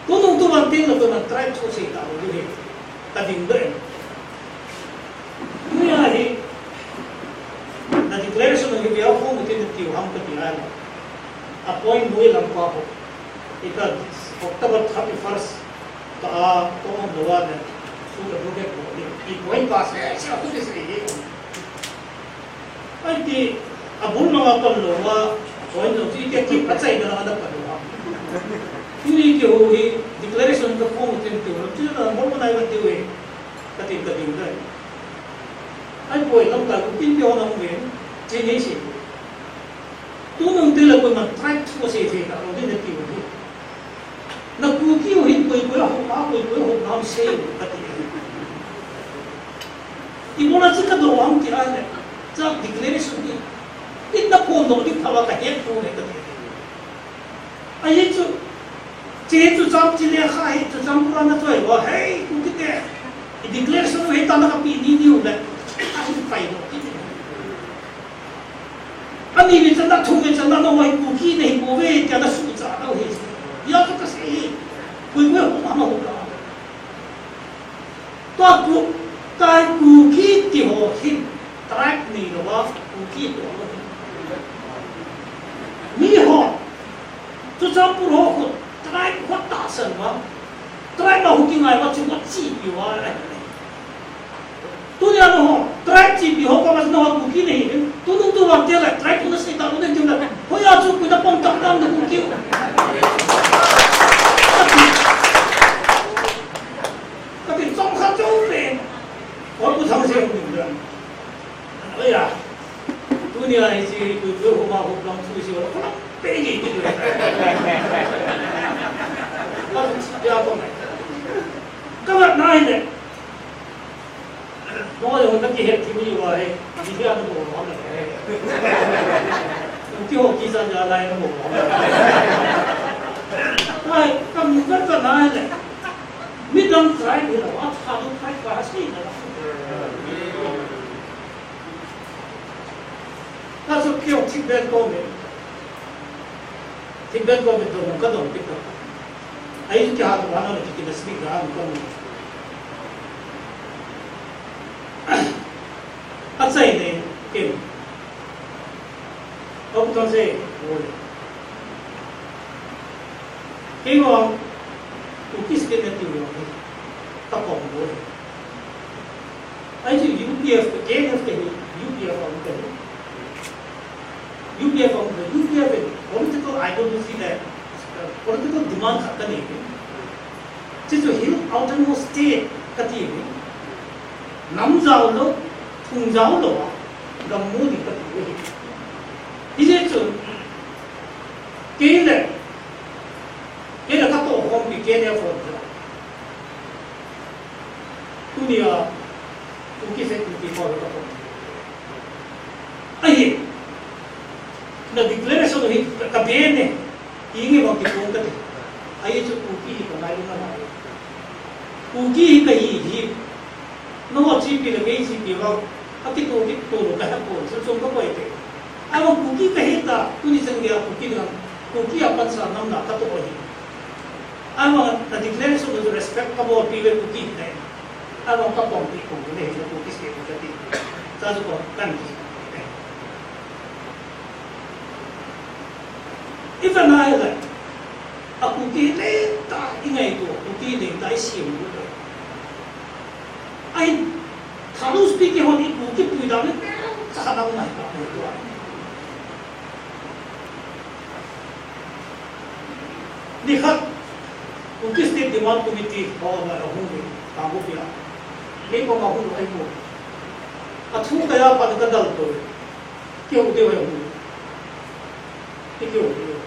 Tunung tuvan teng le koiman tribe thu asei talou ding ahi. Ka ding doh e. Tunia hi, na declaration hi bia phong tin tiu ham ka ti ai. A point bui lam pa ho. Ika October thirty-first ka a to on the one, su ka du ke ko ni. I point pa se, se ku se ye. Ai ti, a bul ma nga pan lou a, point lou chi ke ki pa chai na na pa lou a. Tuni ki ho hi, declaration ka phong tin tiu, chi na mo na ai ba tiu e. Ka tin ka ding dai. Ai poi lamkai Kuki te ho nang ven, che nei se. Tunung te le koiman tribe thu asei thei talou ding na tiu hi. Na Kuki u hin koi koi a hou, a koi koi a hou nam sei u ka ti. Ibola chi ka doh ham ti a le. Cha declaration hi. Tin na phone doh ding pha va ka het pon e ka ti. Ahi chu, che chu cham chi le kha hi chu cham pura na choi wa, hei, Kuki te, i declaration hi ta na ka pi ni ni u le, ahi pai lo ki. Ani ve chan na, thu ve chan na, no wai Kuki nei ko ve, tia na su cha lo hi. Ya ka ka sei hi, kui kui ho ma ma ho ka. Tua Ku-, tua Kuki ti ho hin, tribe nei lou a, Kuki to lou hin. Mi ho, Churachandpur ho khu, tribe ho tahsan uva, tribe a hu kingai uva, chu ho chipi uva, eh. Tunia na ho, tribe chipi ho, koma na ho Kuki nei hin, tunung tuvan te le, tribe ho na sei ta, ho nei tin le, hoiya chu koi na pom tam tam na Kuki u. Kati, chomkhat chom pen. Oi, Pu Thangsen ding dan. Oi ya. Tunia hiche Kuki ho ma ho kam chu si wala. Pe ni ni. Ka ya ko mai. Ka vat nai le. Mo yo na ki het ki ni wa he. Ni ya no mo. Ki ho ki sa ya lai no mo. Ai, ka mi ka ka nai le. Midang tribe hilou a, Thadou tribe kaha sei na. Ka so kio thip ben ko me. Thip ben ko me to ka dong pita. Ai ki ha to ana ki ki speak ga ko. Achaina ken. Pu Thangsen, oi. Keiho, Kuki state na tiu jong hi, ka pom bou. Ahi chu U P F, K N F te hi, U P F a um te hi. U P F a um te, U P F hi political ideology le, political demand khat ka nei. Chuchu Hill Autonomous State kati hi. Nam jao lou, thung jao lou a, gam mu ding kati hi. Hijeh chun, kei le, kei le ka tohkhompi, kei le khom jao. Tunia, Kuki se Kuki ko ka toh. Ahi, na declaration hi ka, ka be ne. Inge bang kipon kati. Ahi chu Kuki hi ka ngai lou na ngai. Kuki hi ka hi hi. Nangho chipi le kei chipi vang. Akito kito lou ka hepon. Chu chom ka poi te. Ahivang Kuki ka hi ta. Tuni chan geiya Kuki ding. Kuki a pansa nam na ka toh hi. Ahivang na declaration chu respect ka bolpi ve Kuki hi ne. Along ka pom pi kum le, na Kuki State ka ti. Sa su ko kan ki. Ifa na ai la. A Kuki le ta i ngai to, Kuki le ta i siam to. Ai, Thadou speaking hon i Kuki pui da le, sa ka dau ngai to. Nikhat, Kuki State Demand Committee ho a hung ve, Kangpokpi a. Ni ko ma hung ai ko. A thu ka ya pa ka dal ko. Kihou deu hung. Kihou deu.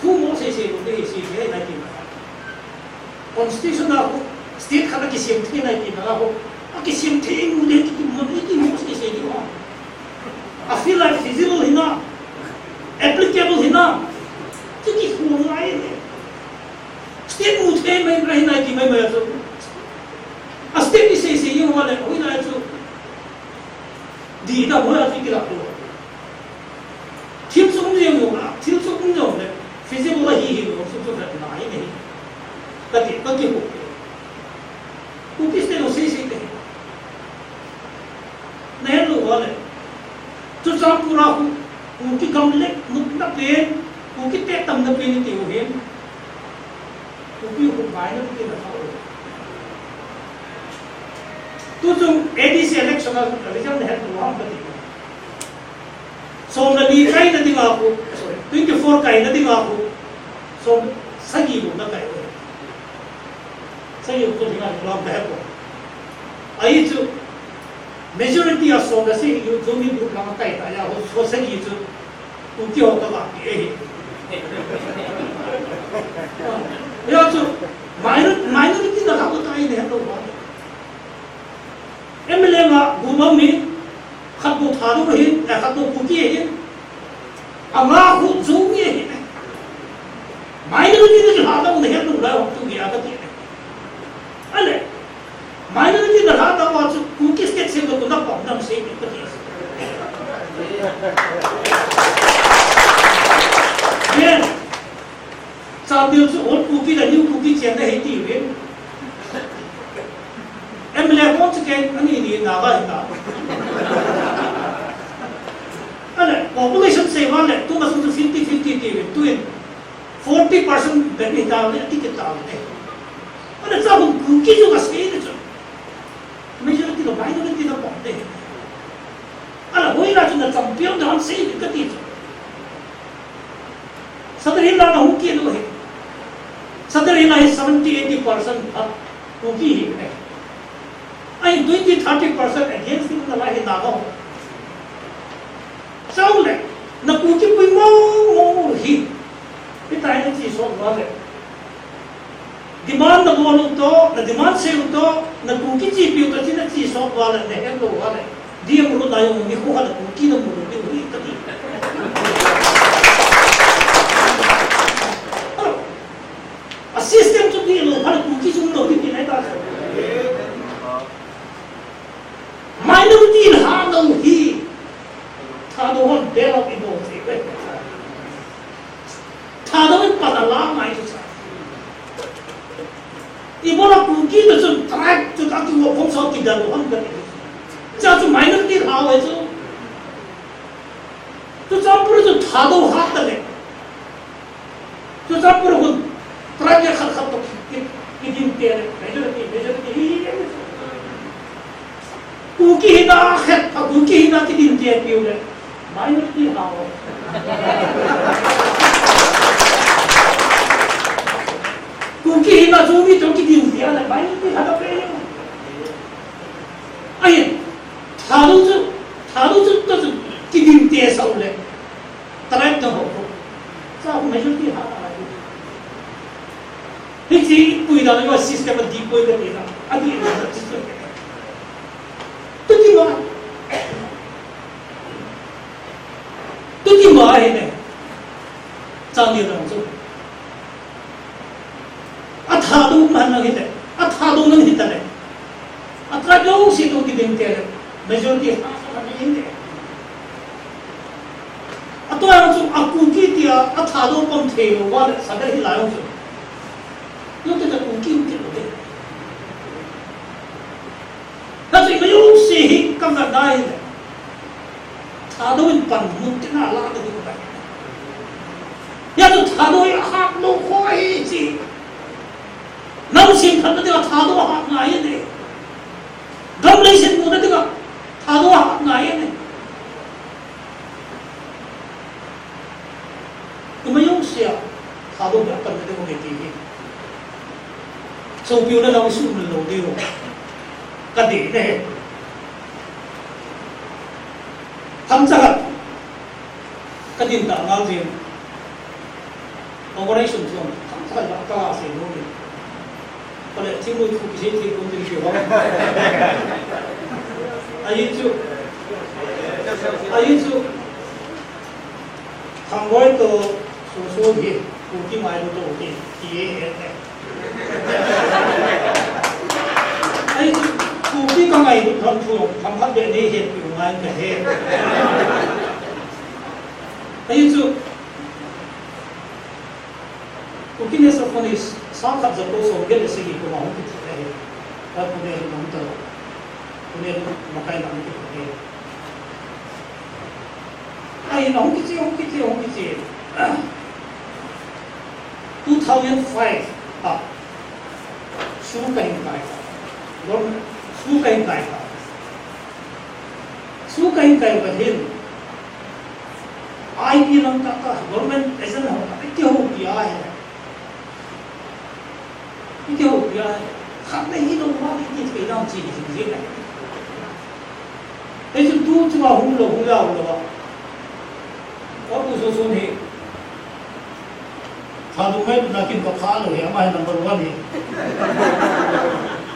Thu mo sei sei ko te sei sei nai ti. Constitution a ho, state khat a kisem thei nai ti na ho. A kisem thei mu le ti mo le ti mo sei sei di ho. A feel like feasible hi na, applicable hi na. Ti ki hu ngai le. State mu thei mai nai ti mai mai a chu. A state ni sei sei yo wa le, hoi na chu. Di da mo a ti ki la ko. Thil chu um jeng jong le, thil chu um jong le, feasible ahi hi lo, chu chu vet na hi nei. Ka ti, ka ti ko. Kuki State lo sei sei te. Na het lou va le. Churachandpur a khu, Kuki gam le, mutna pen, Kuki te tamna pen ti u hin. Kuki khu bai na ti na ka. Tu chung A D C election a result na het lou va ka ti. Som le ni kaina dinga khu, sorry, twenty four kaina dinga khu, som sagi bu na kai. Sagi bu dinga lam ta he ko. Ahi chu, majority a som le sagi bu Zomi bu lang kai ta ya ho, so sagi chu, Kuki ho ka ba pi e. Ya chu, minor-, minority na ka ko ta ai ne to ba. M L A ma, bu bang mi, khat bu Thadou ahin, eh, khat bu Kuki ahin. Anga khu Zomi ahin. Minority na chu Thadou na het lou lai hong tu ya ka ti. Ale, minority na Thadou ma chu Kuki State sem lou na pom dam sei ka ti. Yen. Chandel chu old Kuki le new Kuki chenna hi ti uvin. M L A kon chu ken ani ni Naga hi ta. Ale, population sei va le, tu ma sung chu fifty fifty ti uvin, tuin forty percent be ni ta le, ti ki ta le. Ale, cha hung Kuki chu ka sei le chu. Majority lo, minority lo pom te. Ala, hoila chu na champion na ham sei ka ti chu. Sadar Hills la na hung kit u hi. Sadar Hills la hi seventy eighty percent a Kuki hi ne. Ahin twenty thirty percent against ti na la hi na no. Chule, na Kuki pui mo mo hi. Itai na chi so va le. Demand na bol u to, na demand sei u to, na Kuki chi piu to, chi na chi sot va le, na het lou va le. D M ru na jong ni khu ha na Kuki na mu lou diu hi ka ti. A system chu di lou, ha na Kuki chu lou di ti na ta. Minority ha lou hi. Thadou hon bail out i bol thei ve. Thadou in pan a la ngai chu sa. Ibola Kuki te chun tribe chu ka kivo khom so kidal u ham ka ti. Cha chu minority lhau e chu. Churachandpur chu Thadou hat ta le. Churachandpur hun tribe khat khat to ki, ki, kidin te le. Majority, majority hi, hi, hi. Kuki hina khet, a Kuki hina kidin te piu le. Minority hao. Kuki hina Zomi to kidin te le, minority hao pe. Ahin, Thadou chu, Thadou chu, to chu kidin te sau le. Tribe to ho. Sa majority hao. Hichi pui da yo system a dipoi ka ti na. A ti na. Tuti ma. Tuti ma hi ne. Chang ni rang chu. A Thadou man na hi te. A Thadou na hi ta le. A tribe jouse to kidin te le. Majority ha ha ni ne. A to yang chu a Kuki tia a Thadou pom thei lou va le Sadar Hills la jong chu. Lo te ta Kuki u ti lo te. Ngai le. Thadou in pan mun tina la de ko. Ya tu Thadou in hak lo ko hi chi. Nam sin khat na de Thadou hak ngai de. Gam lei sin mu na de Thadou hak ngai de. Ima jong sia, Thadou hi apan na ding u ahi ti hi. Sopi u na lang sum lo ding u. Ka dei ne. Thangcha khat. Ka din ta ngal jin. Operation chuan thangcha khat ka la se lo ni. Kole thingnu thu kisei thei kum ding ki hong. Ahi chu. Ahi chu. Thangboi toh Soson hi Kuki ngailu toh ti, ti e he ne. Ahi chu, Kuki ka ngailu tham thu, tham phat be nei he pi ngai ka he. Ahi chu, Kuki ne sa phone is, sa khat za ko so ge le se gi ko ma hung ki thi he. Ka Pune ri nong ta lo. Pune ri makai nong ki thi he. Ahi, ahung kiche, ahung kiche, ahung kiche. Two thousand five, ah, school kahin kai. School kahin kai. School kahin kai pa hin. I P lang ta ta, government agent ho ta, kihou pi a he. Kihou pi a, khat na hi lo ma, kiti thei dam chi hi jing jing a. Hei chu tu chunga hung lo, hung lo lo a. Ka pu Soson hi. Thadou ngailutna kin ka pha lo hi, ama hi number one hi.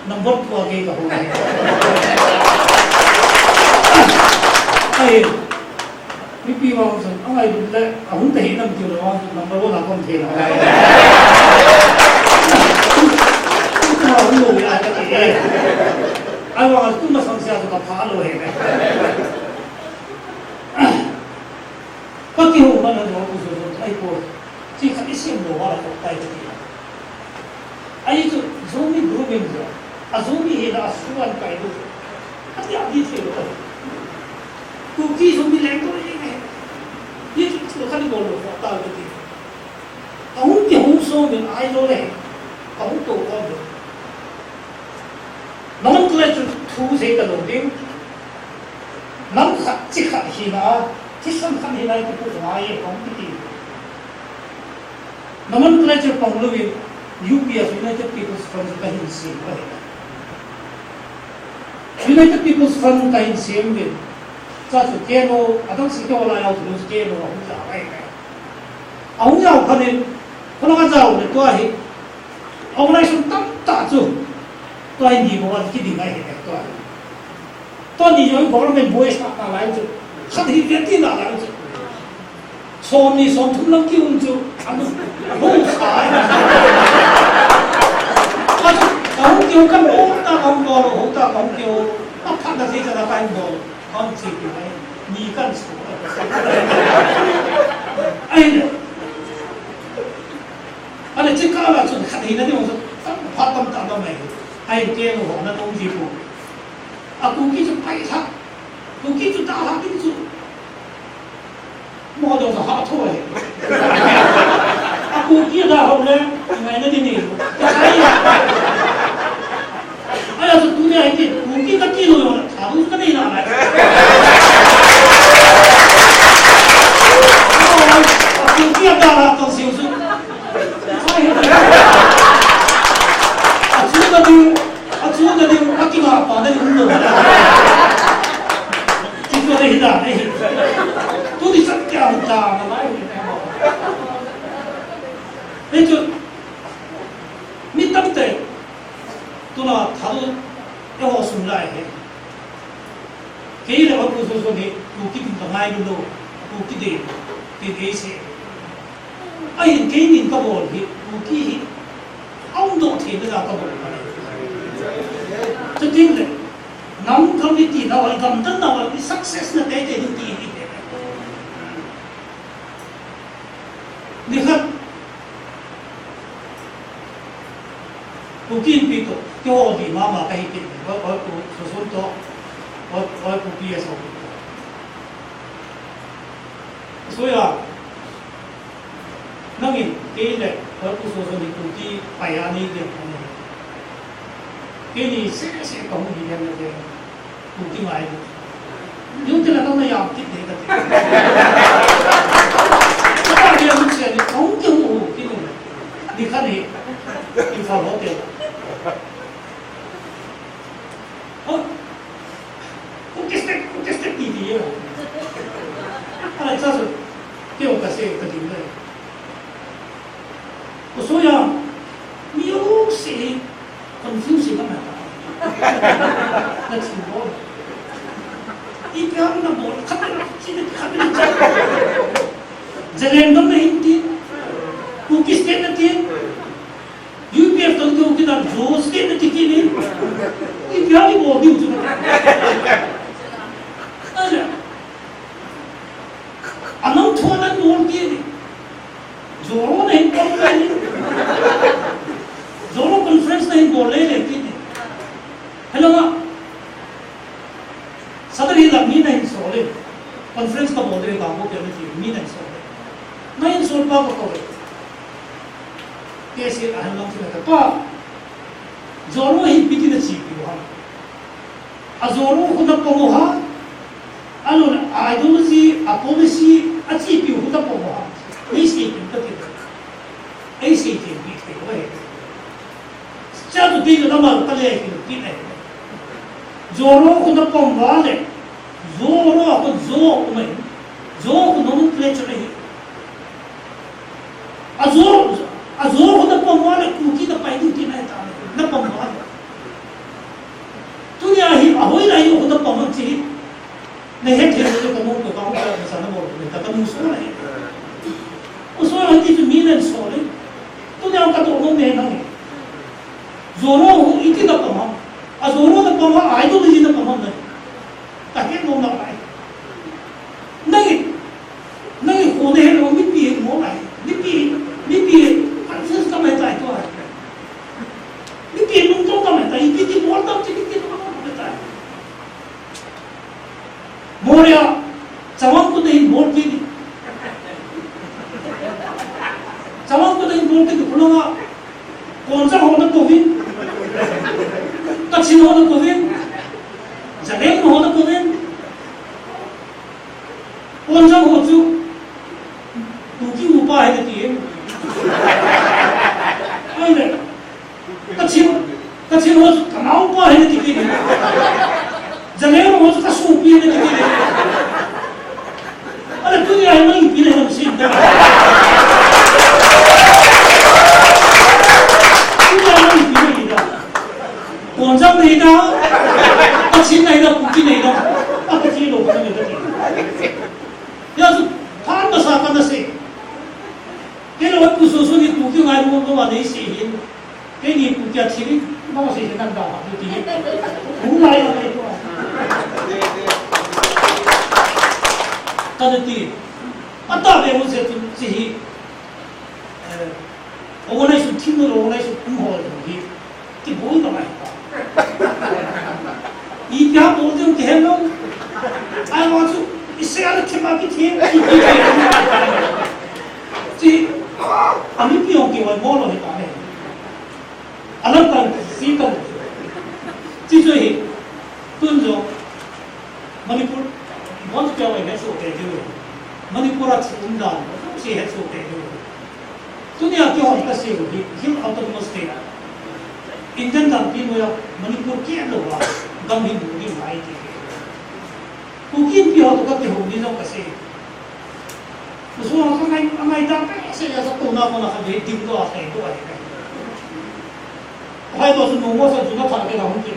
Number two a kei ka hou hi. Ahi. Mipi vang chun, a ngailut le, a hun ta hi nam ti lo vang chun, number one a kon thei na. Tu a hun lo ya ka ti e. Ai vang tu masang sia tu ka pha lo he. Ka kihou man han lo ku so so, ai ko. Chi khat i sem lo va la ko tai ka ti. Ahi chu, Zomi grooming chu, a Zomi hina a suan kai lu. A ti a ti thei lo. Kuki Zomi leng to le ngai. Ye chu chu khat i bol lo, ta lo ti. A hung ti hung so min ai lo le. A hung to ko lo. Nomenclature thu sei ta lo ding. Nam khat chi khat hina, thisan khat hina i ti pu ngai, a hung ti ti. Nomenclature pang louvin U P F, United People's Front, ka hin sem, ka hin. United People's Front ka hin sem uvin. Cha chu K N O, adang si ke wala yau chu K N O, ahung ja, ai, ai. Ahung yau phanin, kona ka jau le tua hi. Organization tam ta chu. Tua hi ni mo wa ki ding ai he tua hi. Tua ni jong government boys na, na lai chu. Khat hi ve ti na lai chu. Som ni som thum lang ki um chu. Anu, anu sa ai. Ka chu, ka hung ki um kan bol ta, kan bol, hung ta, kan ki um. A phat na si ka na kan bol. Kan chi ki ai. Ni kan su. Ai ne. Ane chi ka la chu khat hi na ni mo chu. Phat tam ta ba mai. Ai ke mo na tong ji ko. A Kuki chu pai tha. Kuki chu ta ha ding chu. Mo do sa ha tho e. A Kuki da ho le, ngai na di ni. Ai a chu tu ni ai ti, Kuki ka ti lo yo, a bu ka ni na na. A Kuki da ha to siu su. A chu na di, a chu na di, a ki ma pa na di lo. Ki ko de hi da, de hi. Tu di sa kya hota na lai. Ni chu, mi tam te, tu na thalu, e ho sum lai he. Kei le va pu so so ni, Kuki tin ka ngai lo, Kuki de, tin ei se. Ahin kei min ka bol hi, Kuki hi, a um doh thei na ka bol. Chuting le, nam committee na wal, gam tan na wal, success na te te ding ti hi. Ni khat, Kuki Inpi toh, kihou di mama ka hi kit, ba, ba, ku, Soson toh, Oi, oi, Kuki a so. So ya. Nangin, kei le, oi, Pu Soso ni Kuki pai a ni dia ni. Kei ni se se ka mu ni dia ni dia. Kuki ngai. Yung tila nang na yam kit de ka ti. Ka dia mu se ni, kong ke mu ki nu. Ni ka ni. Imphal Hotel. Oh. Contested, contested ti ti ya. Ala cha so. Kei o ka se ka ti le. Ko so ya. Mi o se confuse ka ma ta. Na chi bo. I ka na bo ka na chi ka na cha. Zalengam na hin ti. Contested na ti. U P F tol tu kina Joe state na ti kini. I pia ni bol diu chu. Aja. Anam thua na bol kini. Zoro na hin bol kini. Zoro conference na hin bol le le kini. Hello ma. Sadar hi la mi na hin so le. Conference ka bol le ka bol ke na ti mi na hin so le. Na hin so pa ko ko. Kei se a han lang thina ta pa. Zoro hi ipi ti na chi piu ham. A Zoro khu na pom u ham. A lo na ideology, a policy, a chi piu khu na pom u ham. Ni se piu ta ti. Ei se ti pi te ko he. Cha tu ti na ma ta le ki ti ne. Zoro khu na pom va le. Zoro a khu zo u mai. Zo khu nomenclature hi. Ajo, ajo khu na pom va le Kuki na pai ding ti na ta. Na pom va le. Tunia hi, a hoi lai khu na pom chi. Na het het le ka mo ko ka mo ka sa na mo le ka ka mo so na. U so na ti tu mi na so le. Tunia ka to mo me na ni. Zoro khu iti na pom. A Zoro na pom, a ideology na pom na. Ka het mo na lai. Nang i, nang i khu ne he lo mipi he mo lai. Mipi, mipi, confuse ka mai tai to ai. Mipi lungtong ka mai tai, mipi ti bol tam ti, mipi lungtong ka mai tai. Moria, chawang khu ne hin bol ki ni. Chawang khu ne hin bol ki ni khu lo nga. Konjang ho na kouvin. Kachin ho na kouvin. Zaleng ho na kouvin. Konjang ho chu. Kuki upa hai na ti. Ai le. Kachin, Kachin ho chu kanao pa hai na ti ki. Zaleng ho chu kasopi hai na ti ki. Ala tunia hi nang ipi na hi nang sin da. Tunia hi nang ipi na hi da. Konjang na hi da. Kachin na hi da, Kuki na hi da. A Kuki lo ka na hi da. Ya chu, phan na sa ka na se. Kei lo Pu Soso ni Kuki ngai mo mo wa nei se hin. Kei ni Kuki a thili, ma se hin nang da ha ti. Hu lai lo nei to. Ka na ti. Ata ve mo se tu si hi. Eh, organization team lo, organization um ho hi. Ti bol na mai pa. I pia bol ding ti hen lo. Ai wa chu, i se ala ti ma ki ti. Ti, a mi pi ong ki wa mo lo ni pa ne. Alam tan si tan. Ti chu hi. Tun jo. Manipur, Manipur a het soh kei diu. Manipur a thi um dan, si het soh kei diu. Tunia kihou ka sei u hi, Hill Autonomous State. Indian dampi noiya Manipur keh lou a, gam hi mu ding ahi ti. Kuki Inpi ho toh ka kihou ni jong ka sei. Kusu ka ngai, ngai ta pe sei ya sa tu na ko na ka be ding to a sei to ahi. Hai to su nung mo sa ju na tha ke na hung ki.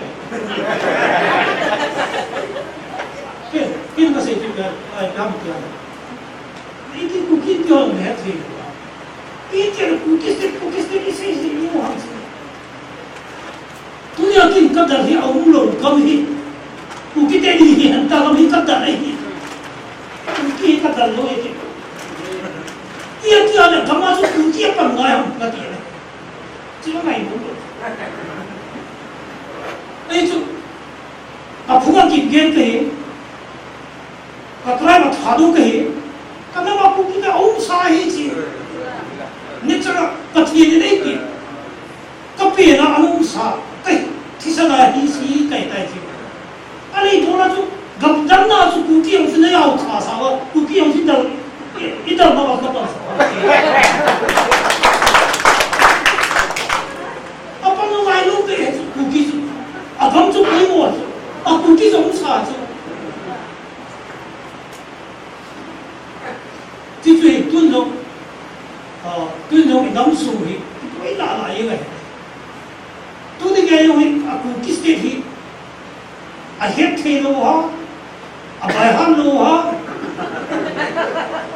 Ke, ke na sei ki ka, ai ka mu ki. Iti Kuki Inpi ho ne ha sei. Iti Kuki State, Kuki State ki sei sei ni mo ha sei. Tunia kin ka dal hi a um lou gam hi. Kuki te ni hi han ta gam hi ka dal hi. Kuki ka dal lou hi. Tia tia na gam a chu Kuki a pan ngai ham ka ti na. Chu ngai lou. Ei chu. Kaphung a kipgen kahi, ka tribe a Thadou kahi, ka nam a Kuki ka um sa hi chi. Nature a Pathen in eipeh, ka pen a ana um sa, ka thisan a hi si kai tai chi. Ahile ibola chu, gamdang na chu Kuki jong chu na jao tha sa va, Kuki jong chu dal, i, i dal ma va ka pan sa va. A pan lo lai lo te chu Kuki chu. A gam chu koi mo chu. A Kuki jong sa chu. Ti chu hi tun jong, ah, tun jong i gam sung hi, i koi la la i ngai. Tuni gei jong hi, a Kuki state hi, a het thei lou ham, a bai ham lou ham,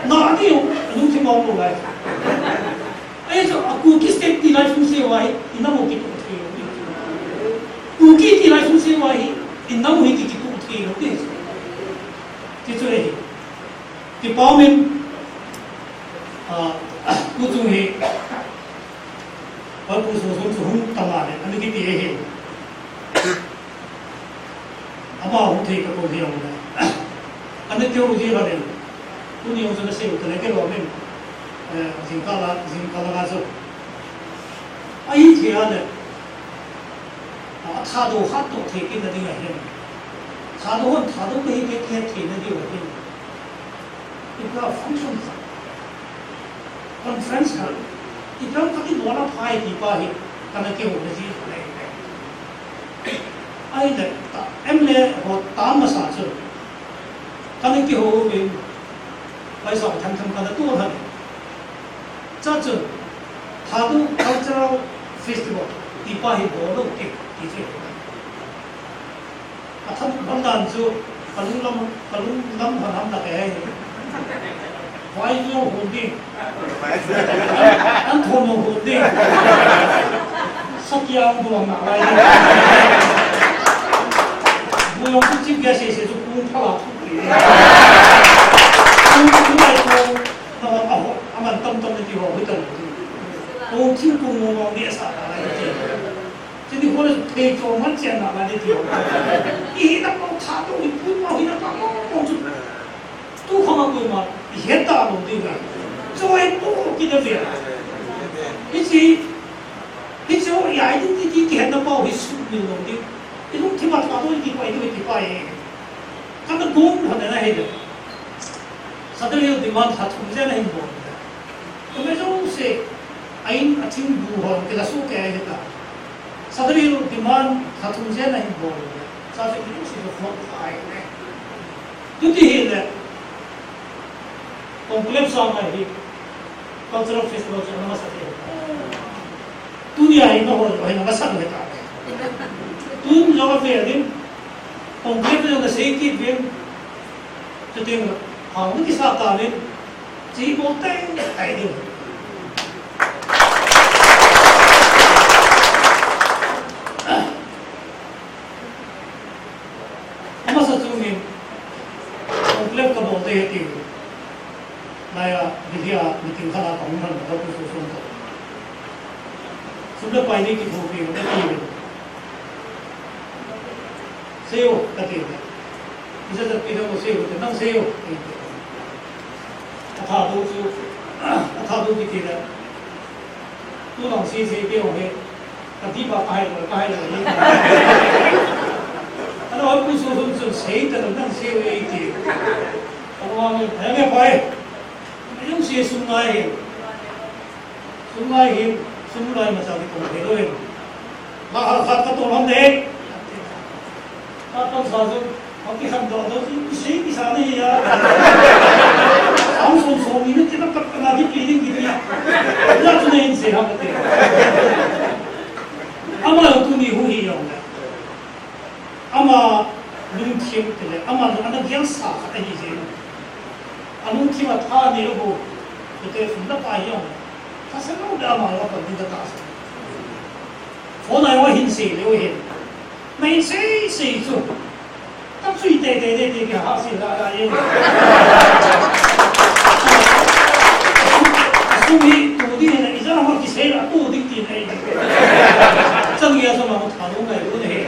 na a ti jong, a lungthim a um lou lai. Ahi chu, a Kuki state ti lai sung se uva hi, i nam u kitoh thei lou. Kuki ti lai sung se uva hi, i nam u hi ki, kitoh thei lou ti. Ti chu le hi. Kipa um in, ah, tu chung hi, Hoipu Soson chu hung tam a le, ana kiti ahi. Ama hung thei ka kou hi jong le. Ana keu ji ka le. Tuni jong chu na sei u ta le kei lom in. Eh, jingkah la, jingkah la ka chu. Ahi thei a le. A Thadou khat toh thei kit na ding ahi. Thadou hon Thadou kahi kei kihet thei na diu ahi. Ipi a function khat, conference khat, ipi a khat i bol a phai ti pa hi, kana kihou na ji khat ahi. Ahile, ta, M L A ho tam masa chu, kana kihou uvin, paisa themthem kana toh lhon. Chuchun, Thadou Cultural Festival, ti pa hi bol lou te, ti chu. Atham lam dan chu, kalung lam, kalung lam han ham na ke. Vai jong hon ding. An thon jong hon ding. Sakia ang duang na lai ding. Bu jong chu chim ke se se chu kung phala chu ke. Kung chu lai chu, na a ho, a man tam tam ni ti ho, hui tam ni. Kung chim kung mo mo ni sa na lai ti. Chuni hole thei cho man chen na ma ni ti ho. I hina pau Thadou, i pui pau hina pau mo mo chu. Tu khama koima i het ta lo ti ga. Choi po ki da ve. Hichi, hichi ho i identity kihetna pau hi sumil lo ti. I lungthim a Thadou ti pa, i ti pa e. Kana gong lhon na hi de. Saturday demand lha thum jen a hin bol. Kome jouse, a in a thing bu hon, kila su ke a hi ta. Saturday demand lha thum jen a hin bol. Sa se ki su jo hon ai ne. Tuti hi le. Conclave sanga hi. Cultural festival chu ana masa te. Tunia hi na hol, hi na masa te ta. Tun jong a ve din. Conclave jong na sei kit vin. Chuteng, hao na kisa ta vin. Chi bol teng, ai ding. Amasa chungin, conclave ka bol te ti. Laiya, Delhi a meeting khat a ka hung lhon ka pu su sun to. Sum le pai ni kithopi, na ti. Sei o, ka ti. Ijat pi dang o sei o, nang sei o. A Thadou chu, a Thadou kiti le. Tu nang sei sei pe o he. Ka ti pa ka hai lo, ka hai lo ni. Ano, pu su sun sun sei ta nang sei o e ti. Ka wa nge, he nge pai. Yung sei sum ngai he. Sum lai hi, sum lai ma cha ki tong thei lou in. Ma ha khat ka tong lhon de. Ka tong sa chu, ka ki khan doh doh chu, i sei ki sa ni ya. Ang som som ni ti na pat ka na di ki ding ki ya. Ya chu nei in sei ha ka te. Ama lo tu ni hu hi yong. Ama lungthim tile, ama lung ana gel sa khat ahi jeh in. A lungthim a tha nei lou ho, tute sum da pa hi jong. Tha sa lou da ama lou pan ding ka ta sa. Phone a jong hin sei leu hin. Na hin sei sei chu. Ka chui te te te te ki ha sei la la ye. Sum hi tu ding na ijat ham kisei la tu ding ti na. Chang ya so ma tha lou ngai lou ne.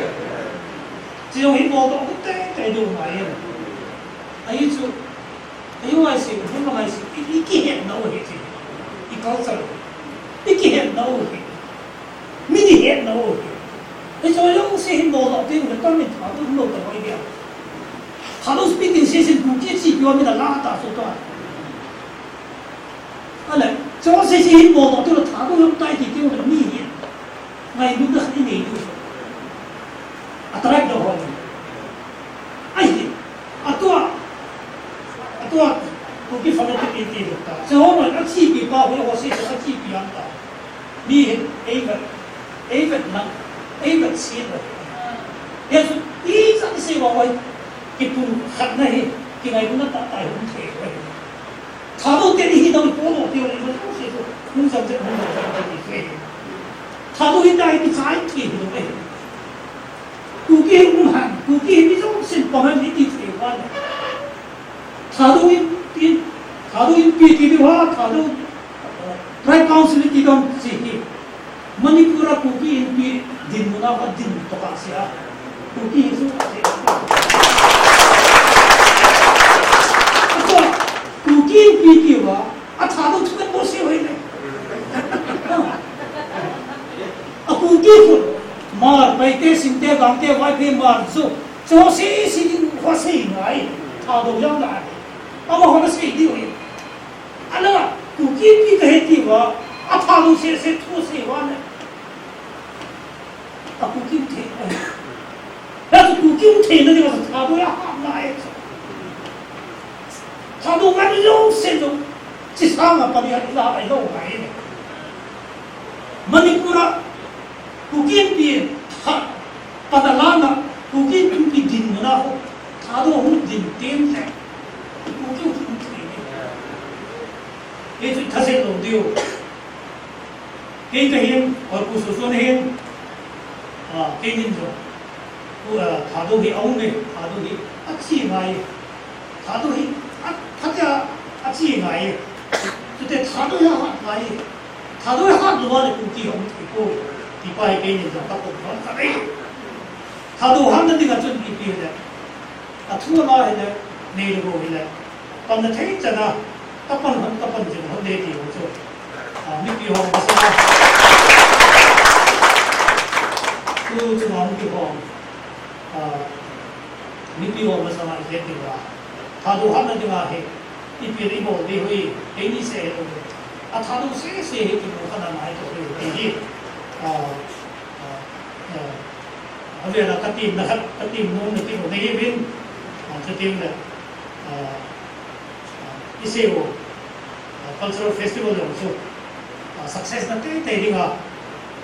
Chi Hi bol doh teitei diu ngai e. Ahi chu, ahi ngai se, ahi ngai se, i, i kihetna u hi chu. I culture. I kihetna u hi. Min i hetna u hi. Hichu jouse hi bol doh teng le, tun min Thadou hung lou ta boi dia. Thadou speaking session Kuki a chepi uva min ala ta chu tua. Ahile, jouse hi bol doh teng le Thadou hung tai ti teng le mi hi. Ngailutna khat i nei diu. A tribe dang ho. Ahi. A tua. A tua. Kuki fanatic i ti diu ta. Chu ho a chepi pa ho, ho se a chepi ang ta. Mi hi, ei vet. Ei vet na. Ei vet si na. Hichu, ijat sei uva hoi. Kipumkhatna hi. Kingailutna tahtah hung thei uve. Thadou te ni hi dau po lo te ni ma se so. Hung jam je, hung jam je, hung jam je. Thadou hi dai ni chai ti hi lo e. Kuki um han, Kuki hi mi jong sin pa han ni ti thei uva le. Thadou in, in, Thadou Inpi ti diu ham, Thadou, uh, Tribe Council ti dam si hi. Manipur a Kuki Inpi dinmun a va din to ka sia. Kuki hi chu. Tua, Kuki Inpi ti uva, a Thadou thu kan bol se uve le. A Kuki khu, Hmar, Paite, Singte, Gangte, Vaiphei, Hmar, Zo, chu ho sese ding ho sei ngai, Thadou jong ngai. Amaho na sei diu hi. Ana, Kuki Inpi kahi ti uva, a Thadou sese thu sei uva na. A Kuki um thei. Hichu Kuki um theina dinga Thadou ahat ngai. Thadou ngai jouse jong. Chi sanga pan a i la, i lo ngai. Manipur a Kuki Inpi, ha, pan a la na, Kuki Inpi dinmun a ho, Thadou hung din teng le, Kuki hung thei e. Hichu thaset lou diu. Kei kahin, or Pu Soson hin, ah, keinin jong. Pu, ah, Thadou hi aum e, Thadou hi achi ngai. Thadou hi a, phatea achi ngai. Chuteng Thadou hi ahat ngai. Thadou hi ahat lou le Kuki hung thei poi. Ti pa hi keinin jong ka pom lhon kha e. Thadou hatna dinga chun ipi le. Athu ama hile, nei le gou hile. Panna thei chana, kapan hon, kapan jing hon de ti ho chu. Ah, mipi ho masanga. Tu chu ma mipi ho. Ah, mipi ho masanga i het diu va. Thadou hatna dinga hi. Ipi le ibol diu hi. Keini seh hilou. A Thadou sese hi kimu kha na ngai to hi. Ah, ah, ah. Avel a ka temna khat, ka tem nom na ti mo nei vin, ah, chuteng le, ah, ah, i sei u, ah, cultural festival jong chu, ah, success na teitei dinga,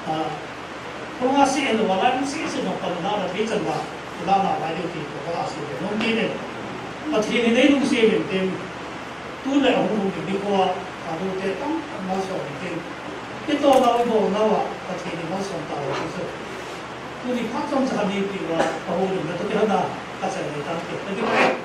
ah, kong a sei lou a lai, sei sei jong pan la na thei chan la, la na lai diu ti ko ka sei nom ti ne. Pathen in nei lungset in tin, tu le ahung lung ding ding ko a, Thadou te tam tam malsom in tin. Kitoh nau, ibol nau a, Pathen in malsom tahen ti chu. Tuni phat chomcha khat ni ti uva, ka houlimna toh kihouna, ka chai nei tante. Thank you.